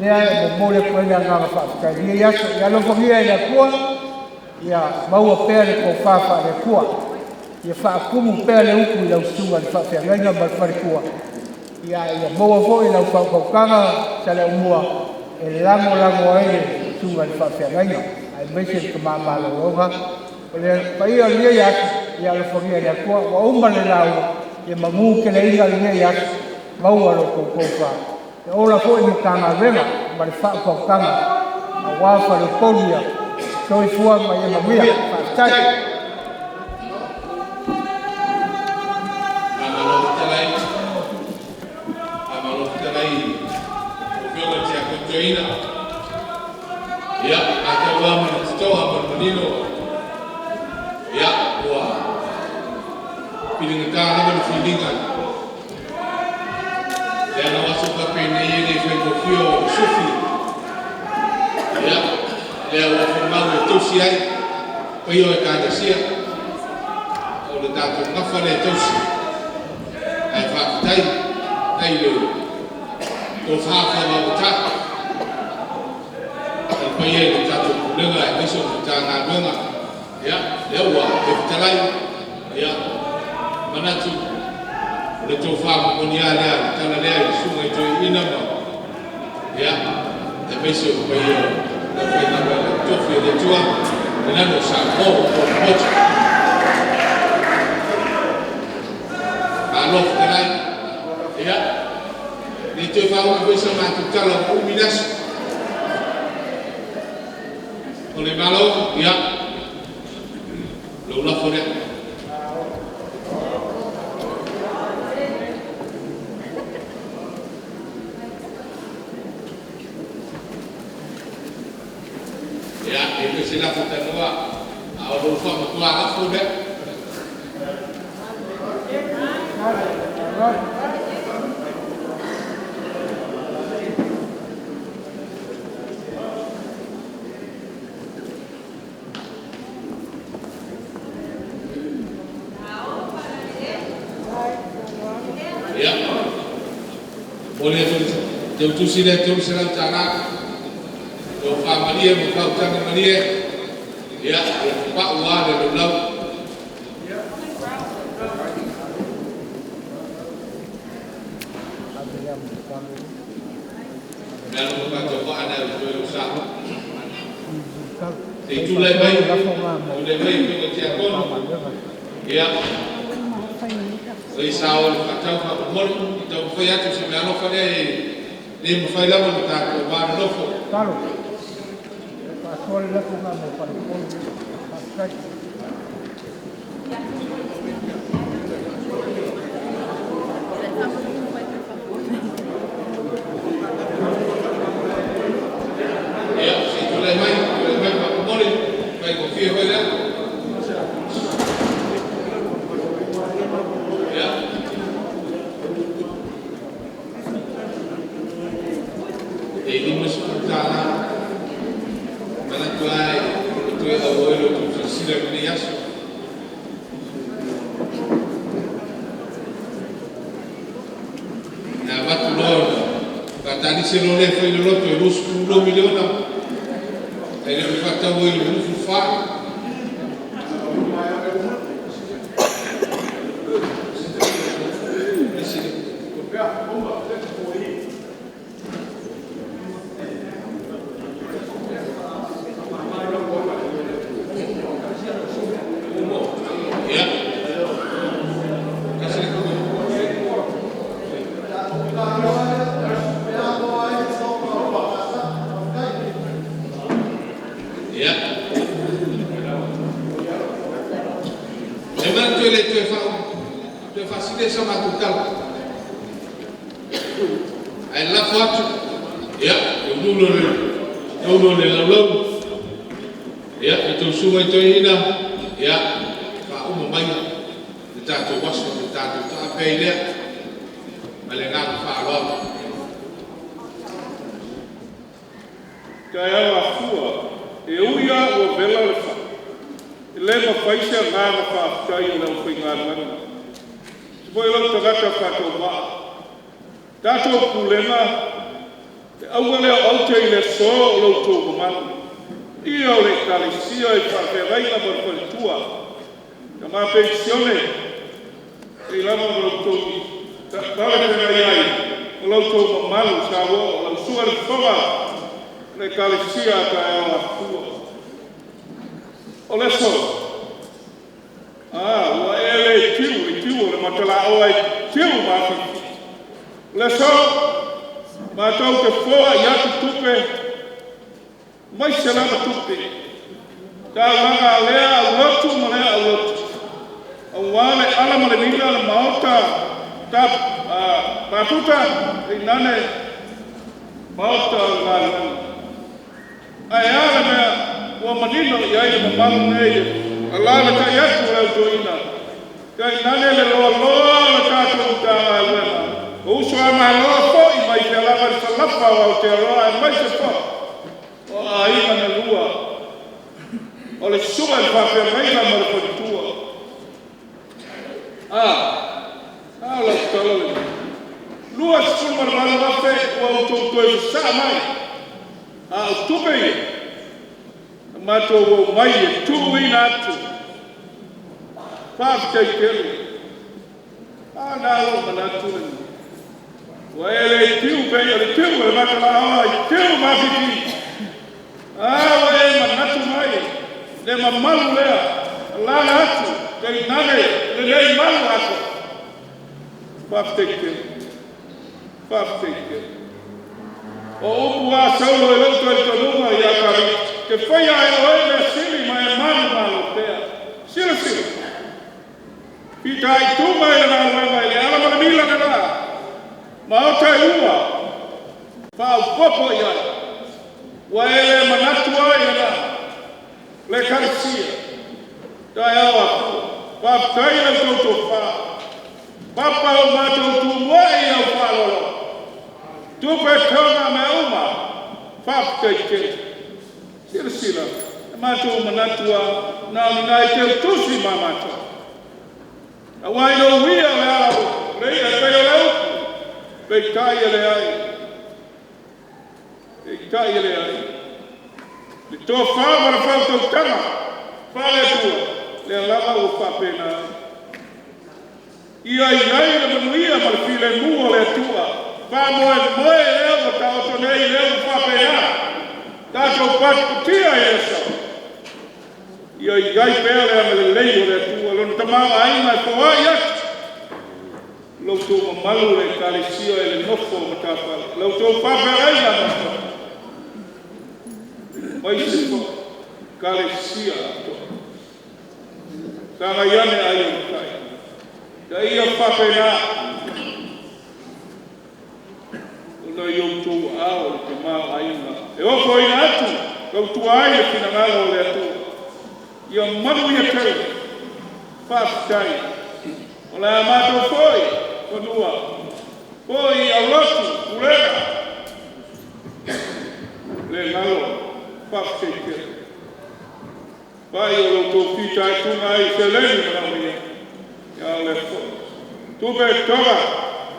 lea e momoli atu ai le agaga faafetai i lenei aso. Ia alofagia e le Atua, ia maua pea le tofa faale-Atua, ia faatumu pea le utu i lau susuga i le faafeagaiga ma le faletua, ia maua foi lau faautautaga Saleaaumua e lagolago ai le susuga i le faafeagaiga, aemaise le tama malologa. O le paia o lenei aso, ia alofagia e le Atua, ua uma le lauga, ia manuteleina lenei aso, maua lo outou tofa. E ola foi le Matagaluega ma le faautautaga aua faleupolu ia. Soifua ma ia manuia. Faafetai. Faamalo fetalai, faamalo fetalai i lau Afioga i le Tiakono Toeaina. Ia, matau lava ma le totoa ma le manino, ia, ua piligata lava le filiga, leaga o aso faapenei e le faigofie o le sufi, ia, lea ua fomau e tausi ai paia o Ekalesia, o le tatou gafa lea e tausi. Ae faafetai, faafetai i le tofa faavaotai i le paia i le tatou pulega aemaise o le Matagaluega. Ia, lea ua e fetalai, ia, manatu o le tofa momoli lava lea, le tala lea i le susuga i toeaiina ma, ia, aemaise o le paia o le aufaigaluega totofi a le Atua, le nano o Samoa ua potopoto. Malo fetalai. Ia, le toe faaumi foi sa matou tala ua umi le aso. O le malo, ia, lou lafo lea. Ia, e le o se lafo tanoa, a o lou faamatua lafo lea. Teutusi lea $300. Tofa malie ma faautaga malie, ia, o le papa'u lava le laulau. Le alo ma tatou vaa lea ua toe sa. Se i tulai mai, tulai mai afioga i tiakono. Ia, fai sao i le faatau faamolemole. I taumafai atu se meaalofa lea e le mafai lava ona tatou va nonofo. Talo. Faasoa le lafoga mo Falepolu. Faafetai. Ia, se i tulai mai, tulai mai faamolemole, faigofie foi lea. Ia. E $50. Manatu ai, o toe auai lo tou silasila i lenei aso. Na avatu loa faatalise loa lea fai le loto e $22 miliona. Ae le o faatau ai le 24. Ia. Kasi le kuku. Ia. E manatu e le toe faa toe faasili sa matou tala. Ae lafo atu. Ia, e ulu le laulau. Ia, i tou susuga i toeaiina, ia, faauma mai le tatou aso le tatou taape ai lea. Ma le agaga faaaloalo. Taeao afua, e ui lava ua vela le fai, e le mafai se agaga faafetai o le aufaigaluega. Se foi lau tagata faatauvaa. Tatou pulega, e auga lea o aute i le aso o lo outou mamalu. Ia o le ekalesia i faafeagaiga ma le faletua. Tama penisione, sei lava ma lo outou talafeagai ai o lo outou mamalu sa ua o lau susuga i le fofoga o le ekalesia a taeao afua. O le aso, ua e le tiu i tiu o le matalaoa e tiu ma afifi. O le aso, matou te foai atu tupe, mai se lava tupe. Taulaga a lea aulotu ma lea aulotu. Auā le ala ma le mila le maota ta patuta e nane maota o le galuega. Ae a le mea ua manino i ai le mamalu nei alaalatai atu le autoina. Tainane le loaloa o le tatou Matagaluega. O uso a Malo foi mai fea lava i le falafa o Aotearoa aemaise foi o aiga na lua. O le susuga i le faafeagaiga ma le faletua. Lau tala lenei. 28,000 ua outou toe fasaa mai. A o tupe ia, na matou omai e tuuina atu. Faafetai tele. A na lou manatu lenei. Ua e le tiu pei o le tiu o le matalaoa i tiu ma afifi. Ua e manatu mai le mamalu lea, alaala atu, tainane lenei malu aso. Faafetai tele. Faafetai tele. O upu a Saulo e lou talitonuga ia Tavita, te faia e oe mea sili ma e manumalo pea. Silasila. Fitaituga i le galuega i le ala ma le mila lena. Maota e ua, faaopoopo i ai. Ua e le manatu ai lena. Le ekalesia. Taeao afua. Faafetai lau tou tofa. Papa o matou tumuai au faalolo. Tupe toga mea uma. Faafetai tele. Silasila, e matou manatu a na o ni nai teutusi ma matou. Auā ina uia o le ala o le i'a e pei o le upu, peitai e leai. Peitai e leai. Le tofa ma le faautautaga faale-Atua, lea lava ua faapena ai. Ia i ai le manuia ma le filemu o le Atua. Faamoemoe lea ua taoto nei, lea ua faapena. Tatou patipatia i le aso. Ia i ai pea le agalelei o le Atua, Lona tamaoaiga e foai atu. Lo outou mamalu le Ekalesia i le nofo a matafale, la outou faafeagaiga ma aemaise foi Ekalesia atoa. Sagai ane ai o le tai. Ia ia faapena ona i outou aao le tamaoaiga e ofoina atu, tautua ai le finagalo o le Atua. Ia manuia tele. Faafetai. O le a matou foi fanua, foi i aulotu, pulega, le galo, faafetai tele. Pai o lo outou fitaituga ai i seleni manaomia, ia o lea foi. Tupe toga,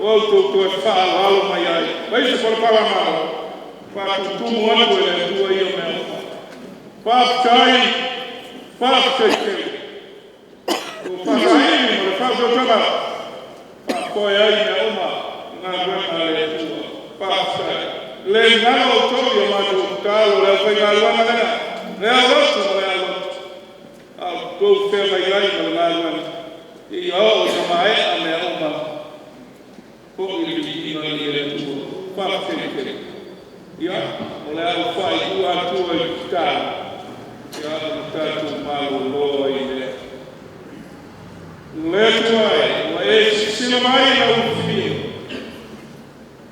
ua outou toe faaaloalo mai ai. Mai se palapala faatutumu atu e le Atua ia mea uma. Faafetai, faafetai tele. Ua faasaili ma le faautautaga, faafoe ai mea uma i galuega a le Atua. Faafetai. Le galo outou i a matou tatalo le aufaigaluega lea, le aulotu ma le aulotu. A outou feagai ai ma le galuega, ia oo ina maea mea uma, foi le viiga i le Atua. Faafetai tele. Ia, o le a ou faaiua atua i le tatalo, ia ona tatou malolo ai lea. Le Atua e, ua e silasila mai i lau afio,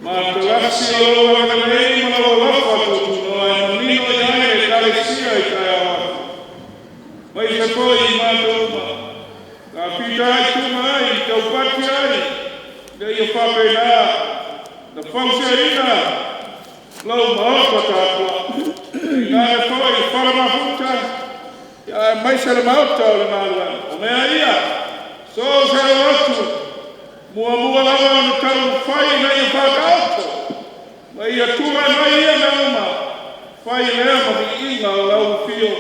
matalasi o lou agalelei ma lou alofa tuutunoa e manino i ai le Ekalesia i taeao aso. Mai se foi i matou uma, sa fitaituga ai, taupati ai, ina ia faapena na fausiaina lau maota tapuai. Tainane foi fale mafuta, ia aemaise le maota o le galuega. O mea ia, so o se alo atu, muamua lava ona taumafai ina ia faataoto, ma ia tulai mai ia mea uma, fai lea ma viiga o lau afio.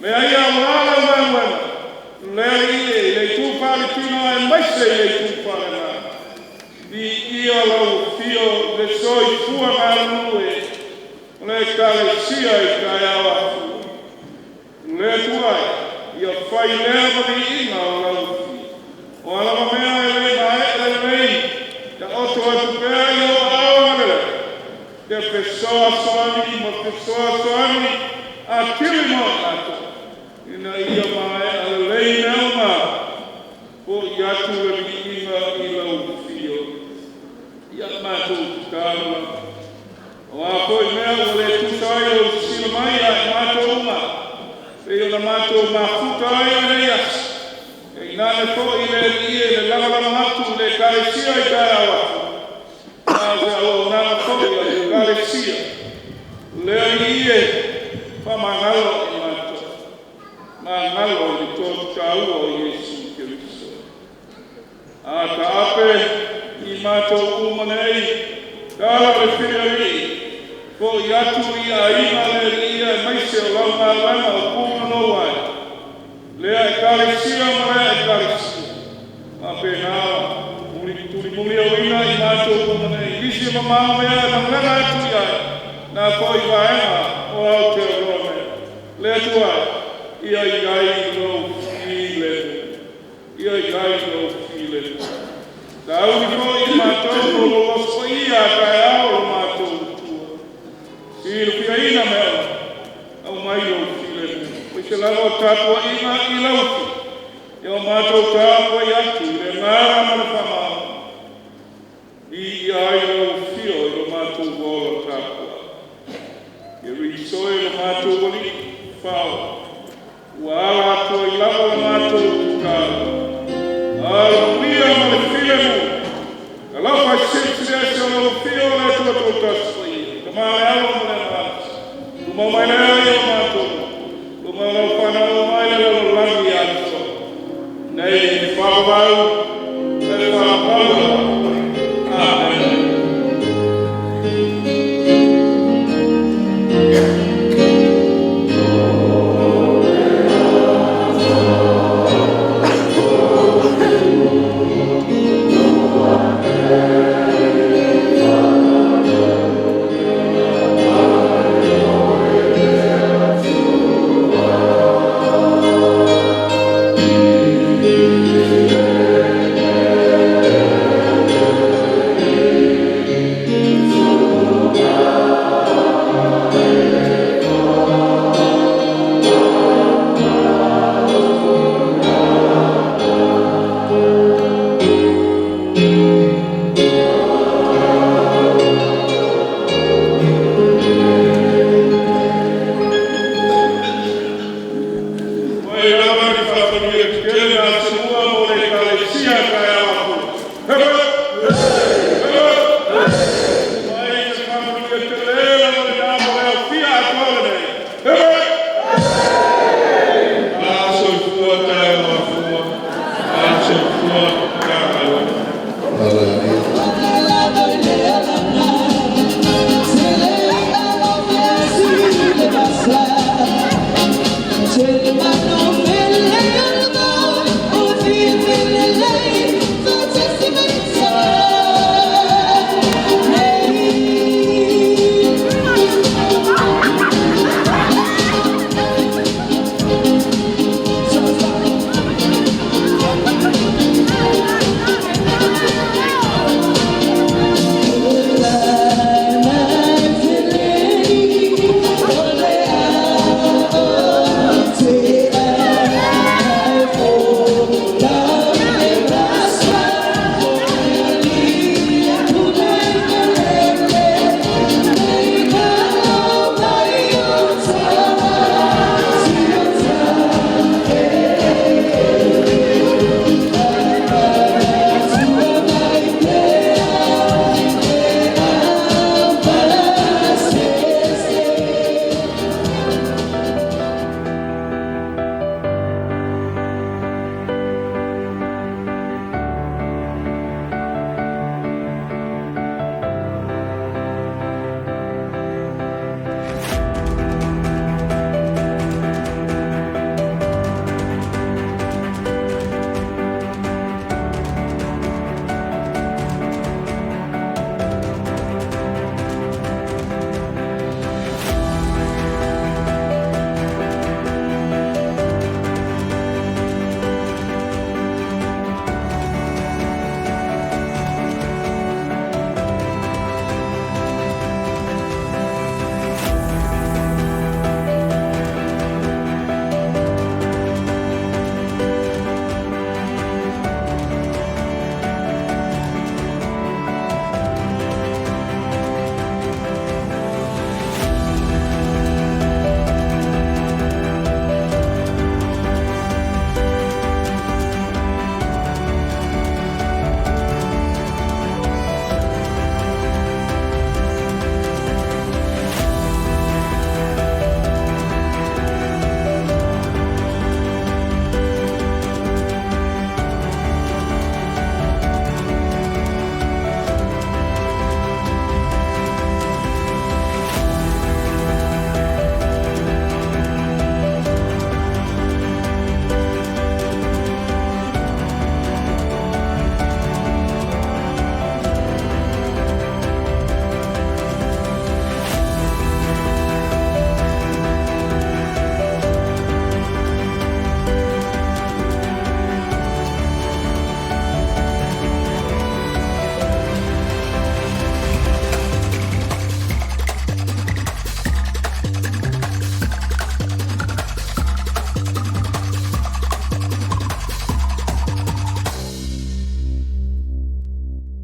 Mea ia aua lau galuega, le alii e, i le itu faaletino aemaise i le itu faaleagaga. Viia lau afio le soifua galulue o le Ekalesia i taeao afu. Le Atua e, ia fai lea ma viiga o lau afio. O a lava mea e le maea lelei, taoto atu pea i ou aao agalelei. Te fesoasoani ma fesoasoani atili mo i latou, ina ia maea lelei mea uma, fo'i atu le viiga i lau afio. Ia matou tatalo lava. O a foi mea ua le tusa ai lou silasila mai ia i matou uma, pei ona matou mafuta ai i lenei aso, tainane foi le alii e le lagolago atu i le Ekalesia i taeao aso, a o se auaunaga foi a le Ekalesia, le alii e, faamagalo i matou, magalo i le toto taua o Iesu Keriso. A taape i matou uma nei, tala o le filialii, fo'i atu i aiga le alii aemaise o lau galuega o puganou ai, lea Ekalesia ma lea Ekalesia. Faapena tulimuliauina i matou uma nei, nisi e mamao mea e malaga atu i ai, na foi vaega o Aotearoa nei. Le Atua, ia i ai lou filemu. Ia i ai lou filemu. Sauni foi i matou mo lou Aso Paia a taeao lo matou Atua. Silafiaina mea uma, aumai lou filemu. Aemaise lava o tapuaiga i lau afio. Ia o matou tapuai atu i le agaga ma le faamaoni. Viia ai lau afio i lo matou ola tapuai. Keriso e lo matou Alii fao, ua ala atu ai lava la matou tatalo. Alofagia ma le filemu. Alofa silisili ese o lau afio o le Atua Toatasi Paia, Tama le Alo ma le Agaga. Tumau mai lea i o